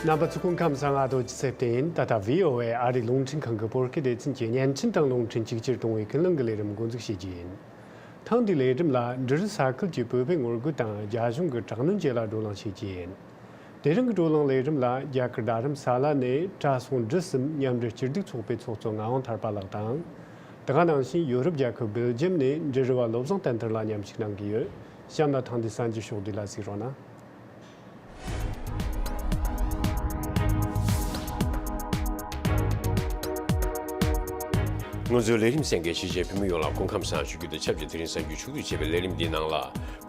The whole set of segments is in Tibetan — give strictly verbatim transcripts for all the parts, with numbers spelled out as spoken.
རྣམ་པ་ཚོ་སྐུ་ཁམས་བཟང་། ང་རྡོ་རྗེ་ཚེ་བརྟན་ཡིན། ད་ལྟ་བྷི་ཨོ་ཨེ་ཨ་རིའི་རླུང་འཕྲིན་ཁང་གི་བོད་སྐད་སྡེ་ཚན་གྱི་བརྙན་འཕྲིན་དང་རླུང་འཕྲིན་གཅིག་གྱུར་གཏོང་བའི་ཀུན་གླེང་གི་ལས་རིམ་འགོ་འཛུགས་བྱེད་ཀྱི་ཡིན། ཐེངས་འདིའི་ལས་རིམ་ལ་འབྲུ་རིགས་ས་ཁུལ་གྱི་བོད་པའི་ངོ་རྒོལ་དང་རྒྱ་གཞུང་གི་དྲག་གནོན་བཅས་ལ་བགྲོ་གླེང་བྱེད་ཀྱི་ཡིན། དེ་རིང་གི་བགྲོ་གླེང་ལས་རིམ་ལ་རྒྱ་གར་རྡ་རམ་ས་ལ་ནས་གྲྭ་ཚང་འབྲུ་གསུམ་མཉམ་འབྲེལ་སྐྱིད་སྡུག་ཚོགས་པའི་ཚོགས་གཙོ་ངག་དབང་ཐར་པ་ལགས་དང་། དེ་ག་ནང་བཞིན་ཡོ་རོབ་རྒྱལ་ཁབ་སྦེལ་ཇམ་ནས་འབྲུ་རིགས་པ་བློ་བཟང་བསྟན་དར་ལགས་མཉམ་ཞུགས་གནང་གི་ཡོད། གཤམ་ལ་ཐེངས་འདིའི་གསར་འགྱུར་ཕྱོགས་བསྡུས་ལ་གཟིགས་རོགས་གནང་། ང་ཚོའི་ལས་རིམ་གསན་མཁན་གཞིས་བྱེས་བོད་མི་ཡོངས་ལ་སྐུ་ཁམས་བཟང་ཞུ་རྒྱུ་དང་ཆབས་ཅིག་དེ་རིང་གསར་འགྱུར་ཕྱོགས་བསྡུས་བྱས་པའི་ལས་རིམ་འདིའི་ནང་ལ།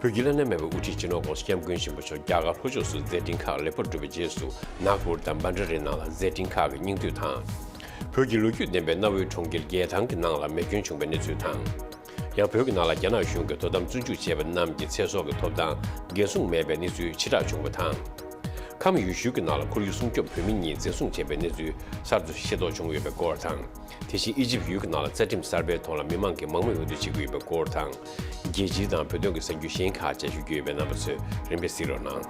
བོད་ཀྱི་བླ་ན་མེད་པའི་དབུ་ཁྲིད་སྤྱི་ནོར་༸གོང་ས་༸སྐྱབས་མགོན་ཆེན་པོ་མཆོག་རྒྱ་གར་ལྷོ་ཕྱོགས་སུ་མཛད་འཕྲིན་ཁག་ལེགས་པར་གྲུབ་པའི་རྗེས་སུ་ནཱག་པུར་དང་བྷན་ཌ་རའི་ནང་ལ་མཛད་འཕྲིན་ཁག་གི་སྙིང་བསྡུས་དང་། བོད་ཀྱི་ལོ་རྒྱུས་ལྡན་པའི་གནའ་བོའི་གྲོང་ཁྱེར་རྒྱལ་ཐང་གི་ནང་ལ་མེ་སྐྱོན་བྱུང་བའི་གནས་ཚུལ་དང་། ཡང་བོད་ཀྱི་ནང་ལ་རྒྱ་ནག་གཞུང་གིས་དོ་དམ་བཙོན་འཇུག་བྱས་པ་རྣམས་ཀྱི་ཚེ་སྲོག་གི་ཐོབ་ཐང་འགན་སྲུང་མེད་པའི་གནས་ཚུལ་ཕྱིར་བསྒྲགས་བྱུང་བ་དང་། ཁམས་ཡུལ་ཤུལ་གྱི་ནང་ལ་ཁོར་ཡུག་སྲུང་སྐྱོབ་བོད་མི་གཉིས་འཛིན་བཟུང་བྱས་པའི་གནས་ཚུལ་གསར་དུ་ཤེས་རྟོགས་བྱུང་ཡོད་པའི་སྐོར་དང་། དེ་བཞིན་ཨི་ཇིབ་ཡུལ་གྱི་ནང་ལ་རྩ་ཁྲིམས་གསར་པའི་ཐོག་ལ་མི་མང་གིས་མང་མོས་འོས་བསྡུ་བྱེད་ཀྱི་ཡོད་པའི་སྐོར་དང་། རྒྱལ་སྤྱི་དང་བོད་དོན་གྱི་གསར་འགྱུར་གཞན་ཁག་བཅས་ཞུ་རྒྱུ་ཡོད་པས་རྣམ་པ་ཚོས་རིམ་པས་གཟིགས་རོགས་གནང་།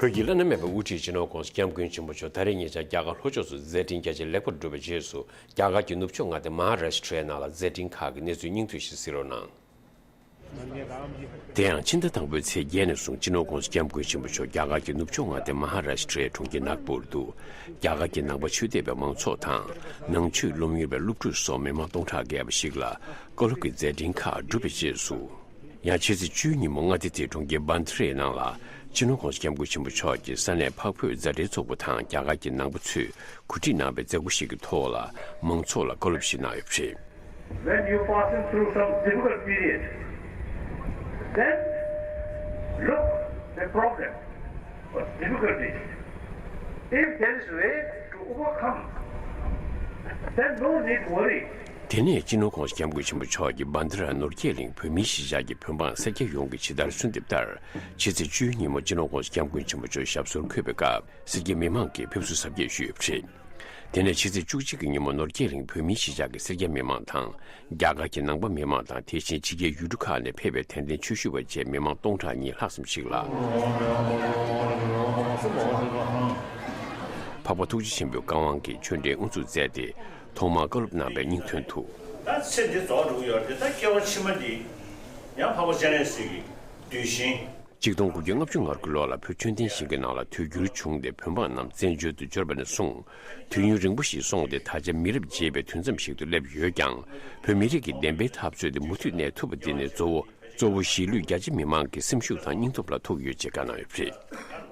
བོད་ཀྱི་བླ་ན་མེད་པའི་དབུ་ཁྲིད་སྤྱི་ནོར་༸གོང་ས་༸སྐྱབས་མགོན་ཆེན་པོ་མཆོག་ད་རེས་ཉེ་ཆར་རྒྱ་གར་ལྷོ་ཕྱོགས་སུ་མཛད་འཕྲིན་རྒྱ་ཆེ་ལེགས་པར་གྲུབ་པའི་རྗེས་སུ། རྒྱ་གར་གྱི་ནུབ་ཕྱོགས་མངའ་སྡེ་མ་ཧཱ་རཱ་ཤི་ཊའི་ནང་ལ་མཛད་འཕྲིན་ཁག་གི་གནས་ཚུལ་སྙིང་བསྡུས་ཤིག་གཟིགས་རོགས་གནང་། དེ་ཡང་ཕྱི་ཟླ་དང་པོའི་ཚེས་བརྒྱད་ནས་བཟུང་སྤྱི་ནོར་༸གོང་ས་༸སྐྱབས་མགོན་ཆེན་པོ་མཆོག་རྒྱ་གར་གྱི་ནུབ་ཕྱོགས་མངའ་སྡེ་མ་ཧཱ་རཱ་ཤི་ཊའི་གྲོང་ཁྱེར་ནཱག་པུར་དུ། རྒྱ་གར་གྱི་ནང་པ་ཆོས་དད་པའི་མང་ཚོགས་དང་། ནང་ཆོས་སློབ་གཉེར་བའི་སློབ་ཕྲུག་སོགས་མི་མང་སྟོང་ཕྲག་བརྒལ་བ་ཞིག་ལ་བཀའ་སློབ་ཀྱི་མཛད་འཕྲིན་ཁག་བསྒྲུབས་པའི་རྗེས་སུ། ཡང་ཕྱི་ཚེས་བཅུའི་ཉིན་མོ་མངའ་སྡེ་དེའི་གྲོང་ཁྱེར་བྷན་ཌ་རའི་ནང་ལ་སྤྱི་ནོར་༸གོང་ས་༸སྐྱབས་མགོན་ཆེན་པོ་མཆོག་གིས་ས་གནས་འཕགས་བོད་མཛའ་འབྲེལ་ཚོགས་པ་དང་རྒྱ་གར་གྱི་ནང་པ་ཚོས་གོ་སྒྲིག་གནང་བའི་མཛད་སྒོ་ཞིག་གི་ཐོག་ལ་མང་ཚོགས་ལ་བཀའ་སློབ་ཞིག་གནང་ཡོད་པ་རེད། When you passing through some difficult period, then look the problem or difficulties. If there is way to overcome, then no need worry. དེ་ནས་སྤྱི་ནོར་༸གོང་ས་༸སྐྱབས་མགོན་ཆེན་པོ་མཆོག་གིས་བྷན་དྷ་ར་ནོར་རྒྱས་གླིང་བོད་མིའི་གཞིས་ཆགས་ཀྱི་བོད་འབངས་སེར་སྐྱ་ཡོངས་ཀྱི་ཇི་ལྟར་གསོལ་འདེབས་ལྟར། ཕྱི་ཚེས་བཅུའི་ཉིན་མོ་སྤྱི་ནོར་༸གོང་ས་༸སྐྱབས་མགོན་ཆེན་པོ་མཆོག་ཞབས་སོར་འཁོད་པའི་སྐབས། སེར་སྐྱ་མི་མང་གིས་ཕེབས་བསུ་གཟབ་རྒྱས་ཞུས་ཡོད་པ་རེད། དེ་ནས་ཕྱི་ཚེས་བཅུ་གཅིག་གི་ཉིན་མོ་ནོར་རྒྱས་གླིང་བོད་མིའི་གཞིས་ཆགས་ཀྱི་སེར་སྐྱ་མི་མང་དང་། རྒྱ་གར་གྱི་ནང་པ་མི་མང་དང་། དེ་བཞིན་ཕྱི་རྒྱལ་ཡུལ་གྲུ་ཁག་ནས་ཕེབས་པའི་དད་ལྡན་ཆོས་ཞུ་བ་བཅས་མི་མང་སྟོང་ཕྲག་གཉིས་ལྷག་ཙམ་ཞིག་ལ། འཕགས་པ་ཐུགས་རྗེ་ཆེན་པོའི་བཀའ་དབང་གིས་ཆོས་འབྲེལ་དབུ་འཛུགས་མཛད་དེ། ཐོག་མར་བཀའ་སློབ་གནང་བའི་སྙིང་དོན་དུ། ད་ཚེ་འདི་རྫོགས་འགྲོ་གི་ཡོད་རེད། ད་སྐྱེ་བ་ཕྱི་མ་འདི་ཡང་འཕགས་པ་སྤྱན་རས་གཟིགས་ཀྱི་གདུལ་ཞིང་། ཆིག་སྟོང་དགུ་བརྒྱ་ལྔ་བཅུ་ང་དགུ་ལོ་ལ་བོད་ཆོས་ལྡན་ཞིང་གི་ནང་ལ་དུས་འགྱུར་བྱུང་སྟེ་བོད་འབངས་རྣམས་བཙན་བྱོལ་དུ་འབྱོར་བ་ནས་བཟུང་དུས་ཡུན་རིང་པོ་ཞིག་སོང་སྟེ་ད་ཆ་མི་རབས་འབྱེད་པའི་དུས་མཚམས་ཤིག་ཏུ་སླེབས་ཡོད་ཀྱང་། བོད་མི་རིགས་ཀྱི་བདེན་པའི་འཐབ་རྩོད་དེ་མུ་མཐུད་གནས་ཐུབ་པ་འདི་ནི་གཙོ་བོ་གཙོ་བོ་གཞིས་ལུས་རྒྱ་ཆེ་མི་མང་གི་སེམས་ཤུགས་དང་སྙིང་སྟོབས་ལ་ཐུག་ཡོད་ཅེས་བཀའ་གནང་ཡོད་པ་རེད།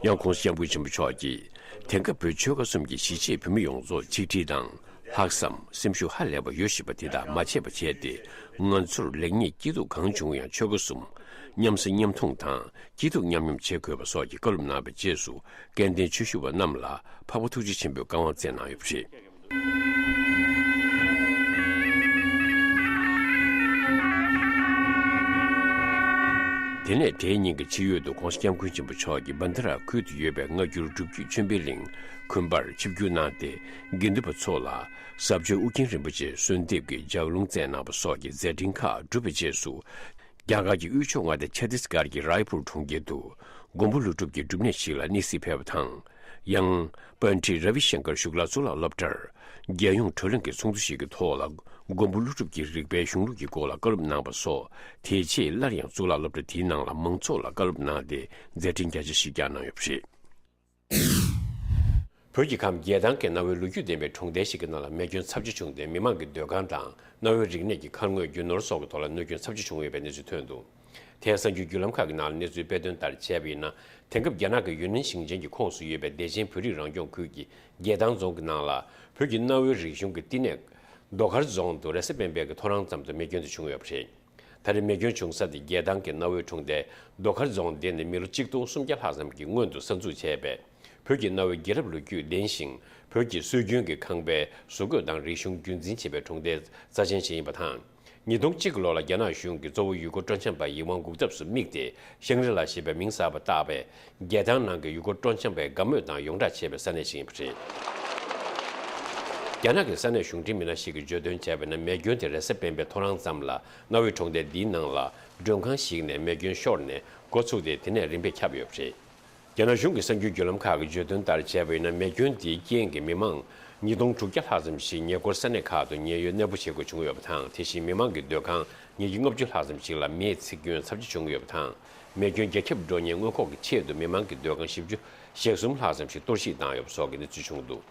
ཡང་༸གོང་ས་༸སྐྱབས་མགོན་ཆེན་པོ་མཆོག་གིས། དེང་སྐབས་བོད་ཆོལ་ཁ་གསུམ་གྱི་གཞིས་བྱེས་བོད་མི་ཡོངས་རྫོགས་ཆིག་སྒྲིལ་དང་། ལྷག་བསམ། སེམས་ཤུགས་ཧ་ལས་པ་ཡོད་བཞིན་པ་དེ་དག་མ་ཆད་པ་བྱས་ཏེ། ང་ཚོར་ལེགས་ཉེས་སྐྱིད་སྡུག་གང་བྱུང་ཡང་ཆོལ་ཁ་གསུམ་མཉམ་ཟ་མཉམ་འཐུང་དང་། སྐྱིད་སྡུག་མཉམ་མྱོང་བྱེད་དགོས་པ་སོགས་ཀྱི་བཀའ་སློབ་གནང་བའི་རྗེས་སུ། སྐལ་ལྡན་ཆོས་ཞུ་བ་རྣམས་ལ་འཕགས་པ་ཐུགས་རྗེ་ཆེན་པོའི་བཀའ་དབང་སྩལ་གནང་ཡོད་པ་རེད། དེ་ནས་དེའི་ཉིན་གྱི་ཕྱི་ཡུལ་དུ་༸གོང་ས་༸སྐྱབས་མགོན་ཆེན་པོ་མཆོག་གིས་བྷན་དྷ་ར་ཁུལ་དུ་ཡོད་པའི་སྔ་འགྱུར་སྒྲུབ་བརྒྱུད་ཆོས་འཕེལ་གླིང་། ཁུན་པར་ཆིབས་བསྒྱུར་གནང་སྟེ། དགེ་འདུན་པ་ཚོ་ལ་ཟབ་ཆོས་ཨུ་རྒྱན་རིན་པོ་ཆེའི་གསོལ་འདེབས་ཀྱི་ལྗགས་ལུང་སྩལ་གནང་བ་སོགས་ཀྱི་མཛད་འཕྲིན་ཁག་བསྒྲུབས་པའི་རྗེས་སུ། རྒྱ་གར་གྱི་དབུས་ཕྱོགས་མངའ་སྡེ་ཆ་ཏིས་གྷར་གྱི་རའི་པུར་གྲོང་ཁྱེར་དུ། མགོན་པོ་ཀླུ་སྒྲུབ་ཀྱི་སྒྲུབ་གནས་ཤིག་ལ་གནས་གཟིགས་ཕེབས་པ་དང་། ཡང་། པཎྜི་ཏ་ར་བི་ཤང་ཀར་ཤུག་ལ་གཙུག་ལག་སློབ་གྲྭར། རྒྱལ་ཡོངས་བགྲོ་གླེང་གི་ཚོགས་འདུ་ཞིག་གི་ཐོག་ལ། མགོན་པོ་ཀླུ་སྒྲུབ་ཀྱི་རིག་པའི་གཞུང་ལུགས་ཀྱི་སྐོར་ལ་བཀའ་སློབ་གནང་བ་སོགས། དེ་རྗེས་སླར་ཡང་གཙུག་ལག་སློབ་གྲྭ་དེའི་ནང་ལ་མང་ཚོགས་ལ་བཀའ་སློབ་གནང་སྟེ། མཛད་འཕྲིན་རྒྱ་ཆེ་ཞིག་ཀྱང་གནང་ཡོད་པ་རེད། བོད་ཀྱི་ཁམས་རྒྱལ་ཐང་གི་གནའ་བོའི་ལོ་རྒྱུས་ལྡན་པའི་གྲོང་རྡལ་ཞིག་གི་ནང་ལ་མེ་སྐྱོན་ཚབས་ཆེ་བྱུང་སྟེ། མི་མང་གི་སྡོད་ཁང་དང་གནའ་བོའི་རིག་གནས་ཀྱི་མཁར་ངོས་རྒྱུ་ནོར་སོགས་ཀྱི་ཐོག་ལ་གནོད་སྐྱོན་ཚབས་ཆེ་བྱུང་ཡོད་པའི་གནས་ཚུལ་ཐོན་འདུག་དེ་ཡང་གསར་འགྱུར་བརྒྱུད་ལམ་ཁག་གི་ནང་ལ་གནས་ཚུལ་སྤེལ་དོན་ལྟར་བྱས་པ་ཡིན་ན། དེང་སྐབས་རྒྱ་ནག་གི་ཡུན་ནན་ཞིང་ཆེན་གྱི་ཁོངས་སུ་ཡོད་པའི་བདེ་ཆེན་བོད་རིགས་རང་སྐྱོང་ཁུལ་གྱི་རྒྱལ་ཐང་རྫོང་གི་ནང་ལ། བོད་ཀྱི་གནའ་བོའི་རིག་གཞུང་གི་བསྟི་གནས་རྡོ་མཁར་རྫོང་དུ་རེས་གཟའ་སྤེན་པའི་གི་ཐོ་རངས་ཙམ་དུ་མེ་སྐྱོན་དེ་བྱུང་ཡོད་པ་རེད། ད་རེས་མེ་སྐྱོན་བྱུང་ས་དེ་རྒྱལ་ཐང་གི་གནའ་བོའི་གྲོང་རྡལ་རྡོ་མཁར་རྫོང་དེ་ནས་མི་ལོ་གཅིག་སྟོང་སུམ་བརྒྱ་ལྷག་ཙམ་གྱིས་སྔོན་དུ་གསར་འཛུགས་བྱས་པའི། བོད་ཀྱི་གནའ་བོའི་རྒྱལ་རབས་ལོ་རྒྱུས་ལྡན་ཞིང་། བོད་ཀྱི་སྲོལ་རྒྱུན་གྱི་ཁང་པའི་བཟོ་བཀོད་དང་རིག་གཞུང་རྒྱུན་འཛིན་བྱེད་པའི་གྲོང་རྡལ་རྩ་ཆེན་ཞིག་ཡིན་པ་དང་། ཉིས་སྟོང་གཅིག་གི་ལོ་ལ་རྒྱ་ནག་གཞུང་གིས་གཙོ་བོ་ཡུལ་སྐོར་སྤྲོ་འཆམ་པ་ཡིད་དབང་འགུག་ཐབས་སུ་དམིགས་ཏེ། ཤང་རི་ལ་ཞེས་པའི་མིང་གསར་པ་བཏགས་པའི་རྒྱལ་ཐང་ནང་གི་ཡུལ་སྐོར་སྤྲོ་འཆམ་པའི་དགའ་མོས་དང་ཡོངས་གྲགས་ཆེ་བའི་ས་གནས་ཤིག་ཡིན་པ་རེད། རྒྱ་ནག་གི་ས་གནས་གཞུང་འབྲེལ་མི་སྣ་ཞིག་གིས་བརྗོད་དོན་བྱས་པ་ན། མེ་སྐྱོན་དེ་རེས་གཟའ་སྤེན་པའི་ཐོ་རངས་ཙམ་ལ་གནའ་བོའི་གྲོང་རྡལ་འདིའི་ནང་ལ་མགྲོན་ཁང་ཞིག་ནས་མེ་སྐྱོན་ཤོར་ནས་འགོ་ཚུགས་ཏེ། དེ་ནས་རིམ་པས་ཁྱབ་ཡོད་པ་རེད། རྒྱ་ནག་གཞུང་གི་གསར་འགྱུར་བརྒྱུད་ལམ་ཁག་གིས་བརྗོད་དོན་ལྟར་བྱས་པ་ཡིན་ན། མེ་སྐྱོན་དེའི་རྐྱེན་གྱིས་མི་མང་ཉིས་སྟོང་དྲུག་བརྒྱ་ལྷག་ཙམ་ཞིག་ཉེ་འཁོར་ས་གནས་ཁག་ཏུ་ཉེན་གཡོལ་གནས་སྤོ་བྱེད་དགོས་བྱུང་ཡོད་པ་དང་། དེ་བཞིན་མི་མང་གི་སྡོད་ཁང་ཉིས་བརྒྱ་ལྔ་བཅུ་ལྷག་ཙམ་ཞིག་ལ་མེས་ཚིག་སྐྱོན་ཚབས་ཆེ་བྱུང་ཡོད་པ་དང་། མེ་སྐྱོན་རྒྱ་ཁྱབ་འགྲོ་ཉེན་སྔོན་འགོག་གི་ཆེད་དུ་མི་མང་གི་སྡོད་ཁང་བཞི་བཅུ་ཞེ་གསུམ་ལྷག་ཙམ་ཞིག་གཏོར་བཤིག་བཏང་ཡོད་པ་སོགས་ཀྱི་གནས་ཚུལ་བྱུང་འདུག།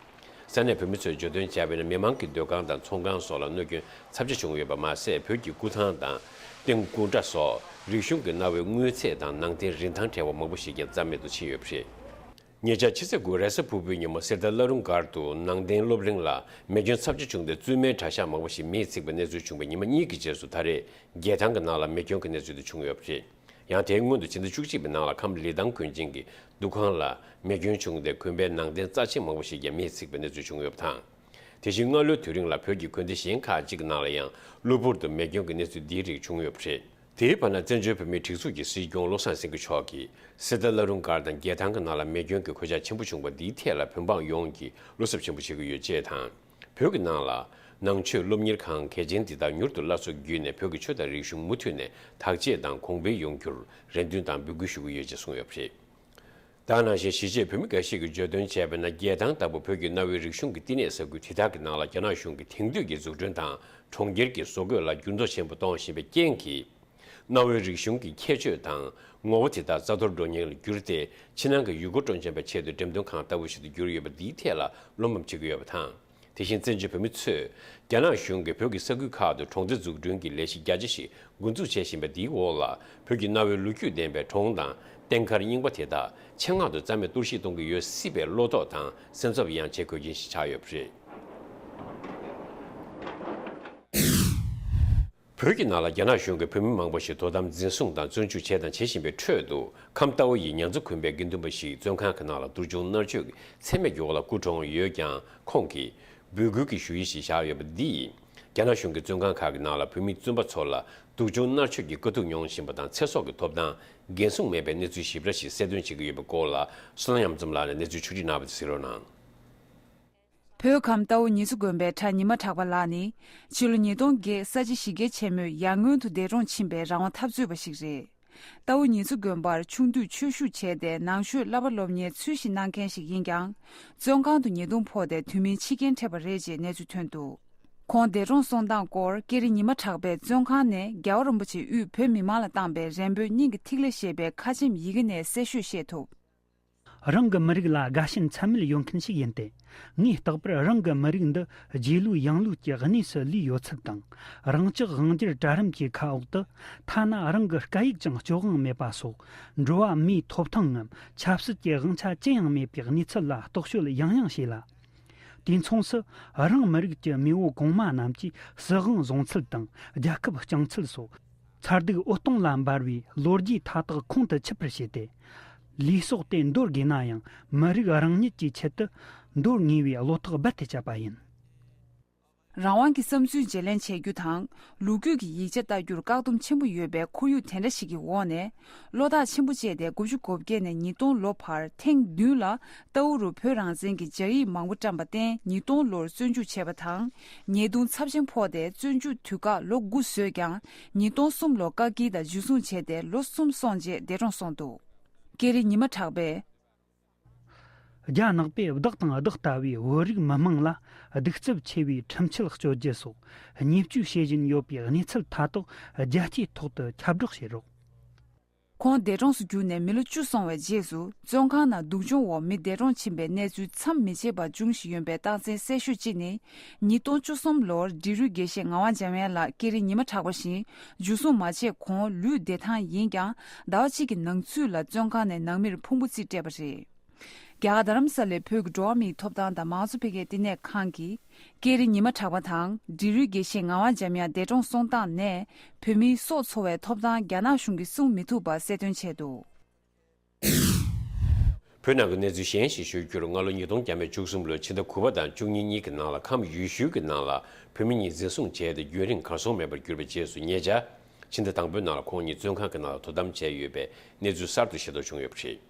ས་གནས་བོད་མི་ཚོས་བརྗོད་དོན་བྱས་པ་ཡིན་ན། མི་མང་གི་སྡོད་ཁང་དང་ཚོང་ཁང་སོགས་ལ་གནོད་སྐྱོན་ཚབས་ཆེ་བྱུང་ཡོད་པ་མ་ཟད། བོད་ཀྱི་སྐུ་ཐང་དང་ལྟེང་སྐུ་འདྲ་སོགས་རིག་གཞུང་གི་གནའ་བོའི་དངོས་རྫས་དང་ནང་རྟེན་རིན་ཐང་བྲལ་བ་མང་པོ་ཞིག་ཀྱང་རྩ་མེད་དུ་ཕྱིན་ཡོད་པ་རེད། ཉེ་ཆར་ཕྱི་ཚེས་དགུ་རེས་གཟའ་ཕུར་བུའི་ཉིན་མོ་གསེར་རྟ་བླ་རུང་སྒར་དུ་ནང་རྟེན་སློབ་གླིང་ལ་མེ་སྐྱོན་ཚབས་ཆེ་བྱུང་སྟེ། བཙུན་མའི་གྲྭ་ཤག་མང་པོ་ཞིག་མེས་ཚིག་པའི་གནས་ཚུལ་བྱུང་བའི་ཉི་མ་གཉིས་ཀྱི་རྗེས་སུ། ད་རེས་རྒྱལ་ཐང་གི་ནང་ལ་མེ་སྐྱོན་གྱི་གནས་ཚུལ་དེ་བྱུང་ཡོད་པ་རེད། ཡང་དེའི་སྔོན་དུ་ཕྱི་ཟླ་བཅུ་གཅིག་པའི་ནང་ལ་ཁམས་ལི་ཐང་དགོན་ཆེན་གྱི་འདུ་ཁང་ལ་མེ་སྐྱོན་བྱུང་སྟེ། དགོན་པའི་ནང་རྟེན་རྩ་ཆེན་མང་པོ་ཞིག་ཀྱང་མེས་ཚིག་པའི་གནས་ཚུལ་བྱུང་ཡོད་པ་དང་། དེ་བཞིན་སྔ་ལོའི་དུས་རིང་ལ་བོད་ཀྱི་དགོན་སྡེ་གཞན་ཁག་ཅིག་གི་ནང་ལ་ཡང་གློ་བུར་དུ་མེ་སྐྱོན་གྱི་གནས་ཚུལ་འདིའི་རིགས་བྱུང་ཡོད་པ་རེད། དེའི་བར་ན། བཙན་བྱོལ་བོད་མིའི་སྒྲིག་འཛུགས་ཀྱི་སྲིད་སྐྱོང་བློ་བཟང་སེང་གེ་མཆོག་གིས་གསེར་རྟ་བླ་རུང་སྒར་དང་རྒྱལ་ཐང་གི་ནང་ལ་མེ་སྐྱོན་གྱི་གོད་ཆག་ཆེན་པོ་བྱུང་བ་འདིའི་ཐད་ལ་བོད་འབངས་ཡོངས་ཀྱིས་བློ་འཚབ་ཆེན་པོ་བྱེད་ཀྱི་ཡོད་ཅེས་དང་། བོད་ཀྱི་ནང་ལ་ནང་ཆོས་སློབ་གཉེར་ཁང་གལ་ཆེན་འདི་དག་མྱུར་དུ་བླ་སྲོག་བརྒྱུད་ནས། བོད་ཀྱི་ཆོས་དང་རིག་གཞུང་མུ་མཐུད་ནས་དར་རྒྱས་དང་གོང་འཕེལ་ཡོང་རྒྱུར་རེ་འདུན་དང་འབོད་སྐུལ་ཞུ་གི་ཡོད་ཅེས་གསུངས་ཡོད་པ་རེད། ད་ག་ནང་བཞིན་གཞིས་བྱེས་བོད་མི་འགའ་ཞིག་གིས་བརྗོད་དོན་བྱས་པ་ན། རྒྱལ་ཐང་ལྟ་བུ་བོད་ཀྱི་གནའ་བོའི་རིག་གཞུང་གི་བསྟི་གནས་ས་ཁུལ་དེ་དག་གི་ནང་ལ་རྒྱ་ནག་གཞུང་གིས་དེང་དུས་ཀྱི་འཛུགས་སྐྲུན་དང་གྲོང་ཁྱེར་གྱི་བཟོ་བཀོད་ལ་འགྱུར་ལྡོག་ཆེན་པོ་གཏོང་བཞིན་པའི་རྐྱེན་གྱིས། གནའ་བོའི་རིག་གཞུང་གི་ཁྱད་ཆོས་དང་ངོ་བོ་དེ་དག་རྩ་གཏོར་འགྲོ་ཉེན་ལ་གྱུར་ཏེ། ཕྱི་ནང་གི་ཡུལ་སྐོར་སྤྲོ་འཆམ་པ་ཆེད་དུ་འགྲེམས་སྟོན་ཁང་ལྟ་བུ་ཞིག་ཏུ་གྱུར་ཡོད་པ་འདིའི་ཐད་ལ་བློ་ཕམ་བྱེད་ཀྱི་ཡོད་པ་དང་། དེ་བཞིན་བཙན་བྱོལ་བོད་མི་ཚོས་རྒྱ་ནག་གཞུང་གིས་བོད་ཀྱི་ས་ཁུལ་ཁག་ཏུ་གྲོང་སྡེ་འཛུགས་སྐྲུན་གྱི་ལས་གཞི་རྒྱ་ཆེ་ཞིག་འགོ་འཛུགས་བྱེད་བཞིན་པ་འདིའི་འོག་ལ། བོད་ཀྱི་གནའ་བོའི་ལོ་རྒྱུས་ལྡན་པའི་གྲོང་དང་རྟེན་མཁར་རྙིང་པ་དེ་དག་ཆེད་མངགས་དུ་རྩ་མེད་གཏོར་བཤིག་གཏོང་གི་ཡོད་སྲིད་པའི་བློ་དོགས་དང་སེམས་འཚབ་ཡང་བྱེད་དགོས་རྐྱེན་ཞིག་ཆགས་ཡོད་པ་རེད། བོད་ཀྱི་ནང་ལ་རྒྱ་ནག་གཞུང་གིས་བོད་མི་མང་པོ་ཞིག་དོ་དམ་འཛིན་བཟུང་དང་བཙོན་འཇུག་བྱས་དང་བྱེད་བཞིན་པའི་ཁྲོད་དུ། ཁམས་རྟའུ་ཡི་ཉ་མཚོ་དགོན་པའི་དགེ་འདུན་པ་ཞིག་བཙོན་ཁང་གི་ནང་ལ་དུག་སྦྱོང་མནར་གཅོད་ཀྱི་ཚད་མེད་ཀྱི་འོག་ལ་སྐུ་གྲོངས་ཡོད་ཀྱང་། ཁོང་གིས་འབོད་སྐུལ་གྱི་ཞུ་ཡིག་ཞིག་བཞག་ཡོད་པ་འདིས། རྒྱ་ནག་གཞུང་གིས་བཙོན་ཁང་ཁག་གི་ནང་ལ་བོད་མི་བཙོན་པ་ཚོ་ལ་དུག་སྦྱོང་མནར་གཅོད་ཀྱི་དཀའ་སྡུག་མྱོང་བཞིན་པ་དང་། ཚེ་སྲོག་གི་ཐོབ་ཐང་འགན་སྲུང་མེད་པའི་གནས་ཚུལ་ཞིབ་ཕྲ་ཞིག་གསལ་སྟོན་བྱེད་ཀྱི་ཡོད་པའི་སྐོར་ལ། བསོད་ནམས་གཡུ་འཛོམས་ལགས་ནས་གནས་ཚུལ་ཕྱོགས་སྒྲིག་གནང་བ་དེ་གཟིགས་རོགས་གནང་། བོད་ཁམས་རྟའུ་ཉི་མཚོ་དགོན་པའི་གྲྭ་ཉི་མ་གྲགས་པ་ལགས་ནི། ཕྱི་ལོ་ཉིས་སྟོང་བརྒྱད། ས་བྱི་ཞི་རྒྱལ་ཆེན་མོའི་ཡར་སྔོན་དུ་འདས་གྲོངས་ཕྱིན་པའི་རང་དབང་འཐབ་རྩོད་པ་ཞིག་རེད། རྟའུ་ཉི་མཚོ་དགོན་པར་ཆུང་དུས་ཆོས་ཞུགས་བྱས་ཏེ། ནང་ཆོས་བསླབ་པ་སློབ་གཉེར་ཚུལ་བཞིན་གནང་མཁན་ཞིག་ཡིན་ཀྱང་། བཙོན་ཁང་དུ་ཉེས་རྡུང་ཕོག་སྟེ་དུས་མིན་འཆི་རྐྱེན་འཕྲད་པ་རེད་ཅེས་གནས་ཚུལ་ཐོན་འདུག། ཁོང་འདས་གྲོངས་སོང་སྟངས་སྐོར། ཀེ་རི་ཉི་མ་གྲགས་པས་བཙོན་ཁང་ནས་རྒྱལ་བ་རིན་པོ་ཆེ་དབུས་བོད་མི་མང་ལ་བཏང་པའི་རན་པོའི་སྙིང་གི་ཐིག་ལེ་ཞེས་པའི་ཁ་ཆེམས་ཡི་གེ་ནས་གསལ་ཤོས་ཤེས་ཐུབ། རང་གི་མི་རིགས་ལ་དགའ་ཞེན་ཚད་མེད་ཡོད་མཁན་ཞིག་ཡིན་ཏེ། ངས་རྟག་པར་རང་གི་མི་རིགས་འདི་རྗེས་ལུས་ཡང་ལུས་ཀྱི་གནས་སུ་ལུས་ཡོད་ཚུལ་དང་། རང་ཅག་དབང་སྒྱུར་གྲལ་རིམ་གྱི་ཁ་འོག་ཏུ། ཐ་ན་རང་གི་སྐད་ཡིག་ཀྱང་སྤྱོད་དབང་མེད་པ་སོགས། འགྲོ་བ་མིའི་ཐོབ་ཐང་ངམ་ཆབ་སྲིད་ཀྱི་དབང་ཆ་ཅི་ཡང་མེད་པའི་གནས་ཚུལ་ལ་རྟོག་དཔྱོད་ཡང་ཡང་བྱས་ལ། དུས་མཚུངས་སུ། རང་མི་རིགས་ཀྱི་མེས་པོ་གོང་མ་རྣམས་ཀྱིས་སྲིད་དབང་བཟུང་ཚུལ་དང་། རྒྱལ་ཁབ་བསྐྱངས་ཚུལ་སོགས། མཚར་སྡུག་འོད་སྟོང་ལ་འབར་བའི་ལོ་རྒྱུས་མཐའ་དག་ཁོང་དུ་ཆུད་པར་བྱས་ཏེ། ལུས་སྲོག་དེ་འདོར་དགོས་ན་ཡང་། མི་རིགས་རང་ཉིད་ཀྱི་ཆེད་དུ་འདོར་ངེས་པའི་བློ་ཐག་རྦད་དེ་བཅད་པ་ཡིན། རང་དབང་གི་བསམ་ཚུལ་བརྗེ་ལེན་བྱེད་རྒྱུ་དང་། ལོ་རྒྱུས་ཀྱི་ཡིག་ཆ་ལྟ་རྒྱུར་བཀག་སྡོམ་ཆེན་པོ་ཡོད་པའི་ཁོར་ཡུག་དེ་འདྲ་ཞིག་གི་འོག་ནས། བློ་ཐག་ཆེན་པོ་བཅད་དེ། དགུ་བཅུ་གོ་བརྒྱད་ནས་ཉིས་སྟོང་ལོ་བར་ཐེངས་བདུན་ལ་རྟའུ་རུ་བོད་རང་བཙན་གྱི་སྦྱར་ཡིག་མང་པོ་བཀྲམ་པ་བརྟེན། ཉིས་སྟོང་ལོར་བཙོན་འཇུག་བྱས་པ་དང་། ཉེས་རྡུང་ཚབས་ཆེན་ཕོག་སྟེ་བཙོན་འཇུག་དུས་བཀག་ལོ་དགུ་བཟོས་ཀྱང་། ཉིས་སྟོང་གསུམ་ལོར་བཀག་སྐྱིལ་དང་འཇུ་བཟུང་བྱས་ཏེ། ལོ་གསུམ་སོང་རྗེས་འདས་གྲོངས་སོང་འདུག། ཀེ་རི་ཉི་མ་གྲགས་པས། རྒྱ་ནག་པས་བདག་དང་བདག་ལྟ་བུའི་བོད་རིགས་མི་དམངས་ལ་གདུག་རྩུབ་ཆེ་བའི་ཁྲིམས་ཆད་གཅོད་རྒྱུ་སོགས་བརྙས་བཅོས་བྱེད་བཞིན་ཡོད་པའི་གནས་ཚུལ་མཐའ་དག་རྒྱལ་སྤྱིའི་ཐོག་ཏུ་ཁྱབ་བསྒྲགས་བྱེད་རོགས། ཁོང་འདས་གྲོངས་སུ་གྱུར་ནས་མི་ལོ་བཅུ་སོང་བའི་རྗེས་སུ། བཙོན་ཁང་ནང་སྡུག་སྦྱོང་འོག་མི་འདས་གྲོངས་ཕྱིན་པའི་གནས་ཚུལ་མཚམས་མི་ཆད་པར་འབྱུང་བཞིན་ཡོད་པའི་རྟགས་མཚན་གསལ་ཤོས་གཅིག་ནི། ཉིས་སྟོང་བཅུ་གསུམ་ལོར་འབྲི་རུའི་དགེ་བཤེས་ངག་དབང་འཇམ་དབྱངས་ལགས་ཀེ་རི་ཉི་མ་གྲགས་པ་བཞིན་འཇུ་བཟུང་མ་བྱས་གོང་ལུས་བདེ་ཐང་ཡིན་ཀྱང་། ཟླ་བ་གཅིག་གི་ནང་ཚུད་ལ་བཙོན་ཁང་ནས་ནང་མིར་ཕུང་པོ་རྩིས་སྤྲད་པ་རེད། རྒྱ་གར་རྡ་རམ་ས་ལའི་བོད་ཀྱི་འགྲོ་བ་མིའི་ཐོབ་ཐང་དང་མང་གཙོ་འཕེལ་རྒྱས་བསྟི་གནས་ཁང་གིས། ཀེ་རི་ཉི་མ་གྲགས་པ་དང་འབྲི་རུའི་དགེ་བཤེས་ངག་དབང་འཇམ་དབྱངས་འདས་གྲོངས་སོང་སྟངས་ནས། བོད་མིའི་སྲོག་འཚོ་བའི་ཐོབ་ཐང་རྒྱ་ནག་གཞུང་གིས་སྲུང་མི་ཐུབ་པ་གསལ་སྟོན་བྱས་འདུག། བོད་ནང་གི་གནས་ཚུལ་གཞན་ཞིག་ཞུ་རྒྱུར། སྔ་ལོ་ཉིས་སྟོང་བརྒྱ་མེད་བཅུ་གསུམ་ལོའི་ཕྱི་ཟླ་དགུ་པ་དང་བཅུ་གཉིས་གཉིས་ཀྱི་ནང་ལ། ཁམས་ཡུལ་ཤུལ་གྱི་ནང་ལ་བོད་མི་གཉིས་འཛིན་བཟུང་བྱས་ཏེ། རྒྱུན་རིང་གར་སོང་མེད་པར་གྱུར་པའི་རྗེས་སུ། ཉེ་ཆར་ཕྱི་ཟླ་དང་པོའི་ནང་ལ་ཁོང་གཉིས་བཙོན་ཁང་གི་ནང་ལ་དོ་དམ་བྱས་ཡོད་པའི་གནས་ཚུལ་གསར་དུ་ཤེས་རྟོགས་བྱུང་ཡོད་པ་རེད།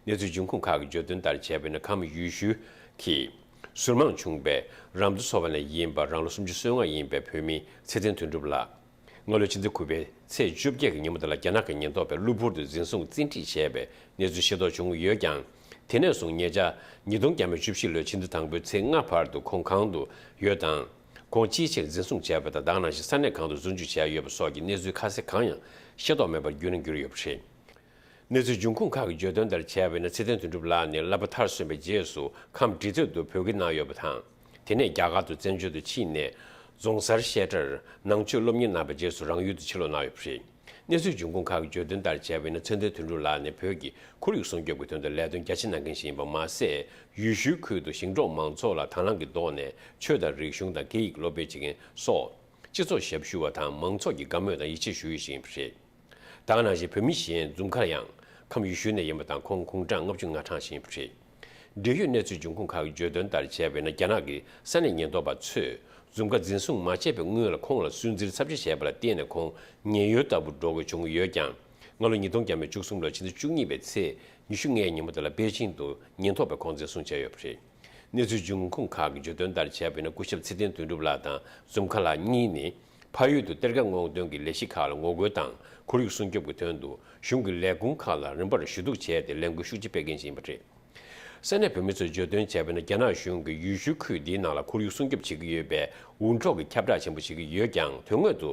གནས་ཚུལ་འབྱུང་ཁུངས་ཁག་གིས་བརྗོད་དོན་ལྟར་བྱས་པ་ཡིན་ན། ཁམས་ཡུལ་ཤུལ་གྱི་ཟུར་མང་ཆུང་པའི་ར་མདོ་ཚོ་པ་ནས་ཡིན་པ། རང་ལོ་སུམ་ཅུ་སོ་ལྔ་ཡིན་པའི་བོད་མི་ཚེ་བརྟན་དོན་གྲུབ་ལགས། སྔ་ལོའི་ཕྱི་ཟླ་དགུ་པའི་ཚེས་བཅོ་བརྒྱད་ཀྱི་ཉིན་མོ་དེ་ལ་རྒྱ་ནག་གི་ཉེན་རྟོག་པས་གློ་བུར་དུ་འཛིན་བཟུང་བཙན་ཁྲིད་བྱས་པའི་གནས་ཚུལ་ཤེས་རྟོགས་བྱུང་ཡོད་ཀྱང་། དེ་ནས་བཟུང་ཉེ་ཆར་ཉིས་སྟོང་བཅུ་བཞི་ལོའི་ཕྱི་ཟླ་དང་པོའི་ཚེས་ལྔ་བར་དུ་ཁོང་གང་དུ་ཡོད་དང་། ཁོང་ཅིའི་ཕྱིར་འཛིན་བཟུང་བྱས་པ་དང་། དེ་ནང་བཞིན་ས་གནས་གང་དུ་བཙོན་འཇུག་བྱས་ཡོད་པ་སོགས་ཀྱི་གནས་ཚུལ་ཁ་གསལ་གང་ཡང་ཤེས་རྟོགས་མེད་པར་རྒྱུན་རིང་གྱུར་ཡོད་པ་རེད། གནས་ཚུལ་འབྱུང་ཁུངས་ཁག་གིས་བརྗོད་དོན་ལྟར་བྱས་པ་ཡིན་ན། ཚེ་བརྟན་དོན་གྲུབ་ལགས་ནི་གླ་པ་མཐར་སོན་པའི་རྗེས་སུ་ཁམས་འབྲི་སྟོད་དུ་བོད་སྐྱོར་གནང་ཡོད་པ་དང་། དེ་ནས་རྒྱ་གར་དུ་བཙན་བྱོལ་དུ་ཕྱིན་ནས་རྫོང་སར་བཤད་གྲྭར་ནང་ཆོས་སློབ་གཉེར་གནང་བའི་རྗེས་སུ་རང་ཡུལ་དུ་ཕྱིར་ལོག་གནང་ཡོད་པ་རེད། གནས་ཚུལ་འབྱུང་ཁུངས་ཁག་གིས་བརྗོད་དོན་ལྟར་བྱས་པ་ཡིན་ན། ཚེ་བརྟན་དོན་གྲུབ་ལགས་ནི་བོད་ཀྱི་ཁོར་ཡུག་སྲུང་སྐྱོབ་ཀྱི་དོན་དུ་ལས་དོན་རྒྱ་ཆེ་གནང་མཁན་ཞིག་ཡིན་པ་མ་ཟད། ཡུལ་ཤུལ་ཁུལ་དུ་ཞིང་འབྲོག་མང་ཚོགས་ལ་དང་བླངས་ཀྱི་ཐོག་ནས་ཆོས་དང་རིག་གཞུང་དང་སྐད་ཡིག་སློབ་སྤེལ་བྱེད་མཁན་སོགས། སྤྱི་ཚོགས་ཞབས་ཞུ་བ་དང་མང་ཚོགས་ཀྱི་དགའ་མོས་དང་ཡིད་ཆེས་ཞུ་ཡུལ་ཞིག་ཡིན་པ་རེད། དེ་ནང་བཞིན་བོད་མི་གཞན་འཛོམས་ཁར་ཡང་ཁམས་ཡུལ་ཤུལ་ནས་ཡིན་པ་དང་། ཁོང་ཁུངས་གྲངས་ལྔ་བཅུ་ང་གྲངས་ཤིག་ཡིན་པ་རེད། འབྲེལ་ཡོད་གནས་ཚུལ་འབྱུང་ཁུངས་ཁག་གིས་བརྗོད་དོན་ལྟར་བྱས་པ་ཡིན་ན། རྒྱ་ནག་གི་ས་གནས་ཉེན་རྟོག་པ་ཚོས་འཛོམས་ཁ་འཛིན་བཟུང་མ་བྱས་པའི་སྔོན་ལ་ཁོང་ལ་སུན་གཙེར་ཚབས་ཆེ་བྱས་པ་ལ་བརྟེན་ནས་ཁོང་ཉེན་གཡོལ་ལྟ་བུ་འགྲོ་དགོས་བྱུང་ཡོད་ཀྱང་། སྔ་ལོ་ཉིས་སྟོང་བརྒྱ་མེད་བཅུ་གསུམ་ལོའི་ཕྱི་ཟླ་བཅུ་གཉིས་པའི་ཚེས་ཉི་ཤུ་ལྔའི་ཉིན་མོ་དེ་ལ་པེ་ཅིང་དུ་ཉེན་རྟོག་པས་ཁོང་འཛིན་བཟུང་བྱས་ཡོད་པ་རེད། གནས་ཚུལ་འབྱུང་ཁུངས་ཁག་གིས་བརྗོད་དོན་ལྟར་བྱས་པ་ཡིན་ན། སྐུ་ཞབས་ཚེ་བརྟན་དོན་གྲུབ་ལགས་དང་འཛོམས་ཁ་ལགས་གཉིས་ནི། ཕ་ཡུལ་དུ་གཏེར་ཁ་སྔོག་འདོན་གྱི་ལས་གཞི་ཁག་ལ་ངོ་རྒོལ་དང་། ཁོར་ཡུག་སྲུང་སྐྱོབ་ཀྱི་དོན་དུ་གཞུང་གི་ལས་ཁུངས་ཁག་ལ་རིམ་པར་ཞུ་གཏུག་བྱས་ཏེ། ལས་འགུལ་ཤུགས་ཆེ་སྤེལ་མཁན་ཞིག་ཡིན་པ་རེད། ས་གནས་བོད་མི་ཚོས་བརྗོད་དོན་བྱས་པ་ཡིན་ན། རྒྱ་ནག་གཞུང་གིས་ཡུལ་ཤུལ་ཁུལ་འདིའི་ནང་ལ་ཁོར་ཡུག་སྲུང་སྐྱོབ་བྱེད་ཀྱི་ཡོད་པའི་འུར་སྒྲོག་གི་ཁྱབ་བསྒྲགས་ཆེན་པོ་བྱེད་ཀྱི་ཡོད་ཀྱང་། དོན་དངོས་སུ་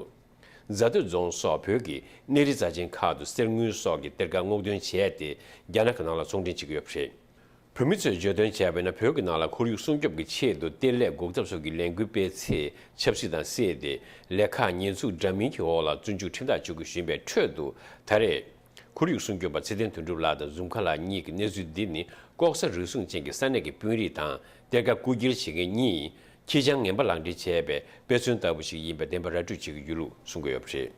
རྫ་སྟོད་རྫོང་སོགས་བོད་ཀྱི་གནས་རི་རྩ་ཆེན་ཁག་ཏུ་གསེར་དངུལ་སོགས་ཀྱི་གཏེར་ཁ་སྔོག་འདོན་བྱས་ཏེ། རྒྱ་ནག་གི་ནང་ལ་ཚོང་འདྲེན་བྱེད་ཀྱི་ཡོད་པ་རེད། བོད་མི་ཚོས་བརྗོད་དོན་བྱས་པ་ཡིན་ན། བོད་ཀྱི་ནང་ལ་ཁོར་ཡུག་སྲུང་སྐྱོབ་ཀྱི་ཆེད་དུ་གཏེར་ལས་འགོག་ཐབས་སོགས་ཀྱི་ལས་འགུལ་སྤེལ་ཚེ། ཆབ་སྲིད་དང་བསྲེས་ཏེ་ལས་ཁག་ཉེས་འཛུགས་འདྲ་མིན་གྱི་འོག་ལ་བཙོན་འཇུག་ཁྲིམས་ཐག་གཅོད་དགོས་བཞིན་པའི་ཁྲོད་དུ། ད་རེས་ཁོར་ཡུག་སྲུང་སྐྱོབ་པ་ཚེ་བརྟན་དོན་གྲུབ་ལགས་དང་འཛོམས་ཁ་ལགས་གཉིས་ཀྱི་གནས་ཚུལ་འདི་ནི། ལྐོག་ཟ་རུལ་སུངས་ཅན་གྱི་ས་གནས་ཀྱི་དཔོན་རིགས་དང་གཏེར་ཁ་རྐུ་འཁྱེར་བྱེད་མཁན་གཉིས་ཁྱི་སྤྱང་ངན་པ་ལག་འབྲེལ་བྱས་པའི་དཔེ་མཚོན་ལྟ་བུ་ཞིག་ཡིན་པའི་བདེན་པ་ར་སྤྲོད་བྱེད་ཀྱི་ཡོད་ལུགས་གསུང་གི་ཡོད་པ་རེད།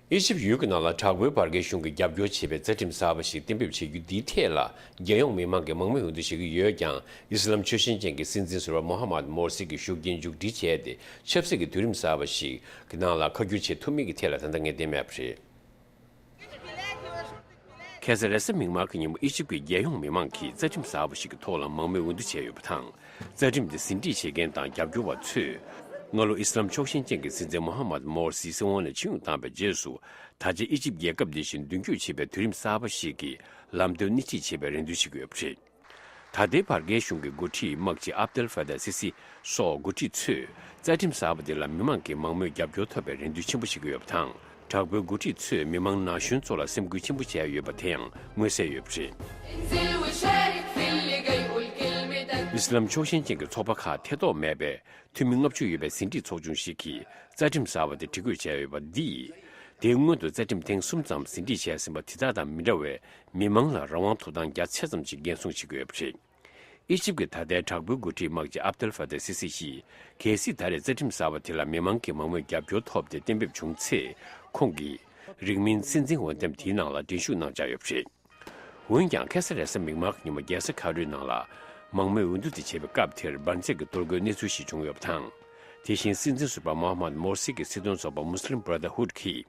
ཨི་ཇིབ་ཡུལ་གྱི་ནང་ལ་དྲག་པོའི་བར་བརྒལ་གཞུང་གིས་རྒྱབ་སྐྱོར་བྱེད་པའི་རྩ་ཁྲིམས་གསར་པ་ཞིག་གཏན་འབེབས་བྱེད་རྒྱུ་འདིའི་ཐད་ལ། རྒྱལ་ཡོངས་མི་མང་གིས་མང་མོས་འོས་བསྡུ་བྱེད་ཀྱི་ཡོད་ཀྱང་། ཨི་སི་ལམ་ཆོས་བཞིན་ཅན་གྱི་སྲིད་འཛིན་ཟུར་པ་མོ་ཧ་མད་མོར་སི་གི་བཞུགས་རྒྱུན་མཇུག་སྒྲིལ་བྱས་ཏེ། ཆབ་སྲིད་ཀྱི་དུས་རིམ་གསར་པ་ཞིག་གི་ནང་ལ་ཁ་བསྒྱུར་བྱེད་ཐུབ་མིན་གྱི་ཐད་ལ་ད་ལྟ་ངེས་གཏན་མེད་པ་རེད། ཁ་སང་རེས་གཟའ་མིག་དམར་གྱི་ཉིན་མོ། ཨི་ཇིབ་ཀྱི་རྒྱལ་ཡོངས་མི་མང་གིས་རྩ་ཁྲིམས་གསར་པ་ཞིག་གི་ཐོག་ལ་མང་མོས་འོས་བསྡུ་བྱས་ཡོད་པ་དང་། རྩ་ཁྲིམས་དེ་ཟིན་བྲིས་བྱེད་མཁན་དང་རྒྱབ་སྐྱོར་བ་ཚོས། སྔ་ལོ་ཨི་སི་ལམ་ཕྱོགས་ཞེན་ཅན་གྱི་སྲིད་འཛིན་མོ་ཧ་མད་མོར་སི་སྲིད་དབང་ནས་ཕྱིར་འོང་བཏང་བའི་རྗེས་སུ། ད་ཆ་ཨི་ཇིབ་རྒྱལ་ཁབ་འདི་བཞིན་མདུན་སྐྱོད་བྱེད་པའི་དུས་རིམ་གསར་པ་ཞིག་གི་ལམ་སྟོན་སྣེ་ཁྲིད་བྱེད་པའི་རེ་འདུན་བྱེད་ཀྱི་ཡོད་པ་རེད། ད་ལྟའི་བར་བརྒལ་གཞུང་གི་འགོ་ཁྲིད་དམག་སྤྱི་ཨབ་དེལ་ཧྥ་ཏཱ་སི་སི་སོགས་འགོ་ཁྲིད་ཚོས་རྩ་ཁྲིམས་གསར་པ་འདི་ལ་མི་མང་གི་མང་མོས་རྒྱབ་སྐྱོར་ཐོབ་པའི་རེ་འདུན་ཆེན་པོ་བྱེད་ཀྱི་ཡོད་པ་དང་། དྲག་པོའི་འགོ་ཁྲིད་ཚོས་མི་མང་ན་གཞོན་ཚོ་ལ་སེམས་འགུལ་ཆེན་པོ་བྱས་ཡོད་པ་དེ་ཡང་མངོན་གསལ་ཡོད་པ་རེད། ཨི་སི་ལམ་ཕྱོགས་ཞེན་ཅན་གྱི་ཚོགས་པ་ཁག་ཐེ་གཏོགས་མེད་པའི་འཐུས་མི་ལྔ་བཅུ་ཡོད་པའི་ཟིན་བྲིས་ཚོགས་ཆུང་ཞིག་གིས་རྩ་ཁྲིམས་གསར་པ་དེ་འབྲི་འགོད་བྱས་ཡོད་པ་འདིས། དེའི་སྔོན་དུ་རྩ་ཁྲིམས་ཐེངས་གསུམ་ཙམ་ཟིན་བྲིས་བྱས་ཟིན་པ་དེ་དག་དང་མི་འདྲ་བའི་མི་མང་ལ་རང་དབང་ཐོབ་ཐང་རྒྱ་ཆེ་ཙམ་ཞིག་འགན་སྲུང་བྱེད་ཀྱི་ཡོད་པ་རེད། ཨི་ཇིབ་ཀྱི་ད་ལྟའི་དྲག་པོའི་འགོ་ཁྲིད་དམག་སྤྱི་ཨབ་དེལ་ཧྥ་ཏཱ་སི་སི་ཡིས། གལ་སྲིད་ད་རེས་རྩ་ཁྲིམས་གསར་པ་དེ་ལ་མི་མང་གི་མང་མོས་རྒྱབ་སྐྱོར་ཐོབ་སྟེ་གཏན་འབེབས་བྱུང་ཚེ། ཁོང་གིས་རིང་མིན་སྲིད་འཛིན་འོས་འདེམས་དེའི་ནང་ལ་འགྲན་ཞུགས་གནང་འཆར་ཡོད་པ་རེད། འོན་ཀྱང་། ཁ་སང་རེས་གཟའ་མིག་དམར་གྱི་ཉིན་མོ་རྒྱལ་ས་ཁ་རོའི་ནང་ལ་མང་མོས་འོས་བསྡུ་དེ་བྱེད་པའི་སྐབས་དེར་འབར་འཛེག་གི་གཏོར་རྒོལ་གནས་ཚུལ་ཞིག་བྱུང་ཡོད་པ་དང་། དེ་བཞིན་སྲིད་འཛིན་ཟུར་པ་མོ་ཧ་མད་མོར་སི་གི་སྲིད་དོན་ཚོགས་པ་Muslim Brotherhood གིས།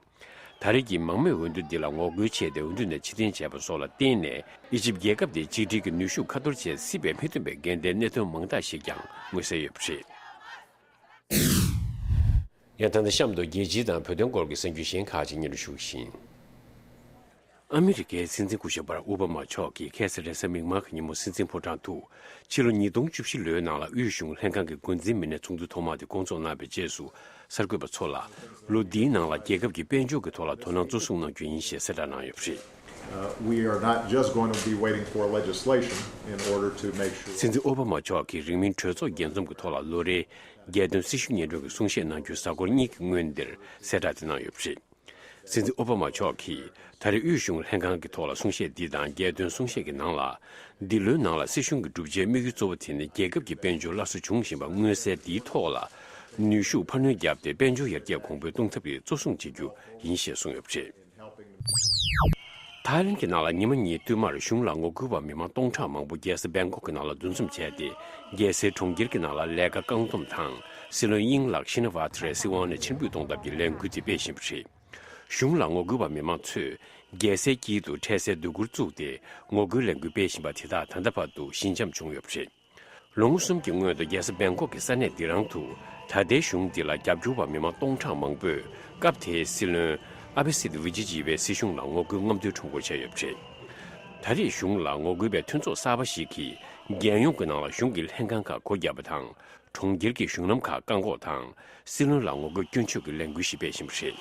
ད་རེས་ཀྱི་མང་མོས་འོས་བསྡུ་འདི་ལ་ངོ་རྒོལ་བྱས་ཏེ་འོས་བསྡུ་ནས་ཕྱིར་འཐེན་བྱས་པ་སོགས་ལ་བརྟེན་ནས། ཨི་ཇིབ་རྒྱལ་ཁབ་དེ་གཅིག་སྒྲིལ་གྱི་ནུས་ཤུགས་ཁ་འཐོར་བྱེད་སྲིད་པའི་མི་མཐུན་པའི་འགལ་ཟླའི་གནད་དོན་མང་དག་ཞིག་ཀྱང་མངོན་གསལ་ཡོད་པ་རེད། ཡང་ད་ལྟ་གཤམ་དུ་རྒྱལ་སྤྱི་དང་བོད་དོན་སྐོར་གྱི་གསར་འགྱུར་གཞན་ཁག་ཅིག་སྙན་སྒྲོན་ཞུ་གི་ཡིན། ཨ་མི་རི་ཀའི་སྲིད་འཛིན་སྐུ་ཞབས་བྷ་རག་ཨོ་བྷ་མ་མཆོག་གིས་ཁ་སང་རེས་གཟའ་མིག་དམར་གྱི་ཉིན་མོ་སྲིད་འཛིན་ཕོ་བྲང་དུ། ཕྱི་ལོ་ཉིས་སྟོང་བཅུ་བཞི་ལོའི་ནང་ལ་དབུས་གཞུང་ལྷན་ཁང་གི་འགོ་འཛིན་མི་སྣའི་ཚོགས་འདུ་ཐོག་མ་དེ་བསྐོང་ཚོགས་གནང་བའི་རྗེས་སུ། གསར་འགོད་པ་ཚོ་ལ། ལོ་འདིའི་ནང་ལ་རྒྱལ་ཁབ་ཀྱི་དཔལ་འབྱོར་གྱི་ཐོག་ལ་དོ་སྣང་གཙོ་བཟུང་གནང་རྒྱུ་ཡིན་ཞེས་གསལ་བསྒྲགས་གནང་ཡོད་པ་རེད། Uh, we are not just going to be waiting for legislation in order to make sure. སྲིད་འཛིན་ཨོ་བྷ་མ་མཆོག་གིས་རིང་མིན་གྲོས་ཚོགས་རྒྱས་འཛོམས་ཀྱི་ཐོག་ལ་ལོ་རེའི་རྒྱལ་དོན་སྲི་ཞུ་སྙན་སྒྲོན་གྱི་གསུང་བཤད་གནང་རྒྱུའི་གཟའ་འཁོར་གཉིས་ཀྱི་སྔོན་འདིར་གསལ་བསྒྲགས་དེ་གནང་ཡོད་པ་རེད། སྲིད་འཛིན་ཨོ་བྷ་མ་མཆོག་གིས་ད་རེས་དབུས་གཞུང་ལྷན་ཁང་གི་ཐོག་ལ་གསུང་བཤད་འདི་དང་རྒྱལ་དོན་གསུང་བཤད་ཀྱི་ནང་ལ། འདི་ལོའི་ནང་ལ་སྲིད་གཞུང་གི་བསྒྲུབ་བྱའི་དམིགས་ཡུལ་གཙོ་བོ་དེ་ནི་རྒྱལ་ཁབ་ཀྱི་དཔལ་འབྱོར་སླར་གསོ་འབྱུང་བཞིན་པ་མངོན་གསལ་འདིའི་ཐོག་ལ་ནུས་ཤུགས་འཕར་སྣོན་བརྒྱབ་སྟེ་དཔལ་འབྱོར་ཡར་རྒྱས་གོང་འཕེལ་གཏོང་ཐབས་ཀྱི་གཙོ་བཟུང་བྱེད་རྒྱུ་ཡིན་ཞེས་གསུངས་ཡོད་པ་རེད། ཐའི་ལེན་གྱི་ནང་ལ་ཉི་མ་གཉིས་བསྟུད་མར་གཞུང་ལ་ངོ་རྒོལ་བ་མི་མང་སྟོང་ཕྲག་མང་པོ་རྒྱལ་ས་བེང་ཀོག་གི་ནང་ལ་འདུ་འཛོམས་བྱས་ཏེ། རྒྱལ་སའི་གྲོང་ཁྱེར་གྱི་ནང་ལ་ལས་ཀ་བཀག་སྡོམ་དང་། སྲིད་བློན་དབྱིན་ལགས་ཤི་ན་ཝ་ཐ་རའི་སྲིད་དབང་ནས་ཕྱིར་འབུད་གཏོང་ཐབས་ཀྱི་ལས་འགུལ་དེ་སྤེལ་བཞིན་པ་རེད། གཞུང་ལ་ངོ་རྒོལ་བ་མི་མང་ཚོས་རྒྱལ་སའི་དཀྱིལ་དུ་འཕྲལ་སེལ་སྡོད་གུར་བཙུགས་ཏེ་ངོ་རྒོལ་ལས་འགུལ་སྤེལ་བཞིན་པ་དེ་དག་ད་ལྟ་བར་དུ་ཞི་འཇམ་བྱུང་ཡོད་པ་རེད། ལོ་ངོ་གསུམ་གྱི་སྔོན་དུ་རྒྱལ་ས་བེང་ཀོག་གི་ས་གནས་འདི་རང་དུ་ད་ལྟའི་གཞུང་འདི་ལ་རྒྱབ་སྐྱོར་བ་མི་མང་སྟོང་ཕྲག་མང་པོས་སྐབས་དེའི་སྲིད་བློན་ཨ་བྷེ་སིད་བྷི་ཇི་ཇི་བའི་སྲིད་གཞུང་ལ་ངོ་རྒོལ་རྔམ་སྟོན་ཁྲོམ་སྐོར་བྱས་ཡོད་པ་རེད། ད་རེས་གཞུང་ལ་ངོ་རྒོལ་བའི་མཐུན་ཚོགས་གསར་པ་ཞིག་གིས་རྒྱལ་ཡོངས་ཀྱི་ནང་ལ་གཞུང་གི་ལྷན་ཁང་ཁག་སྒོ་བརྒྱབ་པ་དང་། གྲོང་ཁྱེར་གྱི་གཞུང་ལམ་ཁག་བཀག་འགོག་དང་། སྲིད་བློན་ལ་ངོ་རྒོལ་སྐྱོན་བརྗོད་ཀྱི་ལས་འགུལ་ཞིག་སྤེལ་བཞིན་པ་རེད།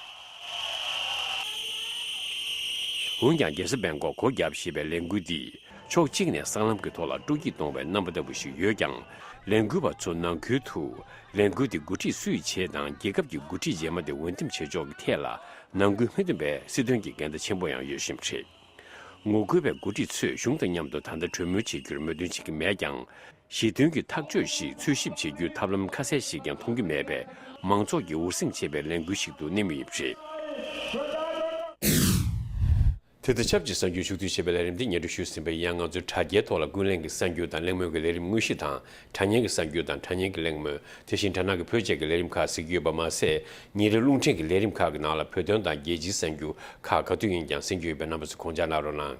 འོན་ཀྱང་རྒྱལ་ས་བེང་ཀོག་སྒོ་བརྒྱབ་ཞེས་པའི་ལས་འགུལ་འདིས་ཕྱོགས་གཅིག་ནས་སྲང་ལམ་གྱི་ཐོག་ལ་སྤྲོ་སྐྱིད་གཏོང་བའི་རྣམ་པ་ལྟ་བུ་ཞིག་ཡོད་ཀྱང་། ལས་འགུལ་བ་ཚོ་ནང་ཁུལ་དུ་ལས་འགུལ་དེ་འགོ་ཁྲིད་སུས་བྱེད་དང་རྒྱལ་ཁབ་ཀྱི་འགོ་ཁྲིད་རྗེས་མ་དེ་འོས་འདེམས་བྱེད་ཕྱོགས་ཀྱི་ཐད་ལ་ནང་ཁུལ་མི་མཐུན་པའི་སྲིད་དོན་གྱི་འགལ་ཟླ་ཆེན་པོ་ཡང་ཡོད་བཞིན་པ་རེད། ངོ་རྒོལ་བའི་འགོ་ཁྲིད་ཚོས་གཞུང་དང་མཉམ་དུ་ད་ལྟ་གྲོས་མོལ་བྱེད་རྒྱུར་མོས་མཐུན་བྱེད་ཀྱི་མེད་ཀྱང་། ཞི་མཐུན་གྱི་ཐག་གཅོད་ཞིག་འཚོལ་ཞིབ་བྱེད་རྒྱུའི་ཐབས་ལམ་ཁ་གསལ་ཞིག་ཀྱང་མཐོང་གི་མེད་པས། མང་ཚོགས་ཀྱིས་འུར་ཟིང་བྱེད་པའི་ལས་འགུལ་ཞིག་ཏུ་གནས་མུས་ཡིན་པ་རེད། དེ་དང་ཆབས་ཅིག་གསར་འགྱུར་ཕྱོགས་བསྡུས་བྱེད་པའི་ལས་རིམ་འདི་སྙན་སྒྲོན་ཞུས་ཟིན་པ་ཡིན། ཡང་ང་ཚོའི་དྲ་རྒྱའི་ཐོག་ལ་ཀུན་གླེང་གི་གསར་འགྱུར་དང་གླེང་མོལ་གྱི་ལས་རིམ་དངོས་གཞི་དང་། དྲ་བརྙན་གྱི་གསར་འགྱུར་དང་དྲ་བརྙན་གྱི་གླེང་མོལ། དེ་བཞིན་དྲ་ནང་གི་བོད་ཆས་ཀྱི་ལས་རིམ་ཁག་གཟིགས་ཀྱི་ཡོད་པ་མ་ཟད། ཉིན་རེའི་རླུང་འཕྲིན་གྱི་ལས་རིམ་ཁག་གི་ནང་ལ་བོད་དོན་དང་རྒྱལ་སྤྱིའི་གསར་འགྱུར་ཁག་ག་དུས་ཡིན་ཀྱང་གསན་རྒྱུ་ཡོད་པས། རྣམ་པ་ཚོས་དགོངས་འཇགས་གནང་རོགས་གནང་།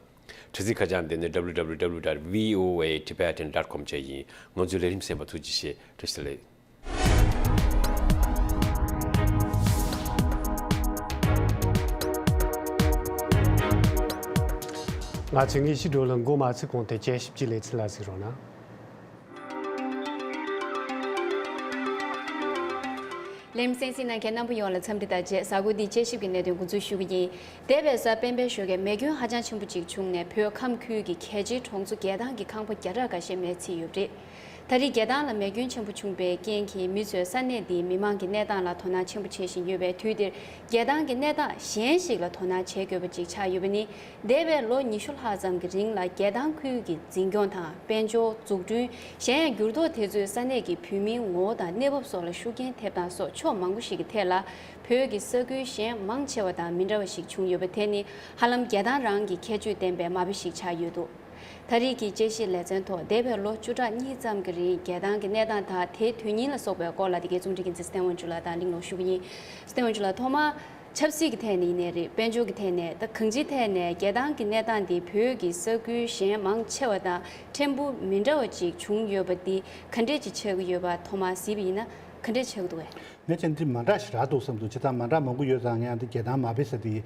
དྲི་ཚིག་ཁ་བྱང་འདི་ནི་W W W dot V O A Tibetan dot com བཅས་ཡིན། ང་ཚོའི་ལས་རིམ་གསན་པར་ཐུགས་རྗེ་ཆེ། བཀྲ་ཤིས་བདེ་ལེགས། ང་ཚོས་དངོས་གཞི་བགྲོ་གླེང་འགོ་མ་ཚུགས་གོང་དུ་དཔྱད་ཞིབ་ཀྱི་ལེ་ཚན་ལ་གཟིགས་རོགས་གནང་། ལས་རིམ་གསན་གཟིགས་གནང་མཁན་རྣམ་པ་ཡོངས་ལ་འཚམས་འདྲི་དང་བཅས། གཟའ་འཁོར་འདིའི་དཔྱད་ཞིབ་ཀྱི་གནད་དོན་འགོ་འཛུགས་ཞུ་གི་ཡིན། འདས་པའི་གཟའ་སྤེན་པའི་ཞོགས་ཀས་མེ་སྐྱོན་ཧ་ཅང་ཆེན་པོ་གཅིག་བྱུང་ནས། བོད་ཁམས་ཁུལ་གྱི་གལ་ཆེའི་གྲོང་ཚོ་བརྒལ་ཐང་གི་ཁང་པ་བརྒྱ་ཕྲག་འགའ་ཤས་མེར་ཚིག་ཡོད་པ་རེད། ད་རེས་རྒྱལ་ཐང་ལ་མེ་སྐྱོན་ཆེན་པོ་བྱུང་པའི་རྐྱེན་གྱིས། མི་ཚོས་ས་གནས་འདིའི་མི་མང་གི་གནས་སྟངས་ལ་དོ་སྣང་ཆེན་པོ་བྱེད་བཞིན་ཡོད་པའི་དུས་འདིར། རྒྱལ་ཐང་གི་གནས་སྟངས་གཞན་ཞིག་ལ་དོ་སྣང་བྱེད་དགོས་པ་ཅིག་ཆགས་ཡོད་པ་ནི། འདས་པའི་ལོ་ཉི་ཤུ་ལྷག་ཙམ་གྱི་རིང་ལ་རྒྱལ་ཐང་ཁུལ་གྱི་འཛིན་སྐྱོང་དང་། དཔལ་འབྱོར། འཛུགས་སྐྲུན། གཞན་ཡང་འགྱུར་ལྡོག་དེ་ཚོས་ས་གནས་ཀྱི་བོད་མིའི་ངོ་བོ་དང་གནས་བབ་སོགས་ལ་ཤུགས་རྐྱེན་ཐེབས་སྟངས་སོགས་ཕྱོགས་མང་པོ་ཞིག་གི་ཐད་ལ། བོད་ཀྱི་ས་ཁུལ་གཞན་མང་ཆེ་བ་དང་མི་འདྲ་བ་ཞིག་བྱུང་ཡོད་པ་དེ་ནི། ཧ་ལམ་རྒྱལ་ཐང་རང་གི་ཁྱད་ཆོས་ལྡན་པའི་མ་དཔེ་ཞིག་ཆགས་ཡོད་འདུག་ད་རེས་ཀྱི་དཔྱད་གཞིའི་ལེ་ཚན་ཐོག་འདས་པའི་ལོ་བཅུ་ཕྲག་གཉིས་ཙམ་གྱི་རིང་རྒྱལ་ཐང་གི་གནས་སྟངས་དང་དེའི་དོན་སྙིང་ལ་སོགས་པའི་སྐོར་ལ། འདི་གའི་རྩོམ་སྒྲིག་འགན་འཛིན་བསྟན་དབང་ཆོས་ལགས་དང་གླེང་སློང་ཞུ་གི་ཡིན། བསྟན་དབང་ཆོས་ལགས། ཐོག་མར་ཆབ་སྲིད་ཀྱི་ཐད་ནས་ཡིན་ནའི་རེད། དཔལ་འབྱོར་གྱི་ཐད་ནས། ད་གང་ཅིའི་ཐད་ནས་རྒྱལ་ཐང་གི་གནས་སྟངས་འདི་བོད་ཀྱི་ས་ཁུལ་གཞན་མང་ཆེ་བ་དང་ཕྲན་བུ་མི་འདྲ་བ་ཅིག་བྱུང་ཡོད་པ་འདི་ག་འདྲས་ཅིག་ཆགས་ཀྱི་ཡོད་པ། ཐོག་མར་གཟིགས་པ་ཡིན་ན་ག་འདྲས་ཆགས་ཀྱི་འདུག་གས། ངས་བྱས་ན་འདི་མ་འདྲ་ཞེ་དྲག་འདུག་བསམ་འདུག་བྱས་ཙང་མ་འདྲ་མང་པོ་ཡོད་ཙང་། ངས་འདི་རྒྱལ་ཐང་མ་དཔེ་ཟེར་དེ་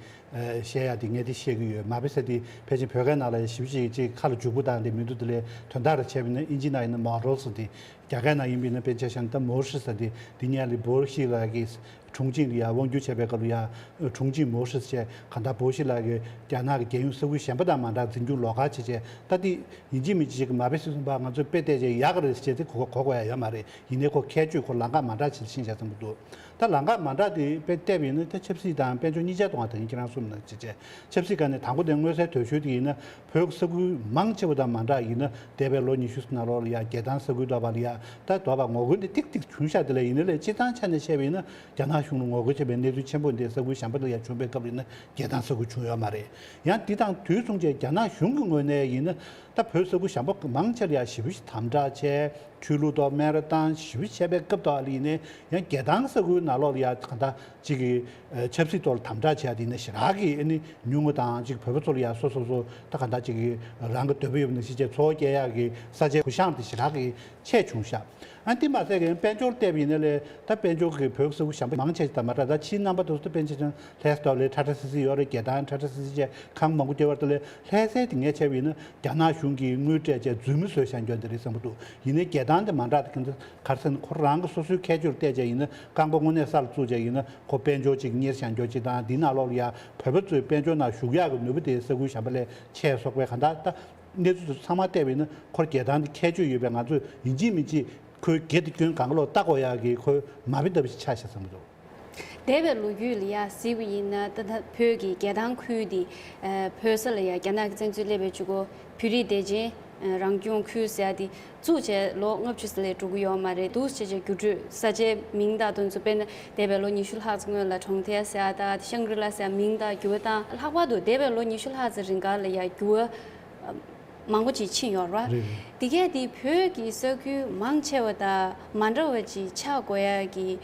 བཤད་ཡ་དེ་ངས་དེ་བཤད་ཀྱི་ཡོད། མ་དཔེ་ཟེར་དེ་ཕལ་ཆེར་བོད་སྐད་ནང་ལ་ཞེ་པོ་ཅིག་ཅིག་ཁ་ལ་འཇུག་པོ་དང་དེ་མི་འདུག་དེ་ལས་དོན་དག་རེ་བྱས་པ་ཡིན་ན། ཨིན་ཇི་ནང་ཡིན་ན་མོ་ཌལ་ཟེར་དེ། རྒྱ་སྐད་ནང་ཡིན་པ་ཡིན་ན་དཔེར་ན་ཆ་བཞག་ན་ད་མོ་ཧྲི་ཟེར་དེ། འདི་ཉིད་ལ་མོ་ཧྲི་ལགས་ཀྱིས་ཁྲུང་ཆིང་ལ་ཡ་དབང་སྒྱུར་བྱས་པའི་སྐབས་ལ་ཡ། ཁྲུང་ཆིང་མོ་ཧྲི་ཟེར་བྱས། གང་ལྟར་མོ་ཧྲི་ལགས་ཀྱིས་རྒྱ་ནག་གི་རྒྱལ་ཡོངས་ས་ཁུལ་གཞན་པ་དང་མ་འདྲ་འཛིན་སྐྱོང་ལོགས་ཀ་བྱས་བྱས། ད་དེ་ཡིན་གཅིག་མིན་གཅིག་མ་དཔེ་སྲིད་གཞུང་པ་ང་ཚོས་དཔེ་བལྟས་བྱས་ཡག་ག་རེད་ཟེར་བྱས་དེ་གོ་གོ་དགོས་ཡ་ཡོད་མ་རེད། ཡིན་ནའི་ཁོ་ཁྱད་ཆོས་ཁོ་ལམ་ཁ་མ་འདྲ་ཅིག་ཕྱིན་བཞག་ཙམ་པོ་འདུག་ད་ལམ་ཁ་མ་འདྲ་དེ་དཔེ་བལྟས་པ་ཡིན་ན། ད་ཆབ་སྲིད་དང་དཔལ་འབྱོར་གཉིས་ཆ་དང་དེ་ཁྱེད་རང་གསུངས་ན་ཅི་བྱས། ཆབ་སྲིད་སྒང་ནས་དང་པོ་དེ་མངོན་གསལ་དོད་ཤོས་དེ་ཡིན་ན། བོད་ས་ཁུལ་མང་ཆེ་བ་དང་མ་འདྲ་ཡིན་ན། འདས་པའི་ལོ་ཉི་ཤུ་ནང་ལོགས་ལ་ཡ་རྒྱལ་ཐང་ས་ཁུལ་དུ་བ་ལ་ཡ། ད་དུ་བ་ངོ་རྒོལ་འདི་ཏིག་ཏིག་བྱུང་ཤག་དེ་ལས་ཡིན་ན་ལས་སྤྱིར་བཏང་ཆ་ནས་བཤད་པ་ཡིན་ན། རྒྱ་ནག་གཞུང་ལ་ངོ་རྒོལ་བྱས་པའི་གནས་ཚུལ་ཆེན་པོ་འདི་ས་ཁུལ་གཞན་པ་ལ་ཡ་བྱུང་བའི་སྐབས་ལ་ཡིན་ན་རྒྱལ་ཐང་ས་ཁུལ་བྱུང་ཡོད་མ་རེད། ཡང་འདི་དང་དུས་མཚུངས་བྱས་རྒྱ་ནག་གཞུང་གི་ངོས་ནས་ཡིན་ན། ད་བོད་ས་ཁུལ་གཞན་པ་མང་ཆེ་ལ་ཡ་ཞེ་པོ་ཞིག་དམ་དྲག་བྱས། ཆོས་ལུགས་ཐོག་སྨད་ར་བཏང་ཞེ་པོ་བྱས་པའི་སྐབས་དུ་བ་ལ་ཡིན་ནའི། ཡང་རྒྱལ་ཐང་ས་ཁུལ་ནང་ལོགས་ལ་ཡ་གང་ལྟར་ཅིག་གི་ཆབ་སྲིད་ཐོག་ལ་དམ་དྲག་བྱས་ཏེ་ཡིན་ན་ཞེ་དྲག་གི་ཨ་ནི་ཉུང་ངུ་དང་། ཅིག་བོད་པ་ཚོ་ལ་ཡ་སོ་སོ་སོ་ད་གང་ལྟར་ཅིག་གི་རང་གི་འདོད་པ་ཡོད་པ་ནང་བཞིན་བྱས་འཚོ་བ་སྐྱེལ་ཡག་གི་ས་ཆའི་གུ་བཤངས་དེ་ཞེ་དྲག་གི་ཆེ་བྱུང་ཤག་ཨ་འདི་མ་ཟད་ཀྱང་དཔལ་འབྱོར་བལྟས་པ་ཡིན་ན་ལས། ད་དཔལ་འབྱོར་གྱི་བོད་ས་ཁུལ་གཞན་པ་མང་ཆེ་ཞིག་དང་མ་འདྲ། ད་ཕྱིའི་རྣམ་པ་དེ་ཚོ་ད་དཔེར་ན་ཆ་བཞག་ན་ལྷ་ས་ལ་ཁྲ་ཁྲ་སིལ་སིལ་ཡོད་རེད། རྒྱལ་ཐང་ཁྲ་ཁྲ་སིལ་སིལ་བྱས་ཁང་མང་པོ་སྐྱེ་བར་དུ་ལས། ལྷ་སའི་དེ་ངས་བྱས་པ་ཡིན་ན་རྒྱ་ནག་གཞུང་གིས་དངུལ་སྤྲད་བྱས་རྫུན་མ་བཟོས་བཞག་རྒྱུ་འདི་རེད་བསམ་གྱི་འདུག་ཡིན་ནའི་རྒྱལ་ཐང་དེ་མ་འདྲ་དེ་ག་འདྲ་ག་རེ་ཟེར་ན། ཁོ་རང་གི་སོ་སོའི་ཁྱད་ཆོས་ལ་བལྟས་བྱས་ཡིན་ན། རྐང་པ་དངོས་གནས་ས་ལ་བཙུགས་བྱས་ཡིན་ན་ཁོ་དཔལ་འབྱོར་ཅིག་གཉེར་བཞག་རྒྱུ་ཅིག་དང་། འདི་ནང་ལོགས་ལ་ཡ་བོད་པ་ཚོས་དཔལ་འབྱོར་ནང་ཞུགས་ཡག་གི་ནུས་པ་དེ་ས་ཁུལ་གཞན་པ་ལས་ཆེ་སོགས་པའི་གང་ལྟར་ད་གནས་ཚུལ་དེ་ཚོ་ཚང་མ་བལྟས་པ་ཡིན་ན། ཁོར་རྒྱལ་ཐང་དེ་ཁྱད་ཆོས་ཡོད་པས། ང་ཚོས་ཡིན་གཅིག་མིན་གཅིག་ཁོའི་དགེ་དེ་སྐྱོན་གང་ག་ལོག་ལྟ་དགོས་ཡག་གི་ཁོའི་མ་དཔེ་ལྟ་བུ་ཞིག་ཆགས་ཤག་བསམ་གྱི་འདུག་འདས་པའི་ལོ་རྒྱུས་ལ་ཡ་གཟིགས་པ་ཡིན་ན། ད་ལྟ་བོད་ཀྱི་རྒྱལ་ཐང་ཁུལ་འདི། ཨ། བོད་ས་ལ་ཡ་རྒྱ་ནག་གི་བཙན་འཛུལ་སླེབས་པའི་གཅིག་གོ། བོད་རིགས་བདེ་ཆེན་རང་སྐྱོང་ཁུལ་ཟེར་ཡ་དེ་བཙུགས་བྱས་ལོ་ལྔ་བཅུ་ཙམ་ལས་འགྲོ་གི་ཡོད་མ་རེད། འདུག་བྱས་བྱས་འགྱུར་འགྲོས་ས་ཆའི་མིང་དང་དེ་ཚོ། དཔེར་ན་འདས་པའི་ལོ་ཉི་ཤུ་ལྷག་ཙམ་སྔོན་ལ་གྲོང་ཁྱེར་ཟེར་ཡ་དང་ཤང་གྲི་ལ་ཟེར་ཡ་མིང་དང་འགྱུར་བ་བཏང་། ལྷག་པར་དུ་འདས་པའི་ལོ་ཉི་ཤུ་ལྷག་ཙམ་རིང་ག་ལ་ཡ་འགྱུར་བ་མང་པོ་ཅིག་ཕྱིན་ཡོད་རེད་བ། རེད་རེད། དེ་གས་དེ་བོད་ཀྱི་ས་ཁུལ་མང་ཆེ་བ་དང་མ་འདྲ་བ་ཅིག་ཆགས་དགོས་ཡ་གི་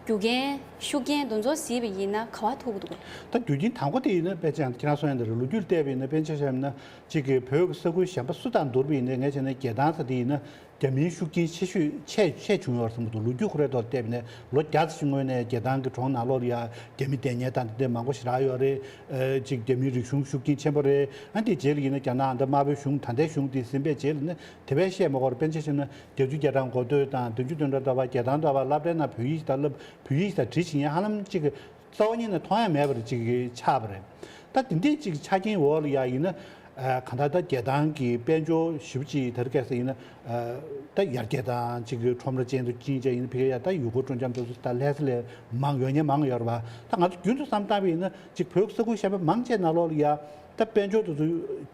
རྒྱུ་རྐྱེན་ཤུགས་རྐྱེན་དེ་ཚོ་གཟིགས་པ་ཡིན་ན་ག་པར་ཐུག་གི་འདུག་ད་རྒྱུ་རྐྱེན་དང་པོ་དེ་ཡིན་ན་དཔེར་ན་ཁྱེད་རང་གསུངས་ཡ་འདི་རེད། ལོ་རྒྱུས་བལྟས་པ་ཡིན་ན། དཔེར་ན་ཆ་བཞག་ན་གཅིག་གི་བོད་ཀྱི་ས་ཁུལ་གཞན་པ་སུ་དང་བསྡུར་བ་ཡིན་ན། ངས་བྱས་ན་རྒྱལ་ཐང་ཟེར་དེ་ཡིན་ན། རྒྱ་མིའི་ཤུགས་རྐྱེན་ཆེ་ཤོས་ཆེ་ཆེ་བྱུང་ཡོད་རེད་བསམ་གྱི་འདུག་ལོ་རྒྱུས་ཁོ་རའི་ཐོག་བལྟས་པ་ཡིན་ན་ལོ་བརྒྱ་ཙམ་ཞིག་སྔོན་ནས་རྒྱལ་ཐང་གི་གྲོང་ནང་ལོགས་ལ་ཡ་རྒྱ་མི་བསྡད་མཁན་དང་དེ་འདྲ་མང་པོ་ཞེ་དྲག་ཡོད་རེད། ཨ་ཅིག་རྒྱ་མིའི་རིག་གཞུང་ཤུགས་རྐྱེན་ཆེན་པོ་རེད། ཨ་དེ་རྗེས་ལ་ཡིན་ན་རྒྱ་ནག་ཨ་མདོ་དམར་པོའི་གཞུང་ད་ལྟའི་གཞུང་དེ་ཟིན་པའི་རྗེས་ལ་ཡིན་ན་དེ་བས་བཤད་མ་དགོས་རེད། དཔེར་ན་ཆ་བཞག་ན་བརྒྱད་ཅུ་གྱ་གྲངས་འགོ་སྟོད་དང་བདུན་ཅུ་དོན་གྲངས་དོག་པ་རྒྱལ་ཐང་དོག་པ་སློབ་གྲྭའི་ནང་བོད་ཡིག་ཞིག་དང་བསླབ་བོད་ཡིག་ཞིག་དང་བྲིས་བྱེད་མཁན་ཧ་ལམ་ཅིག་རྩ་བ་ཉིད་ནས་མཐོང་ཡ་མེད་པ་རེད་ཅིག་ཆགས་པ་རེད། ད་དེ་འདྲའི་ཅིག་ཆ་རྐྱེན་འོག་ལ་ཡ་ཡིན་ན། ཨ་གང་ལྟར་ད་རྒྱལ་ཐང་གི་དཔལ་འབྱོར་ཞེ་པོ་ཅིག་དེ་རིང་ཁ་སང་ཡིན་ན། ཨ་ད་ཡར་རྒྱས་དང་ཅིག་ཁྲོམ་ར་ཅན་དུ་ཕྱིན་བྱས་ཡིན་ན་ཕ་གིར་ཡ་ད་ཡུལ་སྐོར་སྤྲོ་འཆམ་དེ་ཚོ་ད་ལྷ་ས་ལས་མང་ཡོད་ཉེ་མང་ཡོད་རེད་བ། ད་ང་ཚོ་རྒྱུན་དུ་བསམ་བཏང་བ་ཡིན་ན་ཅིག་བོད་ས་ཁུལ་གཞན་པ་མང་ཆེ་ནང་ལོགས་ལ་ཡ་ད་དཔལ་འབྱོར་དེ་ཚོ་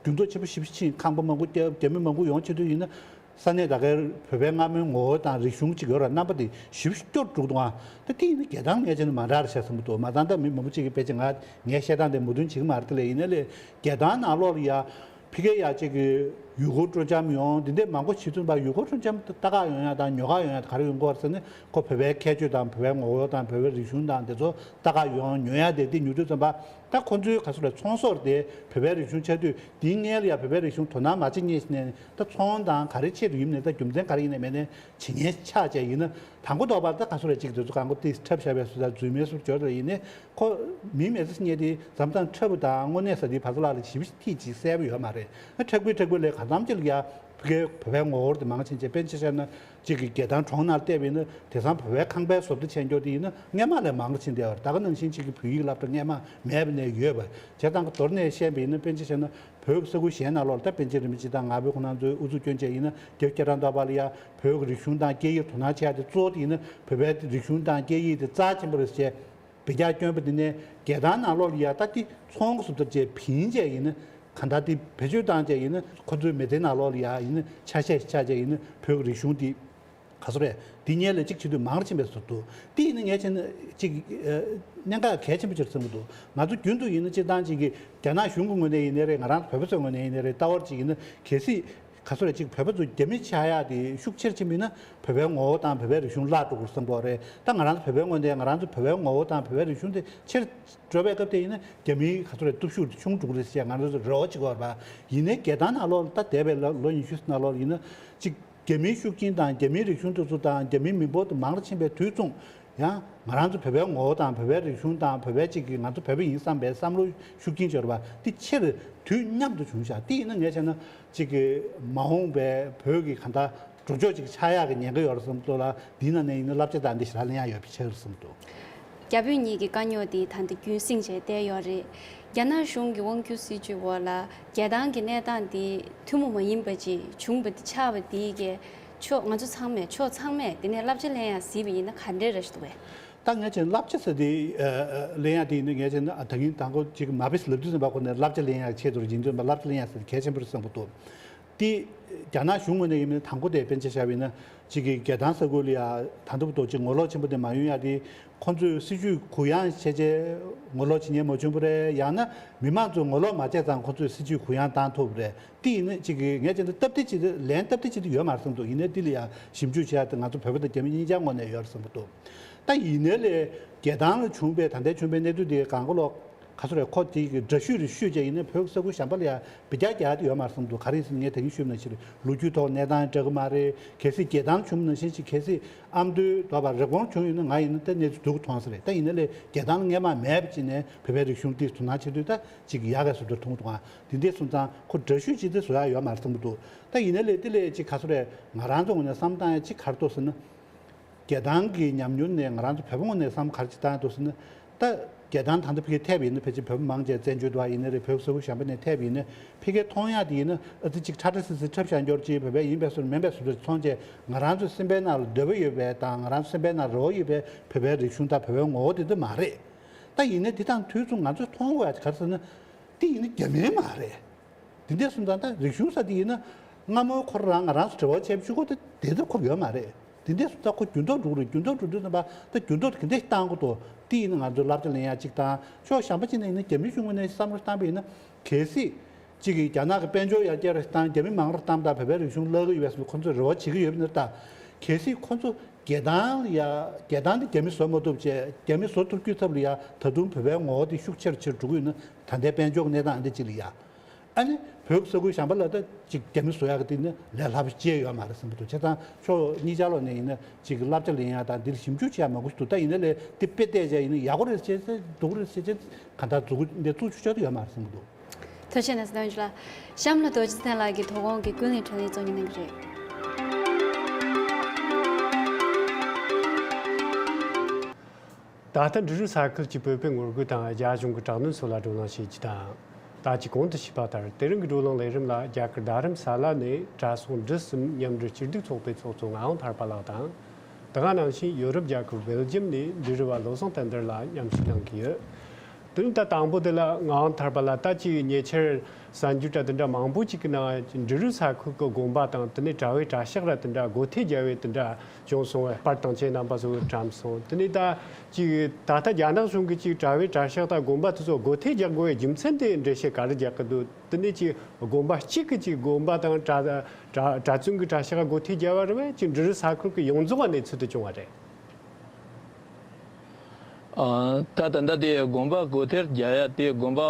འགྱུར་ལྡོག་ཆེན་པོ་ཞེ་པོ་ཕྱིན། ཁང་པ་མང་པོ་བརྒྱབ། རྒྱ་མི་མང་པོ་ཡོང་བྱེད་དུས་ཡིན་ན། ས་གནས་ད་གའི་བོད་པའི་སྔ་མོའི་ངོ་བོ་དང་རིག་གཞུང་ཅིག་ཡོད་ར། རྣམ་པ་དེ་ཞེ་པོ་སྐྱོ་རུ་འགྲོ་གི་འདུག་ཨ། ད་དེ་ཡིན་ན་རྒྱལ་ཐང་ངས་བྱས་ན་མ་འདྲ་རེད་བྱས་བསམ་གྱི་འདུག་མ་ཚང་ད་མི་མང་པོ་ཅིག་གིས་དཔེ་ཆ་ང་ངའི་བཤད་སྟངས་དེ་མོས་མཐུན་བྱེད་ཀྱི་མ་རེད་དེ་ལས་ཡིན་ན་ལས་རྒྱལ་ཐང་ནང་ལོགས་ལ་ཡ་ཕ་གིར་ཡ་ཅིག་གི་ཡུལ་སྐོར་སྤྲོ་འཆམ་ཡོང་འདི་འདྲས་མང་པོ་བྱེད་ཚུལ་པ་ཡུལ་སྐོར་སྤྲོ་འཆམ་ལྟ་ག་ཡོང་ཡ་དང་ཉོ་ག་ཡོང་ཡ་ག་རེ་ཡོང་གི་ཡོད་རེད་ཟེར་ན་ཁོ་བོད་པའི་ཁྱད་ཆོས་དང་བོད་པའི་ངོ་བོ་དང་བོད་པའི་རིག་གཞུང་དང་དེ་ཚོ་ལྟ་ག་ཡོང་ཉོ་ཡ་དེ་དེ་ཉོ་དུས་ཙམ་པ། ད་ཁོ་ཚོའི་ག་ཚོད་རེད། ཚོང་ཟོག་དེ་བོད་པའི་རིག་གཞུང་ཆགས་དུས་དེའི་སྔོན་ལ་ཡ་བོད་པའི་རིག་གཞུང་དོ་སྣང་མ་བྱེད་མཁན་ཞིག་ནས་ད་ཚོང་དང་ག་རེ་ཆེད་དུ་ཡིན་ནའི་ད་རྒྱུ་མཚན་ག་རེ་ཡིན་ནའི་མེད་ནའི་བྱེད་མཁན་ཆགས་བྱས་ཡིན་ན་དང་པོ་ཐོག་པར་ད་ག་ཚོད་རེད་ཅིག་དེ་ཚོ་གང་གོ་ཏིས་འཁྲབ་བཞག་པའི་བཟོ་ལྟ་རྫུན་མའི་བཟོ་སྦྱོར་དེ་ཡིན་ནའི་ཁོ་མི་མེད་ས་སྙེ་དེ་འཛམ་ཐང་འཁྲབ་པ་དང་དངོས་གནས་ས་དེའི་བར་ཐག་ལ་ཞིབ་ཐིག་ཅིག་གསལ་པོ་ཡོད་མ་རེད། ཨ་འཁྲབ་ཀི་འཁྲབ་ཀི་ལས་གང་འཚམ་ཅིག་ལ་ཡ་བོད་པའི་ངོ་བོར་དེ་མང་ཕྱིན་ཆད་དཔེར་ན་ཆ་བཞག་ན། གཅིག་གིས་རྒྱལ་ཐང་གྲོང་ནང་བལྟས་པ་ཡིན་ན་དེང་སང་བོད་པའི་ཁང་པའི་བཟོ་ལྟ་ཆས་འཇོག་དེ་ཡིན་ན་སྔས་མ་ལས་མང་རུ་ཕྱིན་བསྡད་པ་རེད། ད་ག་ནང་བཞིན་གཅིག་གིས་བོད་ཡིག་སློབ་གྲྭ་སྔས་མ་མེད་པ་ནས་ཡོད་པ་བྱས་ཙང་མདོར་ན་བཤད་པ་ཡིན་ན་དཔེར་ན་ཆ་བཞག་ན་བོད་ཀྱི་ས་ཁུལ་གཞན་ནང་ལོགས་ལ་ད་པཎ་ཆེན་རིན་པོ་ཆེ་དང་ང་ཕོད་ཁོང་རྣམ་ཚོའི་དབུ་འཛུགས་སྐྱོན་བྱས་ཡིན་ན་རྒྱལ་བ་རྒྱལ་ཐང་དོག་པ་ལ་ཡ་བོད་ཀྱི་རིག་གཞུང་དང་སྐད་ཡིག་དོ་སྣང་བྱེད་ཡ་དེ་གཙོ་བོ་དེ་ཡིན་ན་བོད་པའི་རིག་གཞུང་དང་སྐད་ཡིག་དེ་རྩ་ཆེན་པོ་རེད་ཟེར། བེ་རྒྱག་སྐྱོན་པ་འདི་ནས་རྒྱལ་ཐང་ནང་ལོགས་ལ་ཡ་ད་ཏི་ཚོང་གི་བཟོ་ལྟ་བཅས་བིན་བཅས་ཡིན་ན་ག་འདྲ་ཏི་བེད་སྤྱོད་བཏང་བཅས་ཡིན་ན་ཁོ་ཚོའི་མི་ཚེ་ནང་ལོགས་ལ་ཡ་ཡིན་ན་ཆ་ཤས་ཤིག་ཆགས་བཅས་ཡིན་ན་བོད་ཀྱི་རིག་གཞུང་འདི་ག་ཚོད་རེད་འདི་གཉེར་ལས་གཅིག་བྱེད་དུས་མང་རུ་ཕྱིན་པའི་བཟོ་འདུག་དེ་ཡིན་ན་ངས་བྱས་ན་གཅིག་གནད་འགག་གལ་ཆེན་པོ་ཅིག་བསམ་གྱི་འདུག་ང་ཚོ་རྒྱུན་དུ་ཡིན་ན་སྤྱིར་བཏང་གཅིག་གི་རྒྱ་ནག་གཞུང་གི་ངོས་ནས་ཡིན་ནའི་རེད། ང་རང་ཚོ་བོད་པ་ཚོའི་ངོས་ནས་ཡིན་ནའི་རེད། ལྟ་བར་གཅིག་ཡིན་ན་གལ་སྲིད། ག་ཚོད་རེད་ཅིག་བོད་པ་ཚོ་རྒྱ་མི་ཆགས་ཡག་དེ་ཤུགས་ཆེར་ཕྱིན་པ་ཡིན་ན་བོད་པའི་ངོ་བོ་དང་བོད་པའི་རིག་གཞུང་བརླག་འགྲོ་གི་རེད་བསམ་གྱི་ཡོད་རེད། ད་ང་རང་ཚོ་བོད་པའི་ངོས་ནས་ང་རང་ཚོ་བོད་པའི་ངོ་བོ་དང་བོད་པའི་རིག་གཞུང་དེ་ཆེར་འགྲོ་བའི་སྐབས་དེ་ཡིན་ན་རྒྱ་མིའི་ག་ཚོད་རེད་སྟོབས་ཤུགས་དེ་ཆུང་འགྲོ་གི་རེད་ཟེར་ང་རང་ཚོ་རེ་བ་བྱེད་ཀྱི་ཡོད་རེད་པ། ཡིན་ནའི་རྒྱལ་ཐང་ནང་ལོགས་ལ་ད་འདས་པའི་ལོ་ལོ་ཉི་ཤུ་ནང་ལོགས་ལ་ཡིན་ན་ཅིག་རྒྱ་མིའི་ཤུགས་རྐྱེན་དང་རྒྱ་མིའི་རིག་གཞུང་དེ་ཚོ་དང་རྒྱ་མིའི་མི་འབོར་དེ་མང་རུ་ཕྱིན་པའི་དུས་མཚུངས། ཡང་ང་རང་ཚོ་བོད་པའི་ངོ་བོ་དང་བོད་པའི་རིག་གཞུང་དང་བོད་པའི་གཅིག་གི་ང་ཚོ་བོད་པ་ཡིན་བསམ་པའི་བསམ་བློ་ཤུགས་རྐྱེན་འབྱོར་བ་དེ་ཆེར་དུས་མཉམ་དུ་བྱུང་ཤག་དེ་ཡིན་ན་ངས་བྱས་ན་གཅིག་གི་མ་འོངས་པའི་བོད་ཀྱི་གང་ལྟར་འགྲོ་ཕྱོགས་གཅིག་ཆགས་ཡག་གི་ཉེན་ཁ་ཡོད་རེད་བསམ་ཚོ་ལ་འདི་ན་ནས་ཡིན་ན་བསླབ་བྱ་དང་འདི་ཞེ་དྲག་ལེན་ཡག་ཡོད་པའི་ཆགས་རེད་བསམ་འདུག་རྒྱ་བོད་གཉིས་ཀྱི་དཀའ་རྙོག་འདི་ད་ལྟ་རྒྱུན་བསྲིངས་བྱས་བསྡད་ཡོད་རེད། རྒྱ་ནག་གཞུང་གི་དབང་སྒྱུར་སྲིད་བྱུས་འོག་ལ་རྒྱལ་ཐང་གི་གནས་སྟངས་འདི་ཐུན་མོང་མ་ཡིན་པ་ཅིག་བྱུང་བ་འདི་ཆགས་པ་འདི་གས་ཕྱོགས་ང་ཚོ་ཚང་མས་ཕྱོགས་ཚང་མས་དེ་ནས་བསླབ་བྱ་ལེན་ཡག་གཟིགས་པ་ཡིན་ན་ག་འདྲས་རེད་ཞུ་བས། ད་ངས་བྱས་ན་བསླབ་བྱ་ཟེར་དེ་ཨ་ཨ་ལེན་ཡག་དེ་ཡིན་ན་ངས་བྱས་ན་ཨ་ད་གིན་དང་པོ་ཅིག་མ་བིས་ལབ་དུས་ཙམ་པ་ཁོ་ནས་བསླབ་བྱ་ལེན་ཡག་ཆེད་དུ་ཡིན་དུས་ཙམ་པ་བསླབ་བྱ་ལེན་ཡག་ཟེར་དེ་གལ་ཆེན་པོ་རེད་བསམ་གྱི་འདུག་དེ་རྒྱ་ནག་གཞུང་ངོས་ནས་ཡིན་ན་དང་པོ་དེ་དཔེར་ན་ཆ་བཞག་པ་ཡིན་ན་ཅིག་གི་རྒྱལ་ཐང་ས་ཁུལ་ལ་ཡ་ད་དུང་ཏོག་ཅིག་ངོ་ལོག་ཆེན་པོ་དེ་མ་ཡོང་ཡག་དེ་ཁོ་ཚོས་སྲིད་ཇུས་གུ་ཡངས་བྱས་བྱས་ངོ་ལོག་བྱེད་མཁན་མ་བྱུང་བ་རེད། ཡང་ན་མི་མང་ཚོས་ངོ་ལོག་མ་བྱས་ཙང་ཁོ་ཚོས་སྲིད་ཇུས་གུ་ཡངས་བཏང་ཐུབ་པ་རེད། དེ་ཡིན་ན་ཅིག་གི་ངས་བྱས་ན་སྟབས་བདེ་ཅིག་ལན་སྟབས་བདེ་ཅིག་ཏུ་ཡོད་མ་རེད་བསམ་འདུག་ཡིན་ནའི་འདི་ལ་ཡང་ཞིབ་འཇུག་བྱེད་ཡག་དེ་ང་ཚོ་བོད་པ་དང་རྒྱ་མི་གཉིས་ཆ་ངོས་ནས་ཡོད་རེད་བསམ་གྱི་འདུག་ད་ཡིན་ནའི་ལས་རྒྱལ་ཐང་ལ་བྱུང་བའི་ད་ལྟའི་བྱུང་བའི་གནས་ཚུལ་དེ་གང་ག་ལོག་ག་ཚོད་རེད། ཁོ་དེ་གི་འདྲ་བཤུས་རེ་བཤུས་བྱས་ཡིན་ན་བོད་ས་ཁུལ་གཞན་པ་ལ་ཡང་འབུད་རྒྱག་རྒྱག་དེ་ཡོད་མ་རེད་བསམ་འདུག་ག་རེ་ཡིན་ཟེར་ན་ངས་ད་གིན་ཞུས་པ་ནང་བཞིན་ལོ་རྒྱུས་ཐོག་གནས་སྟངས་འདྲ་གི་མ་རེད། གལ་སྲིད་རྒྱལ་ཐང་བྱུང་བ་ནང་བཞིན་ཅིག་གལ་སྲིད་ཨ་མདོའི་དོག་པ་རི་གོང་བྱུང་ཡོད་ན་ང་ཡིན་ན་ད་གནས་ཚུལ་སྡུག་གི་མཐོང་ས་རེད། ད་ཡིན་ན་ལས་རྒྱལ་ཐང་ལ་སྔས་མ་མེད་པ་ཅིག་ནས་བོད་པའི་རིག་གཞུང་དེ་དོ་སྣང་བྱེད་དུས་ད་ཅིག་ཡག་གི་བཟོ་འདྲ་མཐོང་འདུག་ཨ་དེ་འདྲས་སོང་ཙང་ཁོ་འདྲ་བཤུས་ཅིག་དེ་བཟོ་ཡག་ཡོད་མ་རེད་བསམ་གི་འདུག་ད་ཡིན་ན་ལས་དེ་ལས་ཅིག་ག་ཚོད་རེད། ང་རང་ཚོ་ངོས་ནས་བསམ་བཏང་ཡ་ཅིག་ག་རེ་འདུག་ཟེར་ན། རྒྱལ་ཐང་གི་ཉམས་མྱོང་ནས་ང་རང་ཚོ་བོད་པ་ངོས་ནས་བསམ་ག་རེ་ཅིག་བཏང་འདུག་ཟེར་ན། ད་རྒྱལ་ཐང་ད་ལྟ་ཕ་གིར་ཐེབས་ཡིན་ན་ཕལ་ཆེར་བོད་པ་མང་ཆེ་བཙན་བྱོལ་དུ་བ་ཡིན་ན་རེད། བོད་ས་ཁུལ་གཞན་པ་ནས་ཐེབས་ཡིན་ན་ཕ་གིར་མཐོང་ཡག་དེ་ཡིན་ན་ཨ་ཙི་ཅིག་ཁྲ་ཁྲ་སིལ་སིལ་འཁྲབ་བཞག་འགྱོར་ཅིག་བོད་པ་ཡིན་པའི་བཟོ་འདྲ་མིན་པའི་བཟོ་འདྲ་མཐོང་བྱས་ང་རང་ཚོ་སེམས་པའི་ནང་ལ་འདོད་པ་ཡོད་པའི་དང་ང་རང་ཚོ་སེམས་པའི་ནང་རེ་བ་ཡོད་པའི་བོད་པའི་རིག་གཞུང་དང་བོད་པའི་ངོ་བོ་དེ་འདྲ་མ་རེད། ད་ཡིན་ན་དེ་དང་དུས་མཚུངས་ང་ཚོས་མཐོང་དགོས་ཡག་ག་རེ་ཟེར་ན་དེ་ཡིན་ན་རྒྱ་མི་མ་རེད། དེ་འདྲས་སོང་ཙང་ད་རིག་གཞུང་ས་དེ་ཡིན་ན་སྔ་མོའི་ཁོ་རང་ང་རང་ཚོ་འབྲེལ་བ་བྱས་པ་གཅིག་པོ་དེ་དེ་ལྟར་ཁོ་ཡོད་མ་རེད། དེ་འདྲས་སོང་ཙང་ཁོ་འགྱུར་ལྡོག་འགྲོ་གི་རེད། འགྱུར་ལྡོག་འགྲོ་དུས་ཙམ་པ་ད་འགྱུར་ལྡོག་དེ་ག་འདྲས་བཏང་དགོས་འདུག་དེ་ཡིན་ན་ང་ཚོས་བསླབ་བྱ་ལེན་ཡག་གཅིག་དང་ཕྱོགས་གཞན་པ་གཅིག་ནས་ཡིན་ན་རྒྱ་མི་གཞུང་ངོས་ནས་བསམ་བློ་བཏང་པ་ཡིན་ན་གལ་སྲིད་གཅིག་གིས་རྒྱ་ནག་གི་དཔལ་འབྱོར་ཡར་རྒྱས་རེ་བཏང་རྒྱ་མི་མང་རུ་བཏང་དང་བོད་པའི་རིག་གཞུང་བརླག་གི་ཡོད་པས་ཁོ་ཚོས་རེ་བ་བྱེད་ཀྱི་ཡོད་པ་ཡིན་ན་ད་གལ་སྲིད་ཁོ་ཚོ་རྒྱལ་ཐང་ལ་ཡ་རྒྱལ་ཐང་དེ་རྒྱ་མི་བཟོ་མ་ཐུབ་བྱས་རྒྱ་མི་བཟོ་ཐུབ་རྒྱུའི་ཐབས་ལ་ཡ་ད་དུང་བོད་པའི་ངོ་བོ་དེ་ཤུགས་ཆེ་རུ་ཆེ་རུ་འགྲོ་གི་ཡོད་ན་ད་ལྟའི་དཔལ་འབྱོར་གྱི་གནས་སྟངས་འདི་གཅིག་ལ་ཡ། ཨ་ནི་བོད་ས་ཁུལ་གཞན་པ་ལ་ད་ཅིག་རྒྱ་མི་བཟོ་ཡག་གི་དེ་ནི་ལས་སླ་པོ་ཅིག་ཡོད་མ་རེད་བསམ་གྱི་འདུག་བྱས་ཙང་ཕྱོགས་གཉིས་ཆ་ལོག་ནས་ཡིན་ན་ཅིག་བསླབ་བྱ་ལེན་ཡག་དང་འདིར་ཞིབ་འཇུག་བྱེད་ཡག་མང་པོ་ཞིག་འདུག་ད་ཡིན་ན་ལས་དེ་དཔེ་བལྟས་བྱས་ཡིན་ན་ཡག་པོ་རེད་བྱས་ཚེ་སྡུག་པོ་རེད་བྱས་ཚེ་གང་ལྟར་འཛུགས་འདི་བཙུགས་ཆོག་ཆོག་ཡོད་མ་རེད་བསམ་གྱི་འདུག་ཐུགས་རྗེ་ཆེ་གནང་ཟིན་ཐོན་ཞུ་ལ། གཤམ་ལ་རྡོ་རྗེ་ཚེ་བརྟན་ལགས་ཀྱིས་དོ་དགོང་གི་ཀུན་གླེང་དྲི་བའི་གཙོ་གཉེར་གནང་གི་རེད། ད་ལྟ་འབྲི་རུ་ས་ཁུལ་གྱི་བོད་པའི་ངོ་རྒོལ་དང་རྒྱ་གཞུང་གི་དྲག་གནོན་སོགས་ལ་བགྲོ་གླེང་བྱེད་རྒྱུ་དང་། ད་ཅི་གོང་དུ་ཞུས་པ་ལྟར་དེ་རིང་གི་བགྲོ་གླེང་ལས་རིམ་ལ་རྒྱ་གར་རྡ་རམ་ས་ལ་ནས་གྲྭ་ཚང་འབྲི་གསུམ་མཉམ་འབྲེལ་སྐྱིད་སྡུག་ཚོགས་པའི་ཚོགས་གཙོ་ངག་དབང་ཐར་པ་ལགས་དང་། དེ་ག་ནང་བཞིན་ཡོ་རོབ་རྒྱལ་ཁབ་སྦེལ་ཇམ་ནས་འབྲི་རུ་བ་བློ་བཟང་བསྟན་དར་ལགས་མཉམ་ཞུགས་གནང་གི་ཡོད། དེ་ནི་ད་དང་པོ་དེ་ལ་ངག་དབང་ཐར་པ་ལགས། ད་ཅིག་ཉེ་ཆར་གསར་འགྱུར་དང་དེ་འདྲ་མང་པོ་ཅིག་གི་ནང་འབྲི་རུ་ས་ཁུལ་གྱི་དགོན་པ་དང་དེ་ནས་གྲྭ་བའི་གྲྭ་ཤག་ར་དེ་འདྲ་སྒོ་ཐེལ་རྒྱག་པའི་དེ་འདྲ་བྱུང་སོང་བས། པར་དང་ཁྱེད་རྣམ་པ་ཚོས་བཀྲམ་སོང་། དེ་ནས་ད་ཅིག་ད་ལྟ་རྒྱ་ནག་གཞུང་གིས་ཅིག་གྲྭ་བའི་གྲྭ་ཤག་དང་དགོན་པ་དེ་ཚོ་སྒོ་ཐེལ་རྒྱག་དགོས་པའི་རྒྱུ་མཚན་དེ་འགྲེལ་བཤད་ག་རེ་རྒྱག་གི་འདུག་དེ་ནས་ཅིག་དགོན་པ་གཅིག་གི་ཅིག་དགོན་པ་དང་གྲྭ་གྲྭ་གྲྭ་བཙུན་གྱི་གྲྭ་ཤག་སྒོ་ཐེལ་རྒྱག་པ་རེད་པས། ཅིག་འབྲི་རུ་ས་ཁུལ་གྱི་ཡོངས་རྫོགས་གནས་ཚུལ་དེ་བྱུང་བ་རེད། ཨ། ད་ད་ལྟ་དེ་དགོན་པ་སྒོ་ཐེལ་རྒྱག་ཡ་དེ་དགོན་པ་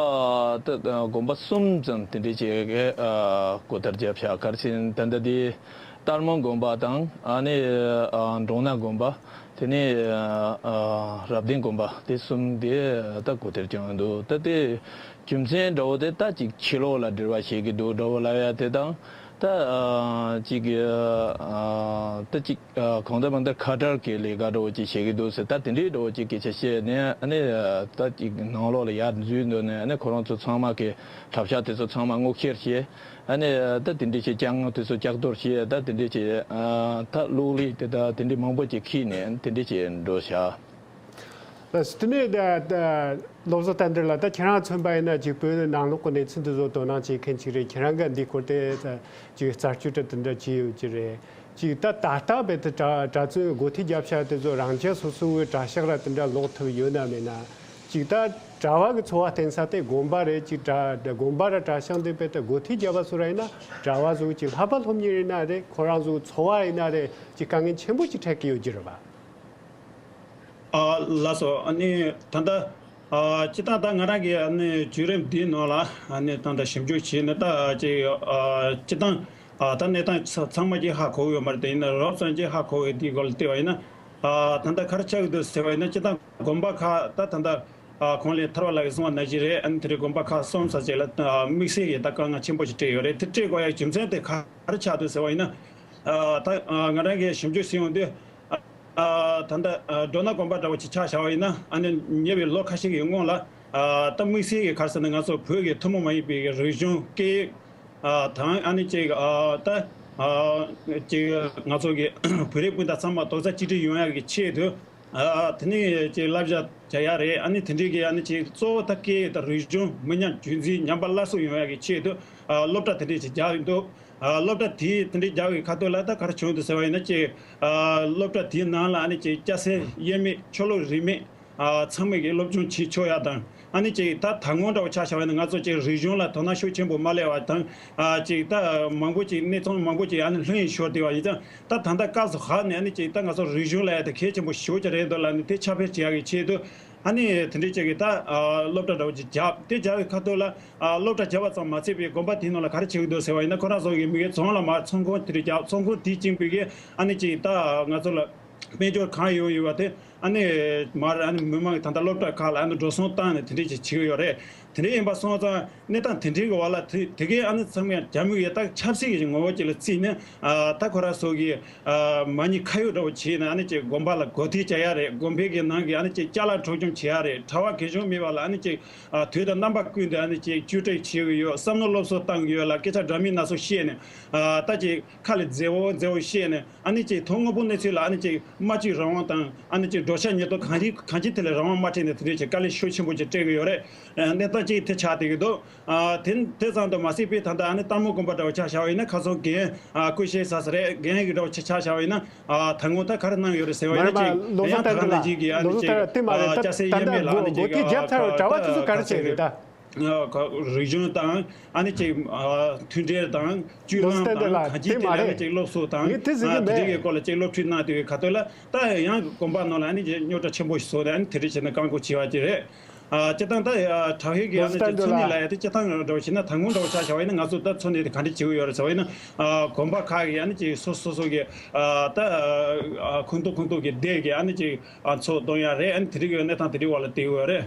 ད་དགོན་པ་གསུམ་ཙམ་དེ་འདྲས་བྱས་ཨ་སྒོ་ཐེལ་རྒྱབ་ཤག་ག་རེ་ཟེར་ན་ད་ལྟ་དེ་སྟག་མོ་དགོན་པ་དང་ཨ་ནི་ཨ་འབྲོང་ནག་དགོན་པ། དེ་ནས་ཨ་རབ་བརྟན་དགོན་པ་དེ་གསུམ་དེ་ད་སྒོ་ཐེལ་བྱུང་ཡོད་འདུག་ད་དེ་རྒྱུ་མཚན་འདྲ་བོ་དེ་ད་ཅིག་ཕྱི་ལོགས་ལ་འབྲེལ་བ་བྱེད་ཀྱི་འདུག་འདྲ་བོ་ལབ་ཡ་དེ་དང་། ད་ཨ་ཅིག་ཨ་ད་ཅིག་ཨ་གང་ལྟར་མང་ལྟར་ཁ་བྲལ་གྱི་ལས་ཀ་འདྲ་བོ་ཅིག་བྱེད་ཀྱི་འདུག་ཟེར། ད་དེ་འདྲའི་འདྲ་བོ་ཅིག་སྐད་ཆ་བཤད་ནས་ཨ་ནི་ད་ཅིག་ནང་ལོགས་ལ་ཡར་འཛུལ་འདུག་ནས་ཨ་ནི་ཁོ་རང་ཚོ་ཚང་མ་གི་གྲྭ་ཤག་དེ་ཚོ་ཚང་མ་སྔོག་བཤེར་བྱས། ཨ་ནི་ད་དེ་འདྲའི་ཅིག་ལྕགས་རྔ་དེ་ཚོ་ལྕགས་གཏོར་བྱས། ད་དེ་འདྲའི་ཅིག་ཨ་ད་གློག་ཀླད་དེ་ད་དེ་འདྲའི་མང་པོ་ཅིག་ཁྱེར་ནས་དེ་འདྲའི་ཅིག་འགྲོ་བཞག་ལགས་སོ། དེ་ནས་ད་ད་བློ་བཟང་བསྟན་དར་ལགས། ད་ཁྱེད་རང་མཚོན་པ་ཡིན་ན་ཅིག་བོད་ནང་ལོགས་ཀྱི་གནས་ཚུལ་འདི་ཚོ་དོ་སྣང་བྱེད་མཁན་ཅིག་རེད། ཁྱེད་རང་གིས་འདིའི་སྐོར་དེ་ད་ཅིག་རྩད་གཅོད་དེ་འདྲ་བྱས་ཡོད་ཀྱི་རེད། ཅིག་ད་ད་ལྟ་བར་དུ་གྲྭ་གྲྭ་བཙུན་སྒོ་ཐེལ་རྒྱབ་ཤག་དེ་ཚོ་རང་རྐྱ་སོ་སོའི་གྲྭ་ཤག་ར་དེ་འདྲ་ལོག་ཐུབ་ཡོད་ན་མེད་ན། ཅིག་ད་གྲྭ་བ་གི་འཚོ་བ་བརྟེན་ས་དེ་དགོན་པ་རེད། ཅིག་གྲྭ་དགོན་པ་ར་གྲྭ་ཤག་འདི་བར་དུ་སྒོ་ཐེལ་རྒྱབ་པ་སོགས་ར་ཡིན་ན་གྲྭ་བ་ཚོ་ཅིག་ལྷག་པ་སློབ་གཉེར་ཡིན་ན་རེད། ཁོ་རང་ཚོ་འཚོ་བ་ཡིན་ན་རེད། ཅིག་དཀའ་ངལ་ཆེན་པོ་ཅིག་འཕྲད་ཀྱི་ཡོད་ཀྱི་རེད་པ། ཨ་ལགས་སོ། ཨ་ནི་ད་ལྟ་ཨ་སྤྱིར་བཏང་ད་ང་རང་གིས་ཨ་ནི་བརྒྱུད་རིམ་འདིའི་ནང་ལ་ཨ་ནི་ད་ལྟ་ཞིབ་འཇུག་བྱས་ནས་ད་ཅིག་ཨ་སྤྱིར་བཏང་ཨ་ད་གནས་སྟངས་ཚ་ཚང་མ་ཅིག་ཧ་གོ་གི་ཡོད་མ་རེད། དེ་ཡིན་ན་རོབ་ཙམ་ཅིག་ཧ་གོ་བའི་དེའི་སྐོར་ལ་བལྟས་པ་ཡིན་ན། ཨ་ད་ལྟ་ག་རེ་ཆགས་ཀྱི་འདུག་ཟེར་བ་ཡིན་ན། སྤྱིར་བཏང་དགོན་པ་ཁག་ད་ད་ལྟ་ཨ་གོང་ལ་ཐར་པ་ལགས་ཀྱིས་གསུངས་པ་ནང་བཞིན་རེད། ཨ་ནི་དེ་རིང་དགོན་པ་ཁག་གསུམ་ཙམ་ཅིག་ལ་ཨ་དམིགས་བསལ་གྱི་ད་དཀའ་ངལ་ཆེན་པོ་ཞིག་འཕྲད་ཡོད་རེད། དེ་འཕྲད་དགོས་ཡག་རྒྱུ་མཚན་དེ་ག་རེ་ཆགས་འདུག་ཟེར་བ་ཡིན་ན། ཨ་ད་ཨ་ང་རང་གིས་ཞིབ་འཇུག་བྱས་ཡོང་དུས། ཨ་ད་ལྟ་ཨ་འབྲོང་ནག་དགོན་པ་འདྲ་བོ་ཅིག་ཆ་བཞག་པ་ཡིན་ན། ཨ་ནི་ཉེ་བའི་ལོ་ཁ་ཤས་ཀྱི་སྔོན་ལ་ཨ་ད་དམིགས་བསལ་གྱི་ག་རེ་ཟེར་ན། ང་ཚོ་བོད་ཀྱི་ཐུན་མོང་མ་ཡིན་པའི་རིག་གཞུང་སྐད་ཡིག་ཨ་དང་། ཨ་ནི་ཅིག་ཨ་ད་ཨ་ཅིག་ང་ཚོ་གི་བོད་རིགས་སྤུན་ཟླ་ཚང་མ་རྡོག་རྩ་གཅིག་སྒྲིལ་ཡོང་ཡག་གི་ཆེད་དུ། ཨ་དེ་ནས་ཅིག་བསླབ་བྱ་རྒྱག་ཡག་རེད། ཨ་ནི་དེ་འདྲའི་གི་ཨ་ནི་ཅིག་གཙོ་བོ་ད་སྐད་ཡིག་དང་རིག་གཞུང་མི་ཉམས་རྒྱུན་འཛིན་ཉམས་པ་སླར་གསོ་ཡོང་ཡག་གི་ཆེད་དུ་ཨ་སློབ་གྲྭ་དེ་འདྲས་ཅིག་རྒྱག་གི་འདུག་ཨ་སློབ་གྲྭ་དེ་དེ་འདྲས་རྒྱག་པའི་ཁ་ཐུག་ལ་ད་ག་རེ་བྱུང་འདུག་ཟེར་བ་ཡིན་ན། ཅིག་ཨ་སློབ་གྲྭ་དེའི་ནང་ལ་ཨ་ནི་ཅིག་སྐྱ་སེར་དབྱེར་མེད་ཆོས་ལུགས་རིས་མེད་ཨ་ཚང་མས་ཀྱི་སློབ་སྦྱོང་བྱེད་ཆོག་ཡག་དང་། ཨ་ནི་ཅིག་ད་ད་སྔོན་འདྲ་བོ་ཆ་བཞག་པ་ཡིན་ན། ང་ཚོ་ཅིག་རིག་གཞུང་ལ་དོ་སྣང་ཤུགས་ཆེན་པོ་མ་སླེབས་པ་དང་། ཨ་ཅིག་ད་མང་པོ་ཅིག་གནས་ཚང་མང་པོ་ཅིག་ཨ་ནི་ལྷུང་ཡིག་ཤོར་བསྡད་པ་ཡིན་ཙང་། ད་ད་ལྟ་སྐབས་སུ་བབས་ནས་ཨ་ནི་ཅིག་ད་ང་ཚོ་རིག་གཞུང་ལ་ཡ་ད་གལ་ཆེན་པོ་ཞེ་པོ་ཅིག་རེད་འདུག་ལབ་ནས། དེ་ཁྱབ་སྤེལ་བྱེད་ཡག་གི་ཆེད་དུ་ཨ་ནི་དེ་འདྲའི་ཅིག་གི་ད་ཨ་སློབ་གྲྭ་འདྲ་བོ་ཅིག་བརྒྱབ། དེ་བརྒྱབ་པའི་ཁ་ཐུག་ལ་ཨ་སློབ་གྲྭ་བརྒྱབ་པ་ཙམ་མ་ཚད་པའི་དགོན་པ་དེའི་ནང་ལ་ག་རེ་བྱེད་ཀྱི་འདུག་ཟེར་བ་ཡིན་ན། ཁོ་རང་ཚོ་གི་མི་སྒེར་རྫོང་ལ་མར་ཚོགས་ཁང་དེ་འདྲ་བརྒྱབ། ཚོགས་ཁང་དེའི་རྐྱེན་པས་ཀྱི་ཨ་ནི་ཅིག་ད་ང་ཚོ་ལ་དཔལ་འབྱོར་གང་ཡོང་ཡོད་པ་དེ་ཨ་ནི་མར་ཨ་ནི་མི་མང་གི་ད་ལྟ་སློབ་གྲྭ་ཁག་ལ་ཨ་ནི་འགྲོ་སོང་བཏང་ནས་དེ་འདྲ་ཅིག་བྱེད་ཀྱི་ཡོད་རེད། དེ་འདྲ་ཡིན་པ་སོང་ཙང་། གནས་སྟངས་དེ་འདྲའི་གི་འོག་ལ་དེ་དེ་གའི་ཨ་ནི་ཚང་མས་རྒྱ་མི་གི་ད་ཆབ་སྲིད་ཀྱི་ངོ་བོ་ཅིག་ལ་བརྩིས་ནས། ཨ་ད་ཁོ་རང་ཚོ་གི་ཨ་མ་ཎི་ཁ་ཡོག་འདྲ་བོ་བྱས་ནས་ཨ་ནི་ཅིག་དགོན་པ་ལ་སྒོ་ཐེལ་རྒྱག་ཡག་རེད། དགོན་པའི་གི་ནང་གི་ཨ་ནི་ཅིག་ཅ་ལག་འཕྲོག་བཅོམ་བྱེད་ཡག་རེད། གྲྭ་པ་གང་བྱུང་མེད་པ་ལ་ཨ་ནི་ཅིག་ཨ་དུས་དང་རྣམ་པ་ཀུན་ཏུ་ཨ་ནི་ཅིག་བཅོས་སྒྲིག་བྱེད་ཀྱི་ཡོད། བསམ་མནོ་སློབ་གསོ་བཏང་གི་ཡོད་ལ། སྐད་ཆ་འདྲ་མིན་སྣ་ཚོགས་བཤད་ནས། ཨ་ད་ཅིག་ཁ་ལ་མཛེས་པོ་མཛེས་པོ་བཤད་ནས། ཨ་ནི་ཅིག་ཐོག་དངོས་པོ་གནས་ཚུལ་ལ་ཨ་ནི་ཅིག་སྨྲ་བརྗོད་རང་དབང་དང་། ཨ་ནི་ཅིག་འགྲོ་འཆག་ཉེན་རྟོག་གང་ཅི་གང་ཅི་དེ་ལ་རང་དབང་མ་སྤྲད་ནས་དེ་འདྲའི་ཅིག་དཀའ་ལས་ཤུགས་ཆེན་པོ་ཅིག་སྤྲད་ཀྱི་ཡོད་རེད། ཨ་གནས་སྟངས་ཅིག་དེ་ཆགས་བསྡད་ཀྱི་འདུག་ཨ་དེ་དེ་ཙམ་དུ་མ་ཟད་པའི་ད་ལྟ་ཨ་ནི་སྟག་མོ་དགོན་པ་འདྲ་བོ་ཆ་བཞག་པ་ཡིན་ན། ཁ་སང་རྒན་ཨ་ཀུ་ཤའི་ཟ་ས་རེད། རྒན་གྱི་འདྲ་བོ་ཆ་ཆ་བཞག་པ་ཡིན་ན། ཨ་ད་སྔོན་ད་ག་རེ་གནང་ཡོད་རེད་ཟེར་བ་ཡིན་ན། ཅིག་ཡང་ད་ག་ནང་བཞིན་གྱི་ཨ་ནི་ཅིག་ཨ་སྐྱ་སེར་དབྱེར་མེད་ལ་ཨ་ནི་ཅིག་ཨ་ད་ཨ་ད་ཨ་རིག་གཞུང་དང་། ཨ་ནི་ཅིག་ཨ་མཐུན་སྒྲིལ་དང་སྤྱོད་ལམ་དང་གང་ཅི་དེ་ལ་ཨ་ནི་ཅིག་སློབ་གསོ་དང་། ཨ་དེ་འདྲའི་གི་སྐོར་ལ་ཅིག་སློབ་ཁྲིད་གནང་དེ་བའི་ཁ་ཐུག་ལ། ད་ཡང་དགོན་པ་ནང་ལ་ཨ་ནི་ཅིག་རྙོག་དྲ་ཆེན་པོ་ཞིག་བཟོས་ནས། ཨ་ནི་དེ་འདྲ་བྱས་ནས་བཀག་འགོག་བྱས་པ་ཅིག་རེད། ཨ་སྤྱིར་བཏང་ད་ཨ་དྲག་ཤོས་ཀྱི་ཨ་ནི་ཅིག་འཚོ་གནས་ལ་ཡ་དེ་སྤྱིར་བཏང་འདྲ་བོ་བྱས་ན་ད་སྔོན་འདྲ་བོ་ཆ་བཞག་པ་ཡིན་ན་ང་ཚོ་ད་འཚོ་གནས་དེ་ག་འདྲ་བྱེད་ཀྱི་ཡོད་རེད་ཟེར་བ་ཡིན་ན། ཨ་དགོན་པ་ཁག་གི་ཨ་ནི་ཅིག་སོ་སོ་སོ་གི་ཨ་ད་ཨ་ཁོངས་གཏོགས་ཁོངས་གཏོགས་ཀྱི་སྡེ་གི་ཨ་ནི་ཅིག་ཨ་འཚོ་གཏོང་ཡ་རེད། ཨ་ནི་དེ་རིགས་ཀྱི་གནས་སྟངས་དེ་རིགས་བ་ལ་བལྟས་ཡོད་རེད།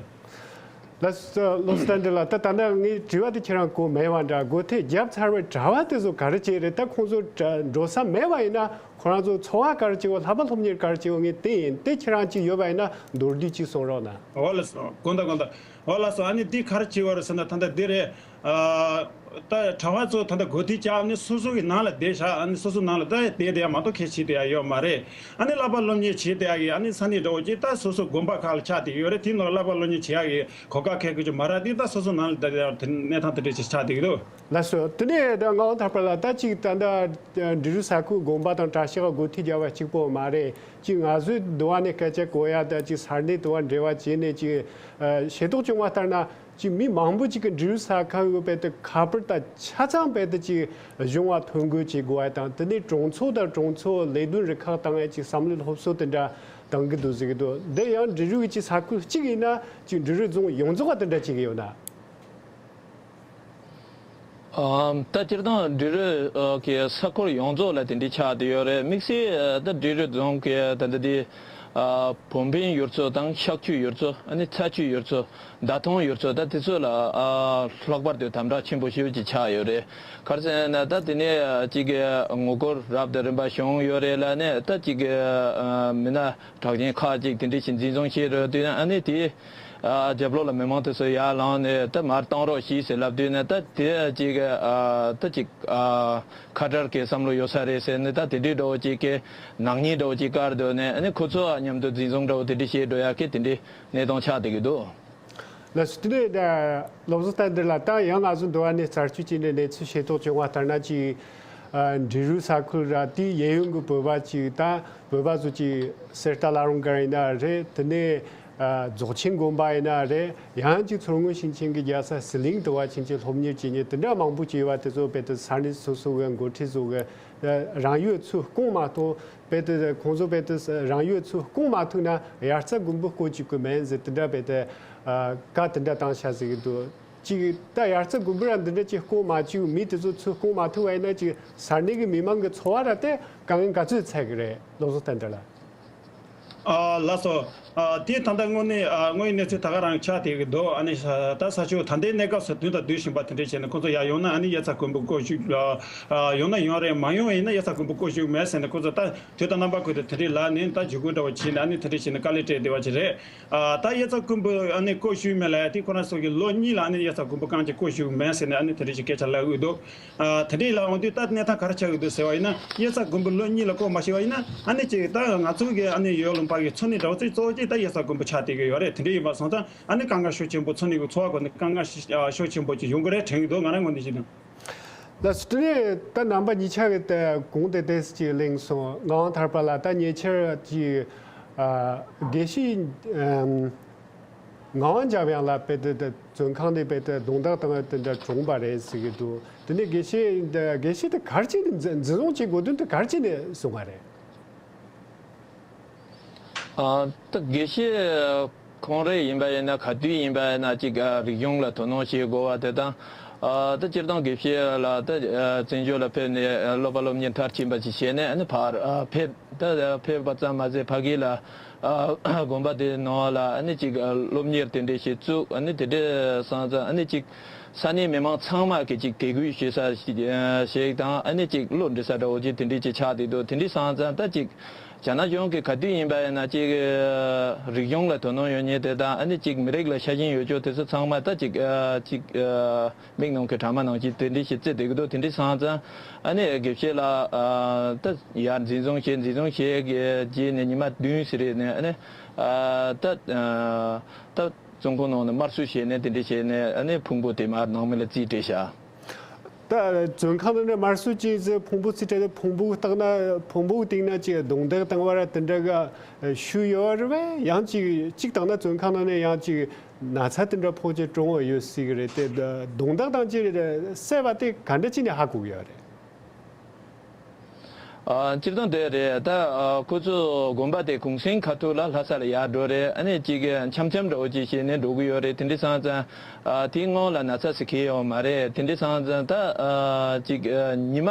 ལགས་སོ། བློ་བཟང་བསྟན་འཛིན་ལགས། ད་ད་ལྟ་ངའི་དྲི་བ་དེ་ཁྱེད་རང་གོ་མེད་པ་འདྲ། སྒོ་ཐེམ་བརྒྱབ་ཚར་བའི་གྲྭ་པ་དེ་ཚོ་ག་རེ་བྱས་རེད། ད་ཁོང་ཚོ་གྲྭ་འགྲོ་ས་མེད་པ་ཡིན་ན་ཁོ་རང་ཚོ་འཚོ་བ་ག་རེ་བྱེད་དགོས། བསླབ་པ་སློབ་གཉེར་ག་རེ་བྱེད་དགོས། ངས་དེ་ཡིན་དེ་ཁྱེད་རང་ཅིག་ཡོད་པ་ཡིན་ན་མདོར་བསྡུས་ཅིག་གསུང་རོགས་གནང་། འོ་ལགས་སོ། དགོངས་དག་དགོངས་དག་འོ་ལགས་སོ། ཨ་ནི་འདི་ག་རེ་བྱེད་དགོས་རེད་ཟེར་ན་ད་ལྟ་འདི་རེད། ཨ་ད་གྲྭ་པ་ཚོ་ད་ལྟ་སྒོ་ཐེམ་བརྒྱབ་ནས་སོ་སོ་གི་ནང་ལ་བསྡད་བཞག་ཨ་ནི་སོ་སོ་ནང་ལ་ད་བསྡད་བསྡད་ཡ་མ་གཏོགས་ཁྱད་ཕྱེ་བསྡད་ཡ་ཡོད་མ་རེད། ཨ་ནི་བསླབ་པ་སློབ་གཉེར་བྱེད་བསྡད་ཡ་གི་ཨ་ནི་ས་གནས་འདྲ་བོ་ཅིག་ད་སོ་སོ་དགོན་པ་ཁག་ལ་ཆགས་བསྡད་ཡོད་རེད། དེའི་ནང་བསླབ་པ་སློབ་གཉེར་བྱེད་ཡ་གི་གོ་སྐབས་ཁེ་གི་ཅིག་མ་རག་དུས་ད་སོ་སོ་ནང་ལ་བསྡད་ཡ་དེ་གནས་སྟངས་དེ་འདྲ་ཅིག་ཆགས་བསྡད་ཀྱི་འདུག་ལགས་སོ། དེ་ནས་ད་ངག་དབང་ཐར་པ་ལགས། ད་ཅིག་ད་ལྟ་འབྲི་རུ་ས་ཁུལ་དགོན་པ་དང་གྲྭ་ཤག་སྒོ་ཐེམ་བརྒྱབ་པ་གཅིག་པོ་མ་རེད། ཅིག་ང་ཚོའི་འདི་བ་ནས་སྐད་ཆ་གོ་ཡ་ད་ཅིག་ས་གནས་དུ་བ་འབྲེལ་བ་བྱས་ནས་ཅིག་ཨ་ཤེས་རྟོགས་བྱུང་བ་ལྟར་ན། ཅིག་མི་མང་པོ་ཅིག་གི་འབྲི་རུ་ས་ཁུལ་ཡོད་པའི་དེ་ཁ་པར་དང་ཆ་ཚང་བས་དེ་ཅིག་གཞུང་བ་ཐོ་འགོད་བྱེད་དགོས་པ་དང་། དེ་ནས་གྲོང་ཚོ་དང་གྲོང་ཚོ་ལས་དོན་རུ་ཁག་དང་ཡང་ཅིག་བསམ་བློའི་སློབ་གསོ་དེ་འདྲ་གཏང་གི་འདུག་ཟེར་གི་འདུག་འདི་ཡང་འབྲི་རུ་གི་ཅིག་ས་ཁུལ་གཅིག་ཡིན་ན་ཅིག་འབྲི་རུ་རྫོང་ཡོངས་རྫོགས་ལ་དེ་འདྲ་བྱེད་ཀྱི་ཡོད་ན། ཨམ། ད་སྤྱིར་བཏང་འབྲི་རུ་ཨ་གི་ས་ཁུལ་ཡོངས་རྫོགས་ལ་དེ་འདྲའི་ཆགས་བསྡད་ཡོད་རེད། དམིགས་བསལ་ཨ་ད་འབྲི་རུ་རྫོང་གི་ད་ལྟ་དེ་ཨ་བོད་སྨན་ཡུལ་ཚོ་དང་ཤག་ཆུ་ཡུལ་ཚོ། ཨ་ནི་ཚ་ཆུ་ཡུལ་ཚོ། མདའ་མཐོང་ཡུལ་ཚོ། ད་དེ་ཚོ་ལ་ཨ་ལྷག་པར་དུ་དམ་དྲག་ཆེན་པོ་ཞེ་པོ་ཅིག་ཆགས་ཡོད་རེད། ག་རེ་ཟེར་ན་ད་དེ་ནས་ཨ་ཅིག་གི་ངོ་རྒོལ་རབ་དང་རིམ་པ་བྱུང་ཡོད་རེད་ལ། ནས་ད་ཅིག་གི་ཨ་མི་སྣ་གྲགས་ཅན་ཁག་ཅིག་དེ་འདྲ་ཞིག་འཛིན་བཟུང་བྱས་རེད་དུས་ཨ་ནི་དེ། ཨ་རྒྱབ་ལོགས་ལ་མི་མང་དེ་ཚོ་ཡར་ལངས་ནས་ད་མར་བཏང་རོགས་ཞེས་ཟེར་ལབ་དུས་ནས། ད་དེ་ཅིག་ཨ་ད་ཅིག་ཨ་ཁ་བྲལ་གྱི་བསམ་བློ་ཡོད་ས་རེད་ཟེར་ནས། ད་དེ་འདྲའི་འདྲ་བོ་ཅིག་གི་ནག་ཉེས་འདྲ་བོ་ཅིག་བཀར་འདུག་ནས། ཨ་ནི་ཁོ་ཚོ་མཉམ་དུ་འཛིན་བཟུང་འདྲ་བོ་དེ་འདྲ་བྱས་འགྲོ་ཡག་གི་དེ་འདྲའི་གནས་སྟངས་ཆགས་བསྡད་ཀྱི་འདུག་ལགས་སོ། དེ་ནས་ད་བློ་བཟང་བསྟན་འཛིན་ལགས། ད་ཡང་ང་ཚོ་འདི་བ་ནས་རྩད་གཅོད་བྱས་ནས་གནས་ཚུལ་ཤེས་རྟོགས་བྱུང་བ་ལྟར་ན། ཅིག་ཨ་འབྲི་རུ་ས་ཁུལ་ར་དེའི་གཡས་གཡོན་གྱི་བོད་པ་ཅིག་ད་བོད་པ་ཚོ་ཅིག་གསེར་རྟ་བླ་རུང་སྒར་ཡིན་ན་རེད། དེ་ནས་ཨ་རྫོགས་ཆེན་དགོན་པ་ཡིན་ན་རེད། ཡང་ཅིག་མཚོ་སྔོན་ཞིང་ཆེན་གྱི་རྒྱལ་ས་ཟི་ལིང་དུ་བ་ཕྱིན་ཆད་སློབ་གཉེར་བྱེད་མཁན་དེ་འདྲ་མང་པོ་ཅིག་ཡོད་པ་དེ་ཚོ་རྦད་དེ་ས་གནས་སོ་སོ་གི་འགོ་ཁྲིད་ཚོ་གི་རང་ཡུལ་ཚུར་བསྐོང་མ་ཐུབ། རྦད་དེ་ཁོང་ཚོ་རྦད་དེ་རང་ཡུལ་ཚུར་བསྐོང་མ་ཐུབ་ན་དབྱར་རྩྭ་དགུན་འབུ་བརྐོ་བཅུག་གི་མིན་ཟེར་དེ་འདྲ་རྦད་དེ་ཨ་བཀའ་དེ་འདྲ་བཏང་བཞག་ཟེར་གྱི་འདུག་ཅིག་ད་དབྱར་རྩྭ་དགུན་འབུ་ར་འདི་འདྲ་ཅིག་བརྐོ་མ་བཅུག་མི་དེ་ཚོ་ཚུར་བསྐོང་མ་ཐུབ་པ་ཡིན་ན། ཅིག་ས་གནས་ཀྱི་མི་མང་གི་འཚོ་བ་ར་དེ་དཀའ་ངལ་ག་ཚོད་འཕྲད་ཀྱི་རེད། བློ་བཟང་བསྟན་འཛིན་ལགས། ཨ་ལགས་སོ། ཨ་དེ་ད་ལྟ་དངོས་གནས་ཨ་དངོས་ཡོད་གནས་ཚུལ་ད་ག་རང་ཆགས་བསྡད་ཀྱི་འདུག་ཨ་ནི་ད་ས་ཕྱོགས་ད་ལྟའི་གནས་སྐབས་སུ་བསྡུ་དང་བསྡུ་བཞིན་པ་དེ་འདྲས་བྱས་ནས་ཁོང་ཚོ་ཡར་ཡོང་ན་ཨ་ནི་དབྱར་རྩྭ་དགུན་འབུ་བརྐོ་བཅུག་ཨ་ཡོང་ན་ཡོང་རེད། མ་ཡོང་བ་ཡིན་ན་དབྱར་རྩྭ་དགུན་འབུ་བརྐོ་བཅུག་མེད་ཟེར་ནས་ཁོང་ཚོ་ད་དུས་དང་རྣམ་པ་ཀུན་ཏུ་དེ་འདྲས་ལབ་ནས་ད་འཇུ་སྐུལ་འདྲ་བོ་བྱས་ནས་ཨ་ནི་དེ་འདྲས་བྱས་ནས་དཀའ་ལས་སྤྲད་བསྡད་པ་ཅིག་རེད། ཨ་ད་དབྱར་རྩྭ་དགུན་འབུ་ཨ་ནི་བརྐོ་བཅུག་མེད་ལབ་ཡ་དེ་ཁོ་རང་ཚོ་གི་ལོ་གཉིས་ལ་ཨ་ནི་དབྱར་རྩྭ་དགུན་འབུ་རྐང་གཅིག་བརྐོ་བཅུག་མེད་ཟེར་ནས་ཨ་ནི་དེ་འདྲས་ཀྱི་སྐད་ཆ་ལབ་ཡོད་འདུག་ཨ་དེ་འདྲས་ལབ་འོང་དུས་ད་གནས་སྟངས་ག་རེ་ཆགས་ཡོད་འདུག་ཟེར་བ་ཡིན་ན། དབྱར་རྩྭ་དགུན་འབུ་ལོ་གཉིས་ལ་བརྐོ་མ་ཤེས་པ་ཡིན་ན་ཨ་ནི་ཅིག་ད་ང་ཚོ་གི་ཨ་ནི་ཡུལ་ལུང་པ་གི་འཚོ་གནས་འདྲ་བོ་ཅིག་གཙོ་བོ་ཅིག་ད་དབྱར་རྩྭ་དགུན་འབུ་ཆགས་བསྡད་ཀྱི་ཡོད་རེད། དེ་འདྲས་ཡིན་པ་སོང་ཙང་ཨ་ནི་དཀའ་ངལ་ཤུགས་ཆེན་པོ། འཚོ་གནས་ཀྱི་འཚོ་བ་སྐོར་ནས་དཀའ་ངལ་ཤུགས་ཤུགས་ཆེན་པོ་ཅིག་ཡོང་གི་རེད་དྲན་གྱི་འདུག་ང་རང་ངོས་ནས་བཤད་ན། ལགས་སོ། དེ་ནས་ད་རྣམ་པ་གཉིས་ཆ་གི་ད་གོང་དེ་ཏོག་ཙམ་ཅིག་གླེང་སོང་། ངག་དབང་ཐར་པ་ལགས། ད་ཉེ་ཆར་གྱི་ཨ་དགེ་བཤེས་ཨམ་ངག་དབང་འཇམ་དབྱངས་ལགས་རྦད་དེ་ད་བཙོན་ཁང་ནས་རྦད་དེ་རྡུང་རྡེག་བཏང་བ་དེ་འདྲ་གྲོངས་པ་རེད་ཟེར་གྱི་འདུག་དེ་ནས་དགེ་བཤེས་ད་དགེ་བཤེས་དེ་ག་རེ་བྱས་ནས་འཛིན་འཛིན་བཟུང་བྱེད་དགོས་དོན་དེ་ག་རེ་བྱས་ནས་གསུངས་པ་རེད། ཨ་ད་དགེ་བཤེས་ཁོང་རང་ཡིན་པ་ཡིན་ན། ག་དུས་ཡིན་པ་ཡིན་ན་ཅིག་ཨ་རིག་གཞུང་ལ་དོ་སྣང་བྱེད་དགོས་པ་དེ་དང་། ཨ་ད་སྤྱིར་བཏང་དགེ་བཤེས་ལ་ད་ཨ་བཙན་བྱོལ་ལ་ཕེབས་ནས་ཨ་སློབ་པ་སློབ་གཉེར་མཐར་ཕྱིན་པ་ཅིག་བྱས་ནས་ཨ་ནི་ཕར་ཨ་ཕེབས། ད་ཕེབས་པ་ཙམ་མ་ཟད་ཕ་གི་ལ་ཨ་དགོན་པ་དེའི་ནང་ལ་ཨ་ནི་ཅིག་ཨ་སློབ་གཉེར་དེ་འདྲས་ཞིག་བཙུགས། ཨ་ནི་དེ་འདྲས་སོང་ཙང་ཨ་ནི་ཅིག་ས་གནས་མི་མང་ཚང་མ་གིས་ཅིག་དད་གུས་ཞུ་ས་ཞིག་ཨ་ཞིག་དང་། ཨ་ནི་ཅིག་བློ་འདྲི་ས་འདྲ་བོ་ཅིག་དེ་འདྲས་ཅིག་ཆགས་བསྡད་འདུག་དེ་འདྲས་སོང་ཙང་ད་ཅིག་རྒྱ་ནག་གཞུང་གིས་ག་དུས་ཡིན་པ་ཡིན་ན་ཅིག་ཨ་རིག་གཞུང་ལ་དོ་སྣང་ཡོད་མཁན་དེ་དང་། ཨ་ནི་ཅིག་མི་རིགས་ལ་ཤ་ཞེན་ཡོད་ཅོག་དེ་ཚོ་ཚང་མ་ད་ཅིག་ཨ་ཅིག་ཨ་མིག་ནང་གི་དྲ་མ་ནང་བཞིན་དེ་འདྲས་ཞིག་བརྩིས་བསྡད་ཀྱི་འདུག་དེ་འདྲས་སོང་ཙང་ཨ་ནི་དགེ་བཤེས་ལགས་ཨ་ད་ཡར་འཛིན་བཟུང་བྱས། འཛིན་བཟུང་བྱས་རྗེས་ནས་ཉི་མ་བདུན་ཙམ་རེ་ནས་ཨ་ནི་ཨ་ད་ཨ་ད་བཙོན་ཁང་ནང་ནས་དམར་གསོད་བྱས་ནས་དེ་འདྲས་བྱས་ནས་ཨ་ནི་ཕུང་པོ་དེ་མར་ནང་མི་ལ་རྩིས་སྤྲད་བཞག་ད་བཙོན་ཁང་ནང་ནས་དམར་གསོད་བྱས་ཚེ་ཕུང་པོ་རྩིས་སྤྲད་དེ་ཕུང་པོ་བཏང་ན་ཕུང་པོ་སྟེང་ན་ཅིག་རྡུང་རྡེག་བཏང་བ་ར་དེ་འདྲ་གི་ཤུལ་ཡོད་རེད་པས། ཡང་ཅིག་ཅིག་བཏང་ན་བཙོན་ཁང་ནང་ནས་ཡང་ཅིག་ན་ཚ་དེ་འདྲ་ཕོག་བྱས་གྲོངས་པ་ཡོད་སྲིད་ཀྱི་རེད་དེ། རྡུང་རྡེག་དང་ཅིག་བསད་པ་དེ་ག་འདྲ་ཅིག་ནས་ཧ་གོ་གི་ཡོད་རེད། ཨ། སྤྱིར་བཏང་དེ་རེད། ད་ཨ་ཁོ་ཚོ་དགོན་པ་དེ་གུང་སེང་ཁ་ཐུག་ལ་ལྷ་ས་ལ་ཡར་འགྲོ་རེད། ཨ་ནི་ཅིག་འཆམ་འཆམ་འདྲ་བོ་ཅིག་བྱས་ནས་འགྲོ་གི་ཡོད་རེད། དེ་འདྲ་སོང་ཙང་ཨ་དེའི་སྔོན་ལ་ན་ཚ་ཟེར་མཁན་ཡོད་མ་རེད། དེ་འདྲ་སོང་ཙང་ད་ཨ་ཅིག་ཨ་ཉི་མ་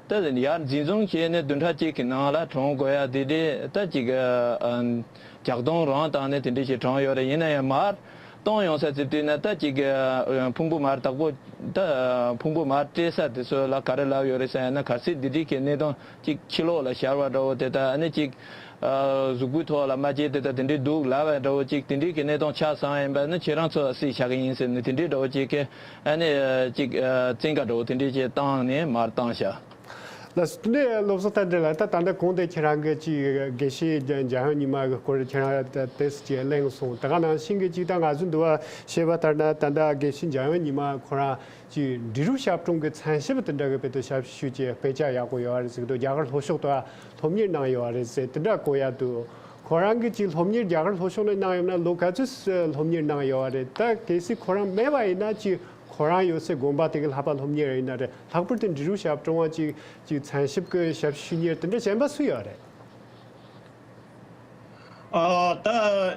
ད་ཡར་འཛིན་བཟུང་བྱས་ནས་བདུན་ཕྲག་གཅིག་གི་ནང་ལ་གྲོངས་དགོས་ཡ་དེ་འདྲ་ད་ཅིག་ཨ་ཨ་ལྗགས་རྡུང་རང་བཏང་ནས་དེ་འདྲ་ཞིག་གྲོངས་ཡོད་རེད། ཡིན་ན་ཡང་མར་གཏོང་ཡོང་ས་ཙིག་དུས་ན་ད་ཅིག་ཨ་ཕུང་པོ་མར་བདག་པོ་ད་ཕུང་པོ་མར་སྤྲད་ས་དེ་ཚོ་ལ་ག་རེ་ལབ་ཡོད་རེད་ཟེར་ན། གལ་སྲིད་འདི་འདྲའི་གི་གནས་སྟངས་ཅིག་ཕྱི་ལོགས་ལ་ཤར་བ་འདྲ་བོ་དེ་དག་ཨ་ནི་ཅིག་ཨ་གཟུགས་པོའི་ཐོག་ལ་རྨ་རྗེས་དེ་དག་དེ་འདྲའི་འདུག་ལབ་པ་འདྲ་བོ་ཅིག་དེ་འདྲའི་གི་གནས་སྟངས་ཆགས་སོང་ཡིན་པ་ན་ཁྱེད་རང་ཚོ་སྲིད་བྱ་གི་ཡིན་ཟེར་ནས་དེ་འདྲའི་འདྲ་བོ་ཅིག་གི་ཨ་ནི་ཅིག་ཨ་བཙན་བཀའ་འདྲ་བོ་དེ་འདྲའི་ཅིག་བཏང་ནས་མར་བཏང་བཞག་ལགས་སོ། དེ་ནས་བློ་བཟང་བསྟན་འཛིན་ལགས། ད་ད་ལྟ་གོང་དེ་ཁྱེད་རང་གིས་ཅིག་དགེ་བཤེས་འཇམ་དབྱངས་ཉི་མ་གི་སྐོར་ཁྱེད་རང་ད་ཏོག་ཙམ་ཅིག་གླེང་སོང་། དེ་ག་ནང་བཞིན་གྱི་ཅིག་ད་ང་ཚོས་འདུལ་བ་ཤེས་པ་ལྟར་ན་ད་ལྟ་དགེ་བཤེས་འཇམ་དབྱངས་ཉི་མ་ཁོ་རང་ཅིག་འབྲི་རུ་ཞབས་དྲུང་གི་མཚན་ཞབས་དེ་འདྲ་གི་དཔེ་དེ་ཞབས་ཞུ་ཅིག་དཔེ་ཆ་ཡག་པོ་ཡོད་རེད་ཟེར་གི་འདུག་རྒྱ་གར་ལྷོ་ཕྱོགས་དུ་སློབ་གཉེར་གནང་ཡོད་རེད་ཟེར་དེ་འདྲ་གོ་ཡ་འདུག་ཁོ་རང་གིས་ཅིག་སློབ་གཉེར་རྒྱ་གར་ལྷོ་ཕྱོགས་ནས་གནང་ཡོད་ན་ལོ་ག་ཚོད་སློབ་གཉེར་གནང་ཡོད་རེད། ད་གལ་སྲིད་ཁོ་རང་མེད་པ་ཡིན་ན་ཅིག་ཁོ་རང་ཡོད་སའི་དགོན་པ་དེ་གི་ལྷག་པ་སློབ་གཉེར་ཡིན་ན་རེད། ལྷག་པར་དུ་འབྲི་རུ་ཞབས་དྲུང་བ་ཅིག་ཅིག་མཚན་ཞབས་ཀྱི་ཞབས་ཞུ་གཉེར་དེ་འདྲ་གཞན་པ་སུ་ཡོད་རེད། ཨ་ད་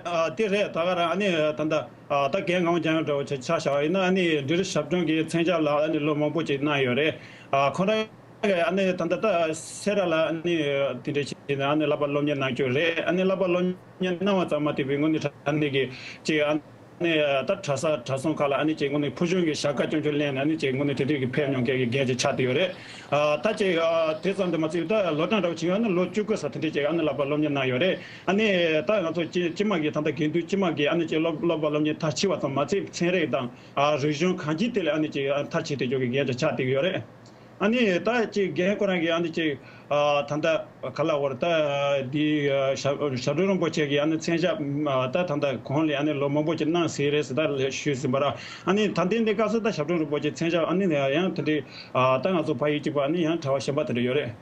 ཨ་དེ་རེད། ད་ག་རང་ཨ་ནི་ད་ལྟ་ཨ་ད་རྒན་ངག་དབང་འཇམ་དབྱངས་འདྲ་བོ་ཆ་ཆ་བཞག་པ་ཡིན་ན་ཨ་ནི་འབྲི་རུ་ཞབས་དྲུང་གི་མཚན་ཞབས་ལ་ཨ་ནི་ལོ་མང་པོ་ཅིག་གནང་ཡོད་རེད། ཨ་ཁོ་རང་གི་ཨ་ནི་ད་ལྟ་ད་སེ་ར་ལ་ཨ་ནི་དེ་འདྲ་བྱས་ནས་ཨ་ནི་བསླབ་པ་སློབ་གཉེར་གནང་རྒྱུ་རེད། ཨ་ནི་བསླབ་པ་སློབ་གཉེར་གནང་བ་ཙམ་མ་ཐུབ་པའི་དངོས་གནས་དྲང་གནས་ཀྱི་ཅིག་ཨ་ནི་ད་གྲྭ་ས་གྲྭ་ཚང་ཁག་ལ་ཨ་ནི་ཅིག་དངོས་གནས་ཕུལ་བྱུང་གི་ཞབས་ཁ་རྐྱང་རྐྱང་ལེན་ནས་ཨ་ནི་ཅིག་དངོས་གནས་དེ་འདྲའི་གི་ཕེབས་མྱོང་མཁན་གྱི་རྒན་ཅིག་ཆགས་བསྡད་ཡོད་རེད། ཨ་ད་ཅིག་ཨ་དེ་ཙམ་དུ་མ་ཟད་ད་ལོ་གྲངས་འདྲ་བོ་བྱས་ཡོང་ན་ལོ་བཅུ་དགུ་ཙམ་དེ་འདྲའི་ཅིག་ཨ་ནི་བསླབ་པ་སློབ་གཉེར་གནང་ཡོད་རེད། ཨ་ནི་ད་ང་ཚོ་སྤྱི་སྤྱི་དམངས་ཀྱི་ད་ལྟ་དགེ་འདུན་སྤྱི་དམངས་ཀྱི་ཨ་ནི་ཅིག་སློབ་སློབ་པ་སློབ་གཉེར་མཐར་ཕྱིན་པ་ཙམ་མ་ཟད་ཚན་རིག་དང་ཨ་རིག་གཞུང་གང་ཅིའི་ཐད་ལ་ཨ་ནི་ཅིག་ཨ་མཐར་ཕྱིན་བསྡད་ཡོད་ཀྱི་རྒན་ཅིག་ཆགས་བསྡད་ཡོད་རེད། ཨ་ནི་ད་ཅིག་རྒན་ཁོ་རང་གིས་ཨ་ནི་ཅིག་ཨ་ད་ལྟ་ག་ལ་བར་ད་འདི་ཨ་ཞབས་ཞབས་དྲུང་རིན་པོ་ཆེ་གིས་ཨ་ནི་མཚན་ཞབས་ཨ་ད་ད་ལྟ་གོང་ལ་ཨ་ནི་ལོ་མང་པོ་ཅིག་གནང་ཟིན་རེད་ཟེར་ད་ཞུས་ཟིན་པ་ར། ཨ་ནི་ད་ལྟའི་འདི་སྐབས་སུ་ད་ཞབས་དྲུང་རིན་པོ་ཆེ་མཚན་ཞབས་ཨ་ནི་ཡང་དེ་འདྲའི་ཨ་ད་ང་ཚོ་ཕ་ཡུལ་གཅིག་པ་ཨ་ནི་ཡང་གྲྭ་པ་གཞན་པ་དེ་འདྲ་ཡོད་རེད།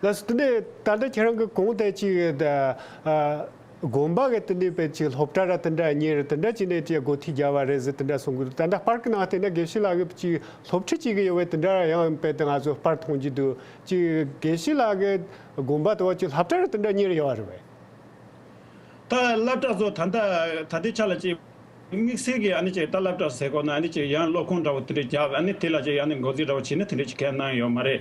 ལགས་སོ། དེ་ནས་ད་ལྟ་ཁྱེད་རང་གི་གོང་དེ་ཅིག་ཨ་དགོན་པ་གི་དེ་ནས་དཔེ་ཅིག་སློབ་གྲྭ་ར་དེ་འདྲ་གཉེར་དེ་འདྲ་བྱས་ནས་ཅིག་སྒོ་ཐེལ་རྒྱག་པ་རེད་ཟེར་དེ་འདྲ་གསུང་གི་འདུག་ད་ལྟ་པར་གི་ནང་བལྟས་ན་དགེ་བཤེས་ལགས་ཀྱིས་ཅིག་སློབ་ཁྲིད་བྱེད་ཀྱི་ཡོད་པའི་དེ་འདྲ་ཡང་དཔེ་དེ་ང་ཚོ་པར་མཐོང་རྒྱུ་འདུག་ཅིག་དགེ་བཤེས་ལགས་ཀྱི་དགོན་པ་དེ་བ་ཅིག་སློབ་གྲྭ་ར་དེ་འདྲ་གཉེར་ཡོད་རེད་པས། ད་སློབ་གྲྭ་ཚོ་ད་ལྟ་ད་ལྟའི་ཆ་ལ་ཅིག་དམིགས་བསལ་གྱི་ཨ་ནི་ཅིག་ད་སློབ་གྲྭ་ཟེར་དགོས་ན་ཨ་ནི་ཅིག་ཡང་སློབ་ཁང་འདྲ་བོ་དེ་འདྲ་བརྒྱབ་ཨ་ནི་དེ་ལ་ཅིག་ཨ་ནི་འགོ་འཛིན་འདྲ་བོ་བྱས་ནས་དེ་འདྲ་ཅིག་གང་ཡང་གནང་ཡོད་མ་རེད།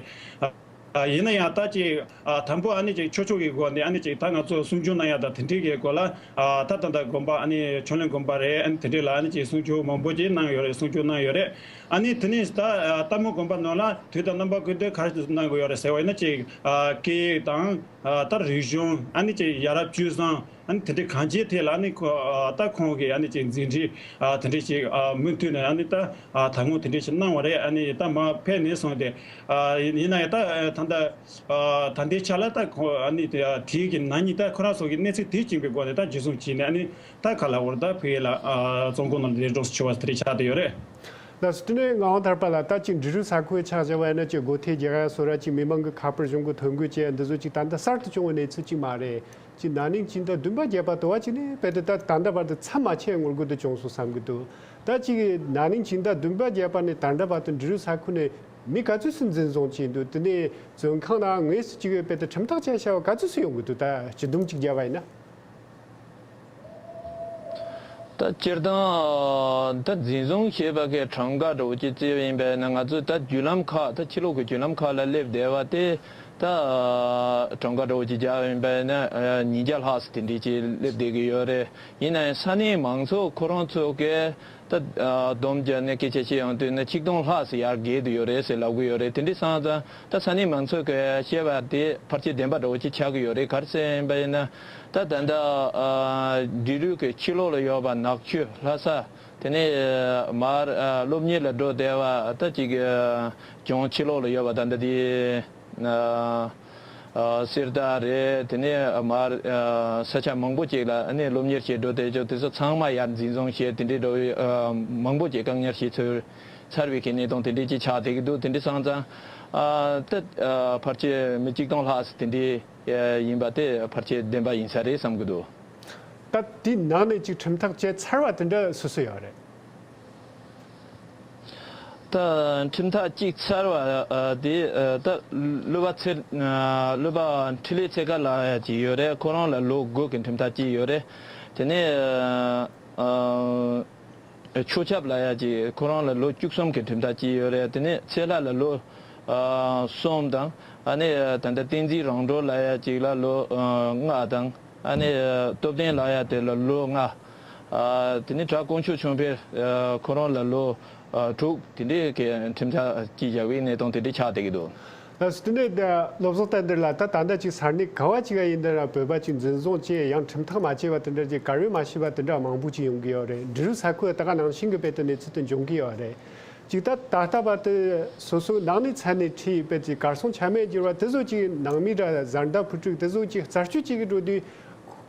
ཨ་ཡིན་ན་ཡང་ད་ཅིག་ཨ་དང་པོ་ཨ་ནི་ཅིག་ཆོས་ཕྱོགས་ཀྱི་སྒོ་ནས་ཨ་ནི་ཅིག་ད་ང་ཚོ་གསུང་ཆོས་གནང་ཡ་དང་དེ་འདྲའི་གི་སྒོ་ལ་ཨ་ད་ད་ལྟ་དགོན་པ་ཨ་ནི་ཆོས་གླིང་དགོན་པ་རེད། ཨ་ནི་དེ་འདྲ་ལ་ཨ་ནི་ཅིག་གསུང་ཆོས་མང་པོ་ཅིག་གནང་ཡོད་རེད། གསུང་ཆོས་གནང་ཡོད་རེད། ཨ་ནི་དེ་ནས་ད་ལྟད་མོ་དགོན་པ་ནང་ལ་དུས་དང་རྣམ་པ་ཀུན་ཏུ་ག་རེ་གནང་དགོས་ཡོད་རེད་ཟེར་བ་ཡིན་ན་ཅིག་ཨ་སྐད་ཡིག་དང་ཨ་ད་རིག་གཞུང་ཨ་ནི་ཅིག་ཡ་རབས་སྤྱོད་བཟང་ཨ་ནི་དེ་འདྲའི་གང་ཅིའི་ཐད་ལ་ཨ་ནི་ཁོ་ཨ་ད་ཁོང་གིས་ཨ་ནི་ཅིག་འཛིན་ཁྲིད་ཨ་དེ་འདྲའི་ཅིག་ཨ་མུ་མཐུད་ནས་ཨ་ནི་ད་ཨ་ད་དུང་དེ་འདྲའི་ཅིག་གནང་བ་རེད། ཨ་ནི་ད་མར་ཕེབས་ནས་བཟུང་སྟེ་ཨ་ཡིན་ན་ཡང་ད་ད་ལྟ་ཨ་ད་ལྟའི་ཆ་ལ་ད་ཁོ་ཨ་ནི་དེ་དེའི་གི་ན་ནིང་ད་ཁོ་རང་ཚོ་གི་གནས་ཚུལ་དེ་བྱིན་པའི་སྒོ་ནས་ད་འཇུ་བཟུང་བྱས་ནས་ཨ་ནི། ད་ག་ལ་བར་ད་ཕ་གི་ལ་ཨ་བཙོན་ཁང་ནང་ལ་འདས་གྲོངས་སུ་ཆུད་པ་དེ་འདྲ་ཆགས་བསྡད་ཡོད་རེད། ལགས་སོ། དེ་ནས་ངག་དབང་ཐར་པ་ལགས། ད་ཅིག་འབྲི་རུ་ས་ཁུལ་ཆ་བཞག་པ་ཡིན་ན་ཅིག་སྒོ་ཐེལ་རྒྱག་ཡ་སོགས་ར་ཅིག་མི་མང་གི་ཁ་པར་གཞུང་གི་ཐོ་འགོད་བྱས་འདི་ཚོ་ཅིག་ད་ལྟ་གསར་དུ་བྱུང་བའི་གནས་ཚུལ་ཅིག་མ་རེད། ཅིག་ན་ནིང་ཕྱི་ཟླ་བདུན་པ་བརྒྱད་པ་དུ་བ་ཅིག་ནས་དཔེ་དེ་ད་ད་ལྟ་བར་དུ་མཚམས་མ་ཆད་ངོ་རྒོལ་དུ་བྱུང་སོང་བསམ་གི་འདུག་ད་ཅིག་ན་ནིང་ཕྱི་ཟླ་བདུན་པ་བརྒྱད་པ་ནས་ད་ལྟ་བར་དུ་འབྲི་རུ་ས་ཁུལ་ནས་མི་ག་ཚོད་སུ་འཛིན་བཟུང་བྱས་འདུག་དེ་ནས་བཙོན་ཁང་ནང་དངོས་སུ་ཅིག་དཔེ་དེ་ཁྲིམས་ཐག་བཅད་བྱ་བ་ག་ཚོད་སུ་ཡོང་གི་འདུག་ད་སྤྱི་བསྡོམས་ཅིག་བརྒྱབ་པ་ཡིན་ན། ད་སྤྱིར་བཏང་ད་འཛིན་བཟུང་བྱས་པ་གི་གྲངས་ཀ་འདྲ་བོ་ཅིག་བརྩིས་པ་ཡིན་པས་ན། ང་ཚོས་ད་བརྒྱུད་ལམ་ཁག་ད་ཕྱི་ལོགས་ཀྱི་བརྒྱུད་ལམ་ཁག་ལ་སླེབས་བསྡད་པ་དེ་ད་གྲངས་ཀ་འདྲ་བོ་ཅིག་བརྒྱབ་པ་ཡིན་པས་ན་ཉིས་བརྒྱ་ལྷག་ཙམ་དེ་འདྲ་ཅིག་སླེབས་བསྡད་ཀྱི་ཡོད་རེད། ཡིན་ན་ཡང་ས་གནས་མང་ཚོགས་ཁོ་རང་ཚོ་གིས་ད་སྡོམ་བརྒྱབ་ནས་སྐད་ཆ་བཤད་ཡོང་དུས་ན་ཆིག་སྟོང་ལྷག་ཙམ་ཡར་བརྒལ་བསྡད་ཡོད་རེད་ཟེར་ལབ་ཀྱི་ཡོད་རེད། དེ་འདྲ་སོང་ཙང་། ད་ས་གནས་མང་ཚོགས་ཀྱིས་བཤད་པ་དེ་ཕལ་ཆེར་བདེན་པ་འདྲ་བོ་ཅིག་ཆགས་ཀྱི་ཡོད་རེད། ག་རེ་ཟེར་ཡིན་པ་ཡིན་ན། ད་ད་ལྟ་ཨ་འབྲི་རུ་གི་ཕྱི་ལོགས་ལ་ཡོད་པ་ནག་ཆུ་ལྷ་ས། དེ་ནས་ཨ་མར་ཨ་སློབ་གཉེར་ལ་འགྲོ་བསྡད་པ་ད་ཅིག་ཨ་ལྗོངས་ཕྱི་ལོགས་ལ་ཡོད་པ་ད་ལྟ་དེ་ཨ་ཨ་གསེར་རྟ་རེད། དེ་ནས་ཨ་མར་ཨ་ས་ཆ་མང་པོ་ཅིག་ལ་ཨ་ནི་སློབ་གཉེར་བྱེད་འགྲོ་བསྡད་ཆོག་དེ་ཚོ་ཚང་མ་ཡར་འཛིན་བཟུང་བྱས་དེ་འདྲའི་འགྲོ་ཨ་མང་པོ་ཅིག་བཀག་ཉར་བྱས་ཚུལ་ཚར་བའི་གི་གནས་སྟངས་དེ་འདྲའི་ཅིག་ཆགས་བསྡད་ཀྱི་འདུག་དེ་འདྲ་སོང་ཙང་ཨ་ད་ཨ་ཕལ་ཆེར་མི་ཆིག་སྟོང་ལྷག་ཙམ་དེ་འདྲའི་ཡིན་པ་དེ་ཕལ་ཆེར་བདེན་པ་ཡིན་ས་རེད་བསམ་གྱི་འདུག་ད་དེའི་ནང་ནས་ཅིག་ཁྲིམས་ཐག་བཅད་ཚར་བ་དེ་འདྲ་སུ་སུ་ཡོད་རེད། ད་ཁྲིམས་ཐག་གཅིག་ཚར་བ་དེ་ད་སློབ་པ་ཚེ་སློབ་པ་འཕྲིན་ལས་ཚེ་དཀར་ལགས་ཡ་གཅིག་ཡོད་རེད། ཁོ་རང་ལ་ལོ་དགུ་གི་ཁྲིམས་ཐག་གཅིག་ཡོད་རེད། དེ་ནས་ཆོས་ཆབ་ལགས་ཡ་གཅིག་ཁོ་རང་ལ་ལོ་བཅུ་གསུམ་གི་ཁྲིམས་ཐག་གཅིག་ཡོད་རེད། དེ་ནས་ཚེ་ལྷ་ལ་ལོ་གསུམ་དང་། ཨ་ནི་ད་ལྟ་བསྟན་འཛིན་རང་གྲོལ་ལགས་ཡ་གཅིག་ལ་ལོ་ལྔ་དང་། ཨ་ནི་སྟོབས་ལྡན་ལགས་ཡ་དེ་ལ་ལོ་ལྔ། དེ་ནས་གྲྭ་དཀོན་མཆོག་ཆོས་འཕེལ་ཁོ་རང་ལ་ལོ་དྲུག་དེ་འདྲའི་གི་ཁྲིམས་ཐག་གཅིག་བཞག་པའི་གནས་སྟངས་དེ་འདྲ་ཆགས་བསྡད་ཀྱི་འདུག། ལགས་སོ། དེ་ནས་ད་བློ་བཟང་བསྟན་འདུས་ལགས། ད་ད་ལྟ་ཅིག་ས་གནས་ག་བ་ཅིག་ཡིན་ན་ར་བོད་པ་ཅིག་འཛིན་བཟུང་བྱས། ཡང་ཁྲིམས་ཐག་མ་བཅད་པ་དེ་འདྲ་ཅིག་གར་ཡོད་མ་ཤེས་པ་དེ་འདྲ་མང་པོ་ཅིག་ཡོང་གི་ཡོད་རེད། འབྲི་རུ་ས་ཁུལ་ད་ག་ནང་བཞིན་གྱི་དཔེ་དེ་གནས་ཚུལ་དེ་འབྱུང་གི་ཡོད་རེད། ཅིག་ད་ད་ལྟ་བར་དུ་སོ་སོའི་ནང་ནས་ཚར་ནས་ཁྲིད་པའི་ཅིག་གར་སོང་ཆ་མེད་གྱུར་བ་དེ་ཚོ་ཅིག་ནང་མི་ར་བཟའ་ཟླ་བུ་ཕྲུག་དེ་ཚོ་ཅིག་རྩད་གཅོད་བྱེད་ཀྱི་འགྲོ་དུས།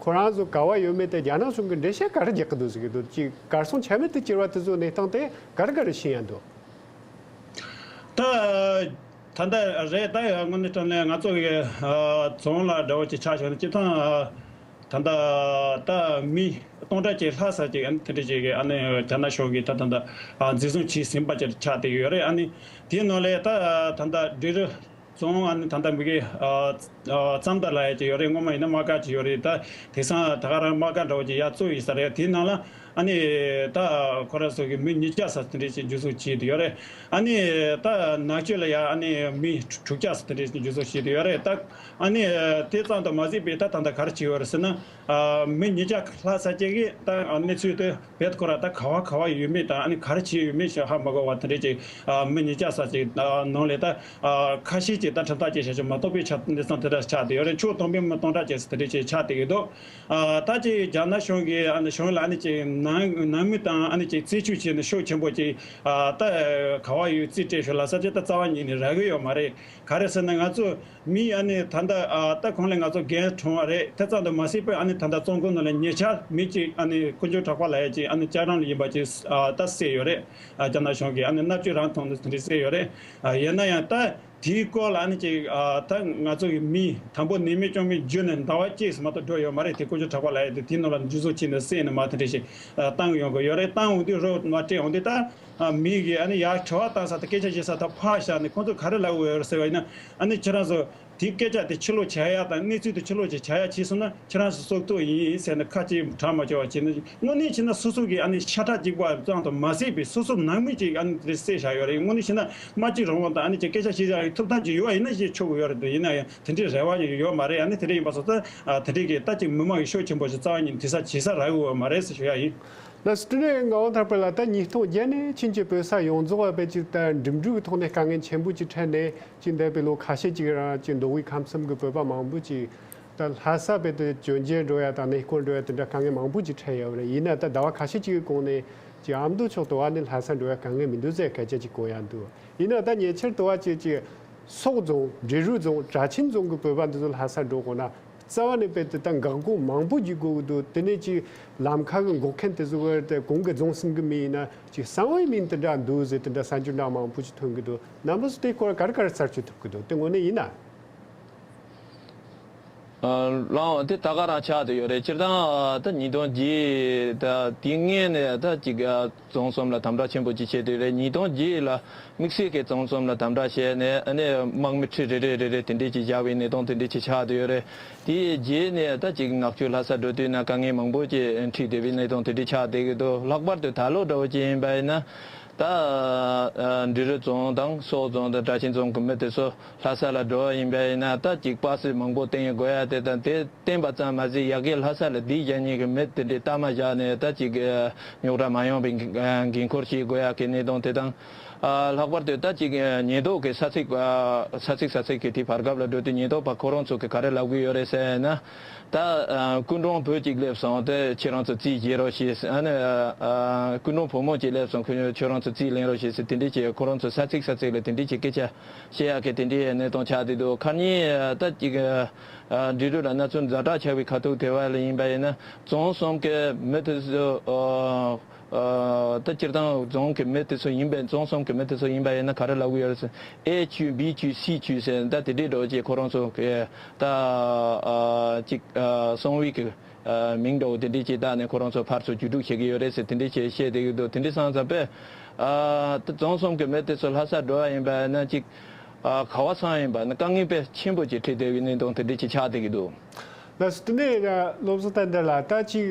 ཁོ་རང་ཚོ་ག་བ་ཡོད་མེད་དེ་རྒྱ་ནག་གཞུང་གིས་འགྲེལ་བཤད་ག་རེ་རྒྱག་གི་འདུག་ཟེར་གྱི་འདུག། ཅིག་གར་སོང་ཆ་མེད་དུ་གྱུར་བ་དེ་ཚོའི་གནས་སྟངས་དེ་ག་རེ་ག་རེ་ཤེས་ཡ་འདུག། ད་ད་ལྟ་རེད། ད་དངོས་གནས་དྲང་གནས་ང་ཚོ་གི་རྫོང་ལ་འདྲ་བོ་ཅིག་ཆ་བཞག་ན། སྤྱིར་བཏང་ད་ལྟ་ད་མི་སྟོང་ཕྲག་གཅིག་ལྷག་ཙམ་ཅིག་ཨ་ནི་དེ་འདྲ་ཅིག་གི་ཨ་ནི་རྒྱ་ནག་གཞུང་གིས་ད་ད་ལྟ་འཛིན་བཟུང་བྱས་ཟིན་པ་ཅིག་ཆགས་བསྡད་ཡོད་རེད། ཨ་ནི་དེའི་ནང་ལས་ད་ད་ལྟ་འབྲི་རུ་རྫོང་ཨ་ནི་ད་ལྟ་མི་གི་ཙམ་ད་ལ་ཡ་ཅིག་ཡོད་རེད། སྔོན་མ་ཡིན་ན་དམག་སྒར་ཅིག་ཡོད་རེད། ད་དེང་སང་ད་ག་རང་དམག་སྒར་འདྲ་བོ་ཅིག་ཡར་བཙུགས་ཡིན་ས་རེད། དེའི་ནང་ལ་ཨ་ནི་ད་ཁོ་རང་ཚོ་གི་མི་ཉིས་བརྒྱ་ཙམ་དེ་འདྲས་ཅིག་འཛིན་བཟུང་བྱས་བསྡད་ཡོད་རེད། ཨ་ནི་ད་ནག་ཆུ་ལ་ཡ་ཨ་ནི་མི་དྲུག་བརྒྱ་ཙམ་དེ་འདྲས་ཅིག་འཛིན་བཟུང་བྱས་བསྡད་ཡོད་རེད། ད་ཨ་ནི་དེ་ཙམ་དུ་མ་ཟད་པའི་ད་ད་ལྟ་ག་རེ་བྱས་ཡོད་རེད་ཟེར་ན། མི་ཉིས་བརྒྱ་ལྷག་ཙམ་ཅིག་གིས་ད་གནས་ཚུལ་དེ་རྦད་ཁོ་ར་ད་ག་བ་ག་བ་ཡོད་མེད་དང་། ཨ་ནི་ག་རེ་བྱས་ཡོད་མེད་ཞིག་ཧ་མ་གོ་བ་དེ་འདྲས་ཅིག་མི་ཉིས་བརྒྱ་ཙམ་ཅིག་ནང་ལས་ད་ཁ་ཤས་ཅིག་ད་ཁྲིམས་ཐག་བཅད་བཞག་ཆོག་མ་གཏོགས་པའི་ཆ་གནས་སྟངས་དེ་འདྲ་ཆགས་བསྡད་ཡོད་རེད། ཆོས་དོན་སྤེལ་མི་སྟོང་ཕྲག་ཅིག་དེ་འདྲས་ཅིག་ཆགས་བསྡད་ཡོད་འདུག། ད་ཅིག་རྒྱ་ནག་གཞུང་གིས་ཨ་ནི་གཞུང་ལ་ཨ་ནི་ཅིག་ནང་ནང་མི་དང་ཨ་ནི་ཅིག་རྩད་གཅོད་བྱས་ནས་ཤུགས་ཆེན་པོ་ཅིག་ད་ག་བ་ཡོད་རྩིས་སྤྲད་ཤོག་ལབ་ས་ཅིག་ད་རྩ་བ་ཉིད་ནས་རག་གི་ཡོད་མ་རེད། ག་རེ་ཟེར་ན་ང་ཚོ་མི་ཨ་ནི་ད་ལྟ་ཨ་ད་གོང་ལ་ང་ཚོ་འགན་དྲངས་པ་རེད། དེ་ཙམ་དུ་མ་ཟད་པར་ཨ་ནི་ད་ལྟ་བཙོན་ཁང་ནང་ལ་ཉེ་ཆར་མི་གཅིག་ཨ་ནི་དཀོན་མཆོག་གྲགས་པ་ལབ་ཡ་གཅིག་ཨ་ནི་ལྕགས་རམ་ལ་ཡིན་པ་གཅིག་ཨ་ད་བསད་ཡོད་རེད། ཨ་རྒྱ་ནག་གཞུང་གིས་ཨ་ནི་མནར་གཅོད་རང་ཐོག་ནས་དེ་འདྲ་བསད་ཡོད་རེད། ཨ་ཡིན་ན་ཡང་ད་དེའི་སྐོར་ལ་ཨ་ནི་གཅིག་ཨ་ད་ང་ཚོ་གི་མི་དང་པོ་ནད་མེད་གཅོང་མེད་འཇུས་ནས་ཟླ་བ་གཅིག་ཙམ་མ་གཏོགས་འགྲོ་ཡོད་མ་རེད། དེ་དཀོན་མཆོག་གྲགས་པ་ལབ་ཡ་དེ་དེའི་ནང་ལ་འཇུ་བཟུང་བྱས་ནས་བསད་ནས་མར་དེ་འདྲ་ཞིག་ཨ་བཏང་ཡོང་གི་ཡོད་རེད། བཏང་འོང་དུས་རོགས་མ་སྤྲད་འོང་དུས་ད། ཨ་མི་གིས་ཨ་ནི་ཡར་དྲི་བ་བཏང་ས་དང་སྐད་ཆ་བཤད་ས་དང་ཕར་བཞག་ནས་ཁོང་ཚོས་ག་རེ་ལབ་ཡོད་ཟེར་བ་ཡིན་ན། ཨ་ནི་ཁྱེད་རང་ཚོ་དེའི་སྐད་ཆ་དེ་ཕྱིར་སློག་བྱ་ཡ་དང་གནས་ཚུལ་དེ་ཕྱིར་སློག་བྱེད་བྱ་ཡ་བྱས་སོང་ན་ཁྱེད་རང་ཚོ་སྲོག་ཐོག་ཡིན་ཟེར་ནས་ཁ་གཅིག་གྲགས་མ་ཆོད་པ་བྱས་ནས། དངོས་གནས་བྱས་ན་སོ་སོ་གི་ཨ་ནི་ཤ་ཁྲག་གཅིག་པ་ཙམ་དུ་མ་ཟད་པའི་སོ་སོ་ནང་མི་གཅིག་ཨ་ནི་དེ་བསད་བཞག་ཡོད་རེད། དངོས་གནས་བྱས་ན་སྨྲ་བརྗོད་རང་དབང་དང་ཨ་ནི་ཅིག་སྐད་ཆ་བཤད་ཡ་ཡི་ཐོབ་ཐང་ཅིག་ཡོད་པ་ཡིན་ན་བཤད་ཆོག་གི་ཡོད་རེད་འདུག། ཡིན་ན་ཡང་དེ་འདྲའི་རེ་བ་ཡང་ཡོད་མ་རེད། ཨ་ནི་དེ་འདྲ་ཡིན་པ་སོང་ཙང་ཨ་དེ་འདྲའི་གི་ད་ཅིག་མི་མང་གི་ཤུགས་ཆེན་པོ་ཞིག་རྩ་བ་ཉིད་ནས་དེ་ས་བྱེད་ས་རག་གི་ཡོད་མ་རེད་ཟེར་ཞུ་ཡ་ཡིན། ལགས་སོ། དྲིན་ལན་ངག་དབང་ཐར་པ་ལགས། ད་ཉིས་སྟོང་བརྒྱད་ནས་ཕྱིན་ཆད་བོད་ས་ཡོངས་རྫོགས་བ་བས་ཅིག་ད་འགྲིམ་འགྲུལ་གྱི་ཐོག་ནས་དཀའ་ངལ་ཆེན་པོ་ཅིག་འཕྲད་ནས་ཅིག་འདས་པའི་ལོ་ཁ་ཤས་ཅིག་རིང་ཅིག་མདོ་དབུས་ཁམས་གསུམ་གྱི་བོད་པ་མང་པོ་ཅིག་ད་ལྷ་ས་བས་ཏེ་བཅོ་བརྒྱད་འགྲོ་ཡ་དང་གནས་སྐོར་འགྲོ་ཡ་དེ་འདྲ་དཀའ་ངལ་མང་པོ་ཅིག་འཕྲད་ཡོད་རེད། ཡིན་ན་ད་ཟླ་བ་ཁ་ཤས་ཅིག་གི་གོང་ནས་ཅིག་ཨ་མདོ་ཕྱོགས་དུ་བ་ནས་ལྷ་ས་འགྲོ་ཡ་དཀའ་ངལ་མི་འདུག་ཟེར་སྐད་ཆ་ཅིག་གོ་ཡ་འདུག། ཡིན་ན་ད་ཉེ་ཆར་དུ་བ་ཅིག་ཅིག་སོག་རྫོང་འབྲི་རུ་རྫོང་གྲྭ་ཆེན་རྫོང་གི་བོད་པ་འདི་ཚོ་ལྷ་ས་འགྲོ་དགོས་ན། རྩ་བ་ནས་དཔེ་དེ་ལྟར་འགག་སྒོ་མང་པོ་འཇུག་དགོས་ཀྱི་འདུག། དེ་ནས་ཅིག་ལམ་ཁ་གི་འགོག་མཁན་དེ་ཚོ་གི་དེ་གོང་གི་རྫོང་གསུམ་གི་མི་ཡིན་ན་ཅིག་གསང་བའི་མིང་དེ་འདྲ་འདུག་ཟེར་དེ་འདྲ་གསར་འགྱུར་འདྲ་མང་པོ་ཞིག་ཐོན་གྱི་འདུག། རྣམ་པ་ཚོ་དེའི་སྐོར་ག་རེ་ག་རེ་གསར་ཆུ་ཐུབ་ཀྱི་འདུག། དེ་དངོས་གནས་ཡིན་ན། ལའང་དེ་ད་ག་རང་ཆགས་བསྡད་ཡོད་རེད། སྤྱིར་བཏང་ད་ཉིས་སྟོང་བརྒྱད་ད་དེ་སྔོན་ནས་ད་ཅིག་རྫོང་གསུམ་ལ་དམ་དྲག་ཆེན་པོ་ཅིག་བྱས་བསྡད་རེད། ཉིས་སྟོང་བརྒྱད་ལ་དམིགས་བསལ་གྱི་རྫོང་གསུམ་ལ་དམ་དྲག་བྱས་ནས་ཨ་ནི་དམག་མི་ཁྲི་རེ་རེ་རེ་རེ་དེ་འདྲས་ཅིག་བཞག་པའི་གནས་སྟངས་དེ་འདྲས་ཅིག་ཆགས་བསྡད་ཡོད་རེད། དེའི་རྗེས་ནས་ད་ཅིག་ནག་ཆུ་ལྷ་ས་འགྲོ་དུས་ན་དཀའ་ངལ་མང་པོ་ཅིག་འཕྲད་བསྡད་པའི་གནས་སྟངས་དེ་འདྲས་ཆགས་བསྡད་ཀྱི་འདུག། ལྷག་པར་དུ་ད་ལོ་འདྲ་བོ་ཅིག་ཡིན་པ་ཡིན་ན་ད་ཨ་འབྲི་རུ་རྫོང་དང་སོག་རྫོང་དང་གྲྭ་ཆེན་རྫོང་གི་མི་དེ་ཚོ་ལྷ་ས་ལ་འགྲོ་བ་ཡིན་པ་ཡིན་ན་ད་ཅིག་པ་སེ་མང་པོ་བཏོན་དགོས་ཡ་དེ་དང་དེ་བསྟན་པ་ཙམ་མ་ཟད་ཡ་གི་ལྷ་ས་ལ་སྡོད་བཞག་མཁན་གྱི་མི་དེ་འདྲའི་གཏའ་མ་བཞག་ནས་ད་ཅིག་རྙོག་དྲ་མ་ཡོང་བའི་འགན་འཁུར་བྱེད་དགོས་ཡ་གི་གནས་སྟངས་དེ་དང་། ལྷག་པར་དུ་ད་ཅིག་ཉེན་རྟོག་གི་ས་ཚིགས་ས་ཚིགས་ས་ཚིགས་ཀྱི་དེ་བར་སྐབས་ལ་འགྲོ་དུས་ཉེན་རྟོག་པ་ཁོ་རང་ཚོ་གི་ག་རེ་ལབ་གི་ཡོད་རེད་ཟེར་ན། ད་སྐུ་མགྲོན་བུ་གཅིག་སླེབས་སོང་དེ་ཁྱེད་རང་ཚོ་རྩིས་བཞེས་རོགས་བྱེད། ཨ་ནི་སྐུ་མགྲོན་བུ་མོ་གཅིག་སླེབས་སོང་ཁྱེད་རང་ཚོ་རྩིས་ལེན་རོགས་བྱེད་ཟེར་དེ་འདྲས་ཀྱི་ཁོ་རང་ཚོ་ས་ཚིགས་ས་ཚིགས་ལ་དེ་འདྲས་ཀྱི་སྐད་ཆ། བཤད་ཡག་གི་དེ་འདྲའི་གནས་སྟངས་ཆགས་བསྡད་འདུག། ཁ་ཉིན་ད་ཅིག་འབྲི་རུ་ལ་གནས་ཚུལ་ཛ་དྲག་ཆགས་པའི་ཁ་ཐུག་དེ་བ་ལ་ཡིན་པ་ཡིན་ན་རྫོང་གསུམ་གྱི་མི་དེ་ཚོ་ད་སྤྱིར་བཏང་རྫོང་གི་མི་དེ་ཚོ་ཡིན་པས་རྫོང་གསུམ་གྱི་མི་དེ་ཚོ་ཡིན་པ་ཡིན་ན་ག་རེ་ལབ་གི་ཡོད་རེད་ཟེར། ཨེ་ཆུས་བི་ཆུས་སི་ཆུས་ཟེར་ད་དེ་འདྲའི་འགྲོ་ཅིག་ཁོ་རང་ཚོ་གི་ད་ཅིག་གསང་བའི་གི་ཨ་མིང་འདྲ་བོ་དེ་འདྲས་ཅིག་བཏགས་ནས་ཁོ་རང་ཚོ་ཕར་ཚུར་བརྒྱུད་སྒྲིག་བྱེད་ཀྱི་ཡོད་རེད་ཟེར་དེ་འདྲས་ཅིག་བཤད་བསྡད་ཀྱི་འདུག་དེ་འདྲས་སོང་ཙང་དཔེ་ཨ་ད་རྫོང་གསུམ་གྱི་མི་དེ་ཚོ་ལྷ་ས་འགྲོ་བ་ཡིན་པ་ཡིན་ན་ཅིག་ཨ་ག་བ་སང་ཡིན་པ་ཡིན་ན་དཀའ་ངལ་དཔེ་ཆེན་པོ་ཅིག་འཕྲད་བསྡད་ཀྱི་གནས་སྟངས་དེ་འདྲས་ཅིག་ཆགས་བསྡད་ཀྱི་འདུག་ལགས་སོ། དེ་ནས་བློ་བཟང་བསྟན་དར་ལགས། ད་ཅིག་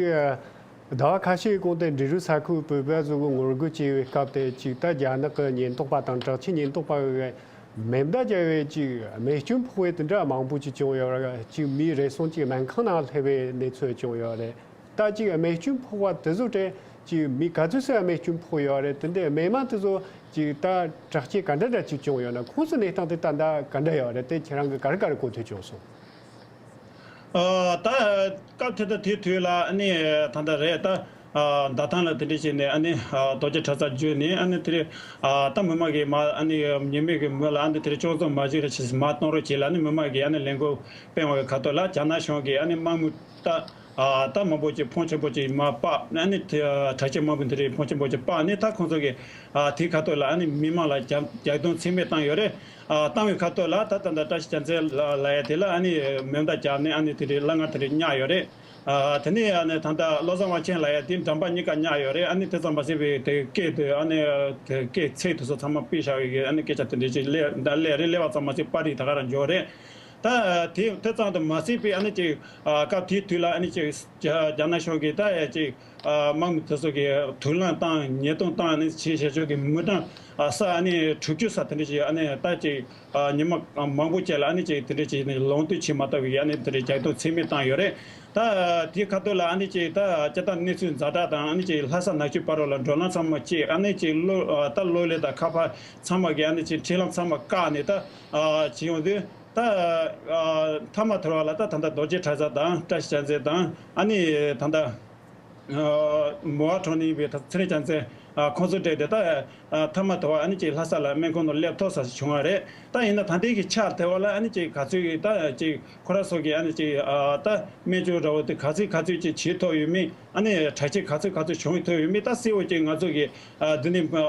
ཟླ་བ་ཁ་ཤས་ཀྱི་གོང་དུ་འབྲི་རུ་ས་ཁུལ་བོད་པ་ཚོ་གི་ངོ་རྒོལ་བྱས་པའི་སྐབས་དེ་ཅིག་ད་རྒྱ་ནག་གི་ཉེན་རྟོག་པ་དང་དྲག་ཆས་ཉེན་རྟོག་པ་གི་མེ་མདའ་བརྒྱབ་པའི་ཅིག་རྨས་སྐྱོན་ཕོག་པའི་དེ་འདྲ་མང་པོ་ཅིག་བྱུང་ཡོད་རེད། ཅིག་མིའི་རེ་ཟུང་ཅིག་སྨན་ཁང་ནང་སླེབས་པའི་གནས་ཚུལ་བྱུང་ཡོད་རེད། ད་ཅིག་རྨས་སྐྱོན་ཕོག་པ་དེ་ཚོ་དེ་ཅིག་མི་ག་ཚོད་ཙམ་རྨས་སྐྱོན་ཕོག་ཡོད་རེད། དེ་འདྲའི་རྨས་མ་དེ་ཚོ་ཅིག་ད་དྲག་སྐྱེད་ག་འདྲ་འདྲ་ཅིག་བྱུང་ཡོད་ན། ཁོང་ཚོའི་གནས་སྟངས་དེ་ད་ལྟ་ག་འདྲ་ཡོད་རེད། དེ་ཁྱེད་རང་གིས་ག་རེ་ག་རེ་གོ་ཐོས་བྱུང་སོང་། ཨ་ད་སྐབས་དེ་དང་དེའི་དུས་ལ་ཨ་ནི་ད་ལྟ་རེད། ད་ཨ་ཟླ་ཐང་ལ་དེ་འདྲ་བྱས་ནས་ཨ་ནི་ཨ་རྡོ་རྗེ་གྲྭ་ཚང་བརྒྱུད་ནས་ཨ་ནི་དེ་རེད། ཨ་ད་མི་མང་གིས་མ་ཨ་ནི་ཉི་མའི་གི་མུ་ལ་ཨ་ནི་དེ་རེད། ཅུང་ཙམ་མ་བཞུགས་རེ་བྱས་མ་གཏོང་རོགས་བྱེད་ལ་ཨ་ནི་མི་མང་གིས་ཨ་ནི་ལས་འགུལ་སྤེལ་བའི་ཁ་ཐོག་ལ་རྒྱ་ནག་གཞུང་གིས་ཨ་ནི་དམག་མི་ད་ཨ་ད་མང་པོ་ཅིག་ཕོན་ཆེན་པོ་ཅིག་མར་སྤར་ཨ་ནི་དེ་དྲག་ཆས་དམག་མི་དེ་རེད། ཕོན་ཆེན་པོ་ཅིག་སྤར་ནས་ད་ཁོང་ཚོ་གིས་ཨ་དེའི་ཁ་ཐོག་ལ་ཨ་ནི་མི་མང་ལ་རྒྱབ་རྒྱག་རྡུང་ཚད་མེད་བཏང་ཡོད་རེད། ཨ་བཏང་བའི་ཁ་ཐོག་ལ་ད་ད་ལྟ་བཀྲ་ཤིས་རྒྱལ་མཚན་ལ་ལ་ཡ་དེ་ལ་ཨ་ནི་མེ་མདའ་བརྒྱབ་ནས་ཨ་ནི་དེ་རེད། སླ་ང་དེ་རེད་བརྙས་ཡོད་རེད། ཨ་དེ་ནས་ཨ་ནི་ད་ལྟ་བློ་བཟང་དབང་ཆེན་ལ་ཡ་དེ་འགྲམ་པ་གཉིས་ཀ་བརྙས་ཡོད་རེད། ཨ་ནི་དེ་ཙམ་མ་ཟད་པའི་དེ་སྐེ་དེ་ཨ་ནི་དེ་སྐེ་ཚེག་དེ་ཚོ་ཚང་མ་ཕུད་བཞག་པའི་གི་ཨ་ནི་སྐད་ཆ་དེ་འདྲ་ཅིག་སླེབས་ད་སླེབས་རེད། སླེབས་པ་ཙམ་མ་ཟད་པར་རིས་ད་ག་རང་འབྱོར་རེད། ད་དེ་དེ་ཙམ་དུ་མ་ཟད་པའི་ཨ་ནི་ཅིག་ཨ་སྐབས་དེའི་དུས་ལ་ཨ་ནི་ཅིག་རྒྱ་རྒྱ་ནག་གཞུང་གིས་ད་ཡ་ཅིག་ཨ་དམག་མི་དེ་ཚོ་གིས་དུག་རླངས་བཏང་ཉེས་རྡུང་བཏང་ཨ་ནི་ཆེ་བྱ་ཆོག་གི་མི་གྲངས་ཨ་ས་ཨ་ནི་དྲུག་ཅུ་ས་དེ་འདྲ་ཅིག་ཨ་ནི་ད་ཅིག་ཨ་ཉི་མ་མང་པོ་བཅས་ལ་ཨ་ནི་ཅིག་དེ་འདྲ་ཅིག་ནི་ལོངས་སྤྱོད་བྱེད་མ་ཐུབ་པའི་ཨ་ནི་དེ་འདྲ་རྒྱག་རྡུང་ཚད་མེད་བཏང་ཡོད་རེད། ད་དེའི་ཁ་ཐོག་ལ་ཨ་ནི་ཅིག་ད་སྤྱིར་བཏང་གནས་ཚུལ་ཛ་དྲག་དང་ཨ་ནི་ཅིག་ལྷ་ས་ནག་ཆུ་བར་རོ་ལ་འགྲོ་ལམ་ཚང་མ་བཅད་ཨ་ནི་ཅིག་གློ་ཨ་ད་གློ་ལས་དང་ཁ་པར་ཚང་མ་གི་ཨ་ནི་ཅིག་འཕྲུལ་ལམ་ཚང་མ་བཀག་ནས་ད་ཨ་བྱེད་ཡོང་དུས། ད་ཨ་མཐའ་མ་དེ་བ་ལ་ད་ད་ལྟ་རྡོ་རྗེ་གྲྭ་ཚང་དང་བཀྲ་ཤིས་རྒྱལ་མཚན་དང་ཨ་ནི་ད་ལྟ་ཨ་མོ་ཨ་གྲོང་ནས་ཡིན་པའི་ད་ཚེ་རིང་རྒྱལ་མཚན་ཨ་ཁོང་ཚོ་གྲས་དེ་ད་ཨ་མཐའ་མ་དེ་བ་ཨ་ནི་ཅིག་ལྷ་ས་ལ་སྨན་ཁང་ནང་སླེབས་ཐུབ་ས་ཞིག་བྱུང་བ་རེད། ད་ཡིན་ན་ད་ལྟའི་གི་ཆ་དེ་བ་ལ་ཨ་ནི་ཅིག་ག་ཚོད་ཀྱི་ད་ཅིག་ཁོ་ར་སོགས་ཀྱི་ཨ་ནི་ཅིག་ཨ་ད་སྨན་བཅོས་འདྲ་བོ་དེ་ག་ཚོད་ག་ཚོད་ཅིག་བྱེད་ཐུབ་ཡོད་མེད། ཨ་ནི་དྲག་སྐྱེད་ག་ཚོད་ག་ཚོད་བྱུང་ཐུབ་ཡོད་མེད་ད་གསལ་བོ་ཅིག་ང་ཚོ་གི་ཨ་འདི་ནས་ཨ་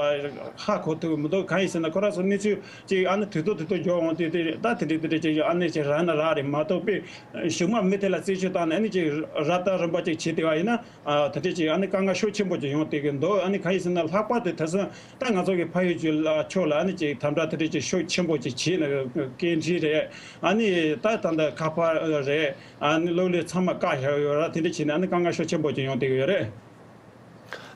ཧ་གོ་ཐུབ་མི་འདུག་གང་ཡིན་ཟེར་ན་ཁོ་ར་ཚོ་གནས་ཚུལ་ཅིག་ཨ་ནི་དུས་ཐོག་དུས་ཐོག་འབྱོར་འོང་དུས་དེ་ད་དེ་འདྲ་དེ་འདྲ་ཅིག་ཨ་ནི་ཅིག་རག་ན་རག་རེད་མ་གཏོགས་པས་གཞུག་མ་མི་དེ་ལ་རྩད་གཅོད་བཏང་ནས་ཨ་ནི་ཅིག་ར་ལྟ་རིམ་པ་ཅིག་བྱེད་བསྡད་པ་ཡིན་ན་ཨ་དེ་འདྲ་ཅིག་ཨ་ནི་དཀའ་ངལ་ཤུགས་ཆེན་པོ་ཅིག་ཡོང་བསྡད་ཀྱི་འདུག་ཨ་ནི་གང་ཡིན་ཟེར་ན་ལྷག་པར་དུ་དེང་སང་ད་ང་ཚོ་གི་ཕ་ཡུལ་གྱི་ལ་ཕྱོགས་ལ་ཨ་ནི་ཅིག་དམ་དྲག་དེ་འདྲ་ཅིག་ཤུགས་ཆེན་པོ་ཅིག་བྱས་ནས་སྐད་འཕྲིན་རེད། ཨ་ནི་ད་ད་ལྟ་ཁ་པར་རེད། ཨ་ནི་གློག་ཀླད་ཚང་མ་བཀག་བཞག་ཡོད་ར། དེ་འདྲ་བྱས་ནས་ཨ་ནི་དཀའ་ངལ་ཤུགས་ཆེན་པོ་ཅིག་ཡོང་བསྡད་ཀྱི་ཡོད་རེད།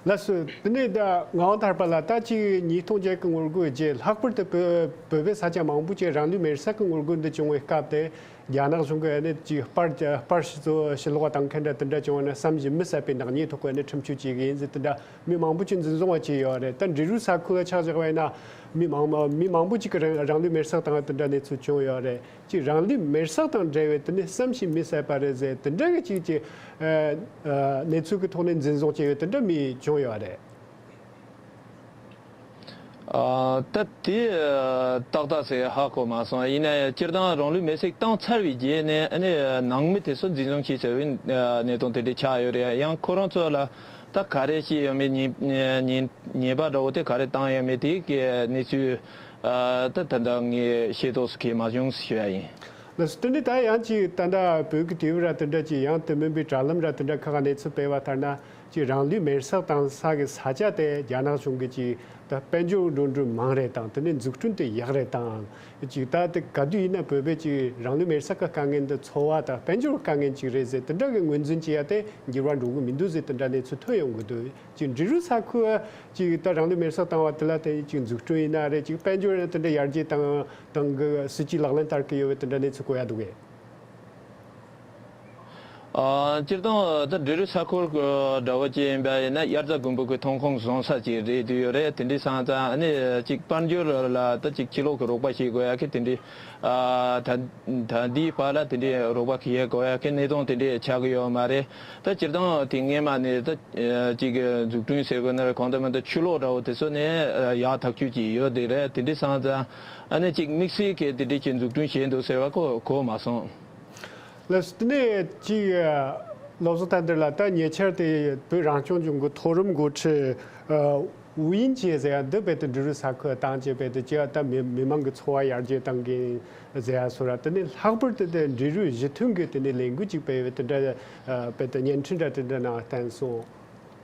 ལགས་སོ། དེ་ནས་ད་ངག་དབང་ཐར་པ་ལགས། ད་ཅིག་ཉིས་སྟོང་བརྒྱད་ཀྱི་ངོ་རྒོལ་རྗེས་ལྷག་པར་དུ་བོད་བོད་པའི་ས་ཆ་མང་པོ་ཅིག་རང་ལུས་མེར་བསྲེགས་ཀྱི་ངོ་རྒོལ་འདི་བྱུང་བའི་སྐབས་དེ་རྒྱ་ནག་གཞུང་གིས་ཨ་ནི་ཅིག་པར་པར་ཞིག་ཚོ་ཕྱིར་སློག་བཏང་མཁན་འདྲ་དེ་འདྲ་བྱུང་བ་ན་བསམ་གྱིས་མི་གསལ་བའི་ནག་ཉེས་ཐོག་གི་ཨ་ནི་ཁྲིམས་གཅོད་བྱེད་ཀྱི་ཡིན་ཟེར་དེ་འདྲ་མི་མང་པོ་ཅིག་འཛིན་བཟུང་བ་བྱས་ཡོད་རེད། ད་འབྲི་རུ་ས་ཁུལ་ལ་ཆ་བཞག་པ་ཡིན་ན་མི་མང་མི་མང་པོ་ཅིག་གིས་རང་རང་ལུས་མེར་བསྲེགས་བཏང་བ་དེ་འདྲ་གནས་ཚུལ་བྱུང་ཡོད་རེད། ཅིག་རང་ལུས་མེར་བསྲེགས་དང་འབྲེལ་བའི་དེ་ནི་བསམ་གྱིས་མི་གསལ་བ་རེད་ཟེར་དེ་འདྲ་གི་ཅིག་ཅིག་ཨ་ཨ་གནས་ཚུལ་གྱི་ཐོག་ནས་འཛིན་བཟུང་བྱས་ཡོད་དེ་འདྲ་མི་བྱུང་ཡོད་རེད། ཨ་ད་དེ་ཨ་ཏག་ཏག་ཟེར་ཧ་གོ་མ་སོང་། ཡིན་ན་ཡང་སྤྱིར་བཏང་རང་ལུས་མེར་བསྲེགས་བཏང་ཚར་བའི་རྗེས་ནས་ཨ་ནི་ནང་མི་དེ་ཚོ་འཛིན་བཟུང་བྱས་ཚར་བའི་ཨ་གནས་སྟངས་དེ་འདྲ་ཆགས་ཡོད་རེད། ཡང་ཁོ་རང་ཚོ་ལ་ད་ག་རེ་བྱས་ཡོད་མེད་ཉེས་ཉེས་ཉེས་པ་འདྲ་བོ་དེ་ག་རེ་བཏང་ཡོད་མེད་དེ་གི་གནས་ཚུལ། ཨ་ད་ད་ལྟ་ངས་ཤེས་རྟོགས་སུ་ཁེལ་མ་བྱུང་ཞུ་ཡ་ཡིན། ལགས་སོ། དེ་འདྲ་ད་ཡང་ཅིག་ད་ལྟ་བོད་ཀྱི་དུས་བབ་ར་དེ་འདྲ་ཅིག་ཡང་དེ་མིན་པའི་དྲ་ལམ་ར་དེ་འདྲ་ཁག་གནས་ཚུལ་སྤེལ་བ་ལྟར་ན་ཅིག་རང་ལུས་མེར་བསྲེགས་བཏང་ས་གི་ས་ཆ་དེ་རྒྱ་ནག་གཞུང་གི་ཅིག་ད་དཔལ་འབྱོར་འགྲོ་གྲོན་མང་རེད་དང་དེ་ནས་འཛུགས་སྐྲུན་དེ་ཡག་རེད་དང་ཅིག་ད་དེ་ག་དུས་ཡིན་ན་བོད་པའི་ཅིག་རང་ལུས་མེར་བསྲེགས་ཀྱི་དཀའ་ངལ་འདི་འཚོ་བ་དང་དཔལ་འབྱོར་དཀའ་ངལ་ཅིག་རེད་ཟེར་དེ་འདྲ་གི་ངོས་འཛིན་བྱེད་ཡ་དེ་འགྱུར་བ་འགྲོ་གི་མི་འདུག་ཟེར་དེ་འདྲ་གནས་ཚུལ་ཐོན་ཡོང་གི་འདུག་ཅིག་འབྲི་རུ་ས་ཁུལ་ཅིག་ད་རང་ལུས་མེར་བསྲེགས་བཏང་བ་དེ་ལ་བརྟེན་ཅིག་འཛུགས་སྐྲུན་ཡིན་ན་རེད། ཅིག་དཔལ་འབྱོར་དེ་འདྲ་ཡར་རྒྱས་བཏང་བཏང་གི་སྲིད་ཇུས་ལག་ལེན་བསྟར་གི་ཡོད་པའི་དེ་འདྲ་གནས་ཚུལ་གོ་ཡ་འདུག་གས། ཨ་སྤྱིར་བཏང་ད་འབྲི་རུ་ས་ཁུལ་གྱི་འདྲ་བོ་ཅིག་ཡིན་པ་ཡིན་ན་དབྱར་རྩྭ་དགུན་འབུ་གི་ཐོན་ཁུངས་བཟང་ས་ཅིག་རེད་དུས་ཡོད་རེད། དེ་འདྲའི་སང་ཙང་ཨ་ནི་ཅིག་དཔལ་འབྱོར་ལ་ད་ཅིག་ཕྱི་ལོགས་ཀྱི་རོགས་པ་བྱེད་དགོས་ཡ་གི་དེ་འདྲའི་ཨ་ད་ད་འདིའི་བར་ལ་དེ་འདྲའི་རོགས་པ་གི་ཡས་དགོས་ཡ་གི་གནས་སྟངས་དེ་འདྲའི་ཆགས་ཀྱི་ཡོད་མ་རེད། ད་སྤྱིར་བཏང་དེ་སྔས་མ་ནས་ད་ཅིག་འཛུགས་སྐྲུན་ཟེར་དགོས་ན་རེད། གང་ལྟར་མིན་ད་ཆུ་ལོག་འདྲ་བོ་དེ་ཚོ་ནས་ཡག་ཐག་ཆོད་ཅིག་ཡོད་དེ་རེད། དེ་འདྲའི་སང་ཙང་ཨ་ནི་ཅིག་དམིགས་བསལ་གྱི་དེ་འདྲའི་ཅིག་འཛུགས་སྐྲུན་བྱས་འདུག་ཟེར་བ་གོ་གོ་མ་སོང་། ལགས་སོ། དེ་ནས་ཅིག་བློ་བཟང་བསྟན་དར་ལགས། ད་ཉེ་ཆར་དེ་བོད་རང་སྐྱོང་ལྗོངས་ཀྱི་མཐོ་རིམ་འགོ་ཁྲིད་ཨ་ ཝུའུ་དབྱིང་ཅིན་ཟེར་ཡ་འདི་རྦད་དེ་འབྲི་རུའི་ས་ཁུལ་བཏང་བྱས་རྦད་དེ་ཅི་ཡ་ད་མི་མི་མང་གི་འཚོ་བ་ཡར་རྒྱས་བཏང་གིན་ཟེར་ཡ་སོགས་ར། དེ་ནས་ལྷག་པར་དུ་དེ་འབྲི་རུའི་ཞི་མཐུན་གྱི་དེ་ནས་ལས་འགུལ་ཅིག་སྤེལ་བའི་དེ་འདྲ་རྦད་དེ་བརྙན་འཕྲིན་འདྲ་དེ་འདྲ་ནང་བསྟན་སོང་།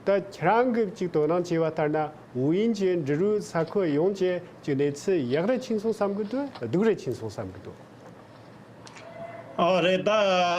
ད་ཁྱེད་རང་གིས་ཅིག་དོ་སྣང་བྱས་པ་ལྟར་ན་ཝུའུ་དབྱིང་ཅིན་འབྲི་རུའི་ས་ཁུལ་ཡོང་བྱས་ཀྱི་གནས་ཚུལ་ཡག་རེ་ཕྱིན་སོང་བསམ་གི་འདུག་སྡུག་རེ་ཕྱིན་སོང་བསམ་གི་འདུག་ཨ་རེད། ད་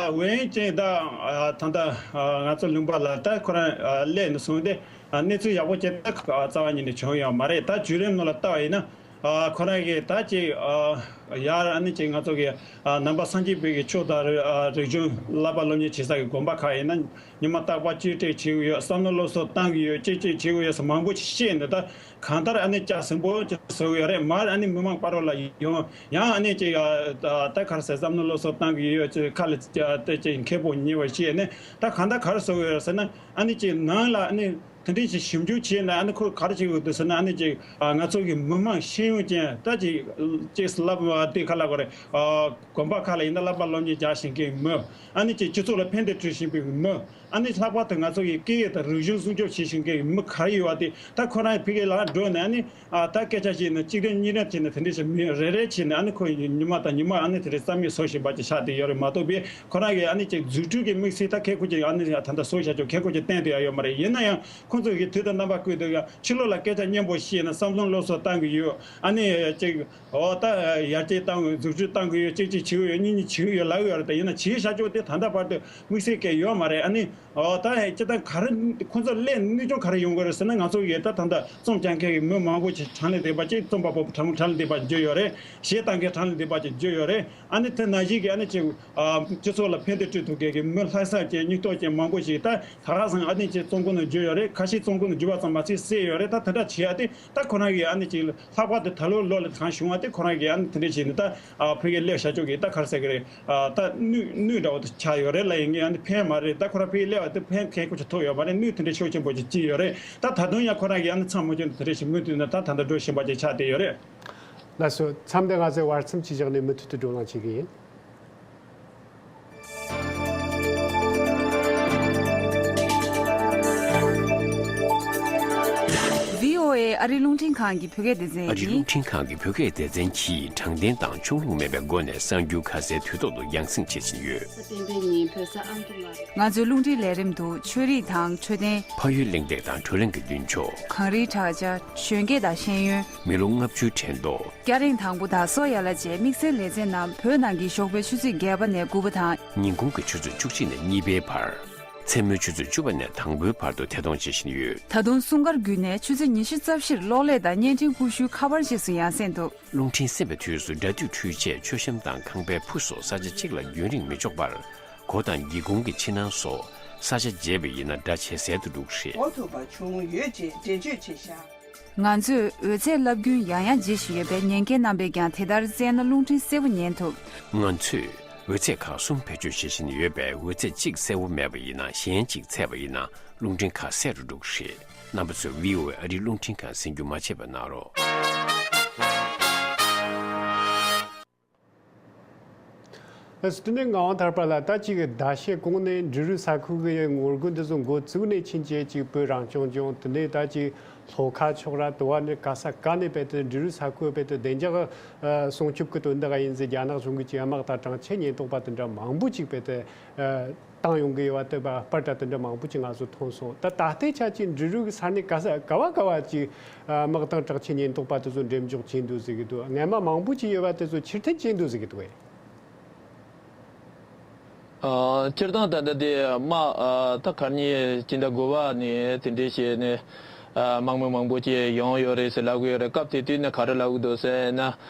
ཝུའུ་དབྱིང་ཅིན་ད་ཨ་ད་ལྟ་ཨ་ང་ཚོ་ལུང་པ་ལ་ད་ཁོ་རང་ཨ་སླེབས་ནས་བཟུང་སྟེ་ཨ་གནས་ཚུལ་ཡག་པོ་ཅིག་ད་རྩ་བ་ཉིད་ནས་བྱུང་ཡོད་མ་རེད། ད་བརྒྱུད་རིམ་ནང་ལ་བལྟ་བ་ཡིན་ན་ཨ་ཁོ་རང་གིས་ད་ཅིག་ཨ་ཡར་ཨ་ནི་ཅིག་ང་ཚོ་གི་ཨ་ནང་པ་སངས་རྒྱས་པའི་གི་ཆོས་དང་རི་ཨ་རིག་གཞུང་བསླབ་པ་སློབ་གཉེར་བྱེད་ས་གི་དགོན་པ་ཁག་ཡིན་ན་ཉི་མ་རྟག་པར་བཅོས་སྒྲིག་བྱེད་ཀྱི་ཡོད། བསམ་བློ་སློབ་གསོ་བཏང་གི་ཡོད། ཅིག་ཅིག་བྱེད་ཀྱི་ཡོད་ཟེར་མང་པོ་ཞིག་བཤད་ནས་ད། གང་ལྟར་ཨ་ནི་ལྕགས་ཟིན་པོ་ཅིག་བཟོ་གི་ཡོད་རེད། མར་ཨ་ནི་མི་མང་བར་རོ་ལ་ཡོང་ཡང་ཨ་ནི་ཅིག་ཨ་ད་ག་རེ་ཟེར། བསམ་བློ་སློབ་གསོ་བཏང་གི་ཡོད་ཅིག་ཁ་ལ་ཨ་ད་ཅིག་མཁས་པོ་ཉེ་བ་བཤད་ནས་ད་གང་ལྟར་ག་རེ་བཟོ་གི་ཡོད་རེད་ཟེར་ན་ཨ་ནི་ཅིག་ནང་ལ་ཨ་ནི་དེ་འདྲའི་ཅིག་ཞིབ་འཇུག་བྱས་ནས་ཨ་ནི་ཁོ་ག་རེ་བྱེད་དགོས་འདུག་ཟེར་ན་ཨ་ནི་ཅིག་ཨ་ང་ཚོ་གི་མི་མང་ཤེས་ཡོན་ཅན་ད་ཅིག་ཅིག་བསླབ་པ་དེ་ག་ལབ་དགོས་རེད། ཨ་དགོན་པ་ཁག་ལ་ཡིན་ན་བསླབ་པ་སློབ་གཉེར་རྒྱག་བཞིན་མཁན་མི་ཨ་ནི་ཅིག་སྤྱི་ཚོགས་ལ་ཕན་བདེ་སྤྲོད་བཞིན་པའི་མི། ཨ་ནི་ལྷག་པར་དུ་ང་ཚོ་ཡི་སྐད་ཡིག་དང་རིག་གཞུང་སྲུང་སྐྱོབ་བྱེད་བཞིན་མཁན་མི་ག་རེ་ཡོད་པ་དེ་ད་ཁོ་རང་ཕ་གི་ལ་འགྲོ་ནས་ཨ་ནི་ཨ་ད་སྐད་ཆ་བཤད་ནས་གཅིག་རེ་གཉིས་རེ་བྱས་ནས་དེ་འདྲས་བྱས་མི་རེ་རེ་བྱས་ནས་ཨ་ནི་ཁོ་ཉི་མ་དང་ཉི་མ་ཨ་ནི་དེ་རེ་རྩ་མེད་བཟོ་བཞིན་པ་ཅིག་ཆགས་བསྡད་ཡོད་རེད་མ་གཏོགས་པས་ཁོ་རང་གི་ཨ་ནི་ཅིག་འཛུགས་སྐྲུན་གྱི་དམིགས་བསལ་ད་ཁེ་ཁོ་ཅིག་ཨ་ནི་ད་ལྟ་བཟོ་བྱ་ཆོག་ཁེ་ཁོ་ཅིག་བསྟན་བསྡད་ཡ་ཡོད་མ་རེད། ཡིན་ན་ཡང་ཁོ་ཚོ་གི་དུས་དང་རྣམ་པ་བསྐོས་དུས་ཡང་ཕྱི་ལོགས་ལ་སྐད་ཆ་སྙན་པོ་བཤད་ནས་བསམ་བློ་སློབ་གསོ་བཏང་གི་ཡོད། ཨ་ནི་ཅིག་ཨོ་ད་ཡར་རྒྱས་བཏང་འཛུགས་སྐྲུན་བཏང་གི་ཡོད། གཅིག་གཅིག་བྱེད་ཀྱི་ཡོད། གཉིས་གཉིས་བྱེད་ཀྱི་ཡོད་ལབ་ཀྱི་ཡོད་རེད། དེ་ཡིན་ན་བྱེད་བྱ་ཆོག་དེ་ད་ལྟ་བར་དུ་དམིགས་བསལ་གལ་ཡོད་མ་རེད། ཨ་ནི་ཨོ་ད་སྤྱིར་བཏང་ག་རེ་ཁོང་ཚོ་སླད་ནུས་ཀྱང་ག་རེ་ཡོང་གི་རེད་ཟེར་ན་ང་ཚོ་ཡོད་ད་ད་ལྟ་རྩོམ་རྒྱག་མཁན་གྱི་མི་མང་པོ་ཅིག་གྲངས་ལས་འདས་པ་ཅིག་རྩོམ་པ་པོ་གྲངས་གྲངས་ལས་འདས་པ་འཇོག་ཡོད་རེད། གཞས་བཏང་མཁན་གྲངས་ལས་འདས་པ་ཅིག་འཇོག་ཡོད་རེད། ཨ་ནི་དེ་ནང་བཞིན་གྱི་ཨ་ནི་ཅིག་ཨ་སྤྱི་ཚོགས་ལ་ཕན་བདེ་སྤྲོད་ཐུབ་མཁན་གྱི་མི་ལྷག་བསམ་ཅན་སྙིང་སྟོབས་ཅན་མང་པོ་ཞིག་ད་ད་ག་སང་ཨ་ནི་ཅིག་རྩོམ་སྐུ་ནང་འཇུས་ཡོད་རེད། ཁ་ཤས་རྩོམ་སྐུ་ནང་འཇུས་པ་ཙམ་མ་ཟད་བསད་ཡོད་རེད། ད་དེ་འདྲ་བྱེད་ཡ་དེ་ད་ཁོ་རང་གི་ཨ་ནི་ཅིག་ལྷག་པར་དུ་ད་ལོ་ལོ་ལ་གང་བྱུང་བ་དེ་ཁོ་རང་གི་ཨ་ནི་དེ་འདྲ་བྱས་ནས་ད་ཨ་ཕ་གིར་སླེབས་བྱ་ཆོག་གི་ད་ག་རེ་ཟེར་གི་རེད། ཨ་ད་ནུས་ནུས་འདྲ་བོ་དེ་ཆགས་ཡོད་རེད་ལབ་ཡིན་གྱི་ཨ་ནི་ཕན་མ་རེད། ད་ཁོ་རང་ཕ་གིར་སླེབས་པ་དེ་ཕན་ཁེ་ཁོ་ཅིག་ཐོགས་ཡོད་མ་རེད། ནུས་དེ་འདྲ་ཤུགས་ཆེན་པོ་ཅིག་སྐྱེས་ཡོད་རེད། ད་ད་དུང་ཡང་ཁོ་རང་གི་ཨ་ནི་ཚང་མ་ཅན་དེ་འདྲ་ཞིག་མུ་མཐུད་ནས་ད་ད་ལྟ་འགྲོ་བཞིན་པ་ཅིག་ཆགས་བསྡད་ཡོད་རེད། ལགས་སོ། མཚམས་འདི་ང་ཚོས་བར་མཚམས་ཅིག་བཞག་ནས་མུ་མཐུད་དུ་བགྲོ་གླེང་བྱེད་ཀྱི་ཡིན། བྷི་ཨོ་ཨེ་ཨ་རིའི་རླུང་འཕྲིན་ཁང་གི་བོད་སྐད་སྡེ་ཚན་ཨ་རིའི་ཡིན། རླུང་འཕྲིན་ཁང་གི་བོད་སྐད་སྡེ་ཚན་གྱིས་དྲང་བདེན་དང་ཕྱོགས་ལྷུང་མེད་པའི་སྒོ་ནས་གསར་འགྱུར་ཁ་གསལ་དུས་ཐོག་ཏུ་རྒྱང་སྲིང་བྱེད་བཞིན་ཡོད། སྤེན་པའི་ཉིན་བོད་ས་ཨ་མདོ་ལ། ང་ཚོའི་རླུང་འཕྲིན་ལས་རིམ་དུ་ཆོས་རིག་དང་འཕྲོད་བསྟེན། ཕ་ཡུལ་གླེང་སྟེགས་དང་བགྲོ་གླེང་གི་མདུན་ཕྱོགས། གངས་རིའི་བྲག་ཅ། གཞོན་སྐྱེས་དང་ཤེས་ཡོན། མི་ལོ་ལྔ་བཅུའི་དྲན་ཐོ། སྐྱ་རེངས་དང་པོ་དང་སོགས་ཡ་ལ་བཅས་དམིགས་བསལ་ལེ་ཚན་རྣམས་བོད་ནང་གི་ཞོགས་པའི་ཆུ་ཚོད་བརྒྱད་པ་ནས་དགུ་པ་དང་། ཉིན་གུང་གི་ཆུ་ཚོད་བཅུ་གཅིག་ནས་གཉིས་པའི་བར། མཚན་མོའི་ཆུ་ཚོད་བཅུ་པ་ནས་དང་པོའི་བར་དུ་ཐད་གཏོང་བྱེད་བཞིན་ཡོད། ད་དུང་སྲུང་སྐར་བརྒྱུད་ནས་ཆུ་ཚོད་ཉི་ཤུ་རྩ་བཞིར་གློག་ཀླད་དང་བརྙན་འཕྲིན་ཀུ་ཤུའི་ཁ་པར་རྗེས་སུ་ཡང་སེ་འདུག་རླུང་འཕྲིན་གསན་པའི་དུས་སུ་སྒྲ་སྡུད་འཕྲུལ་ཆས་མཆོད་བཤམས་དང་ཁང་པའི་ཕུ་སོགས་ས་ཆ་གཅིག་ལ་རྒྱུན་རིང་མི་འཇོག་པར། སྒོ་དང་སྒེའུ་ཁུང་གི་ཕྱི་ནང་སོགས་ས་ཆ་བརྗེ་བ་ཡིན་ན་སྒྲ་ཇེ་གསལ་དུ་འགྲོ་གི་རེད། གོ་ཐུབ་པ་བྱུང་ཡོད་ཅེས་འགྲེལ་བརྗོད་བྱས་ཤག་ང་ཚོས་འོད་ཚད་རླབས་རྒྱུན་ཡང་ཡང་བརྗེ་བཞིན་ཡོད་པས་ཉན་མཁན་རྣམ་པས་ཀྱང་དེ་ལྟར་གསན་ན་རླུང་འཕྲིན་གསལ་པོ་ཉན་ཐུབ། ང་ཚོས་འོད་ཚད་ཁག་གསུམ་བེད་སྤྱོད་བྱེད་བཞིན་ཡོད་པས་འོད་ཚད་གཅིག་གསལ་པོ་མེད་པ་ཡིན་ན་གཞན་གཅིག་ཚད་པ་ཡིན་ན་རླུང་འཕྲིན་ཁ་གསལ་རུ་འགྲོ་གི་རེད། རྣམ་པ་ཚོས་བྷི་ཨོ་ཨེ་ཨ་རིའི་རླུང་འཕྲིན་ཁང་གསན་རྒྱུ་མ་བརྗེད་པ་གནང་རོགས། ཨ་སི་དེ་ནས་ངག་དབང་ཐར་པ་ལགས། ད་ཅིག་ཟླ་ཤས་གོང་ནས་འབྲི་རུའི་ས་ཁུལ་གྱི་ངོ་རྒོལ་འདི་ཚོ་འགོ་བཙུགས་ནས་ཕྱིན་ཆད་ཅིག་བོད་རང་སྐྱོང་ལྗོངས་དེ་ནས་ད་ཅིག་ལྷོ་ཁ་ཕྱོགས་ར་དུ་བ་ནས་ག་ས་ག་ནས་རྦད་དེ་འབྲི་རུའི་ས་ཁུལ་རྦད་དེ་བདེ་འཇགས་ཨ་སྲུང་སྐྱོབ་ཀྱི་དོན་དག་ཡིན་ཟེར་རྒྱ་ནག་གཞུང་གིས་ཅིག་དམག་དང་གྲངས་ཆེ་ཉེན་རྟོག་པ་དེ་འདྲ་མང་པོ་ཅིག་རྦད་དེ་ཨ་བཏང་ཡོང་གི་ཡོད་པ་དེ་པར་སྐྲ་དེ་འདྲ་མང་པོ་ཅིག་ང་ཚོ་མཐོང་སོང་། ད་ད་ལྟའི་ཆ་ཅིག་འབྲི་རུའི་ས་གནས་ག་ས་ག་བ་ག་བ་ཅིག་དམག་དང་དྲག་ཆས་ཉེན་རྟོག་པ་དེ་ཚོ་འགྲེམས་འཇོག་བྱས་འདུག་ཟེར་གི་འདུག་སྔན་མ་མང་པོ་ཅིག་ཡོད་པ་དེ་ཚོ་ཕྱིར་འཐེན་བྱས་འདུག་ཟེར་གི་འདུག་གས། ཨ་སྤྱིར་བཏང་ད་ལྟ་དེ་དམག་ཨ་ད་གར་ཉིན་སྤྱི་ཟླ་དགུ་པ་ནས་དེ་འདྲའི་བྱས་ནས་ཨ་དམག་མི་མང་པོ་ཅིག་ཡོང་ཡོད་རེད་ཟེར་ལབ་གི་ཡོད་རེད། སྐབས་དེ་དུས་ནས་ག་རེ་ལབ་གི་འདུག་ཟེར་ན།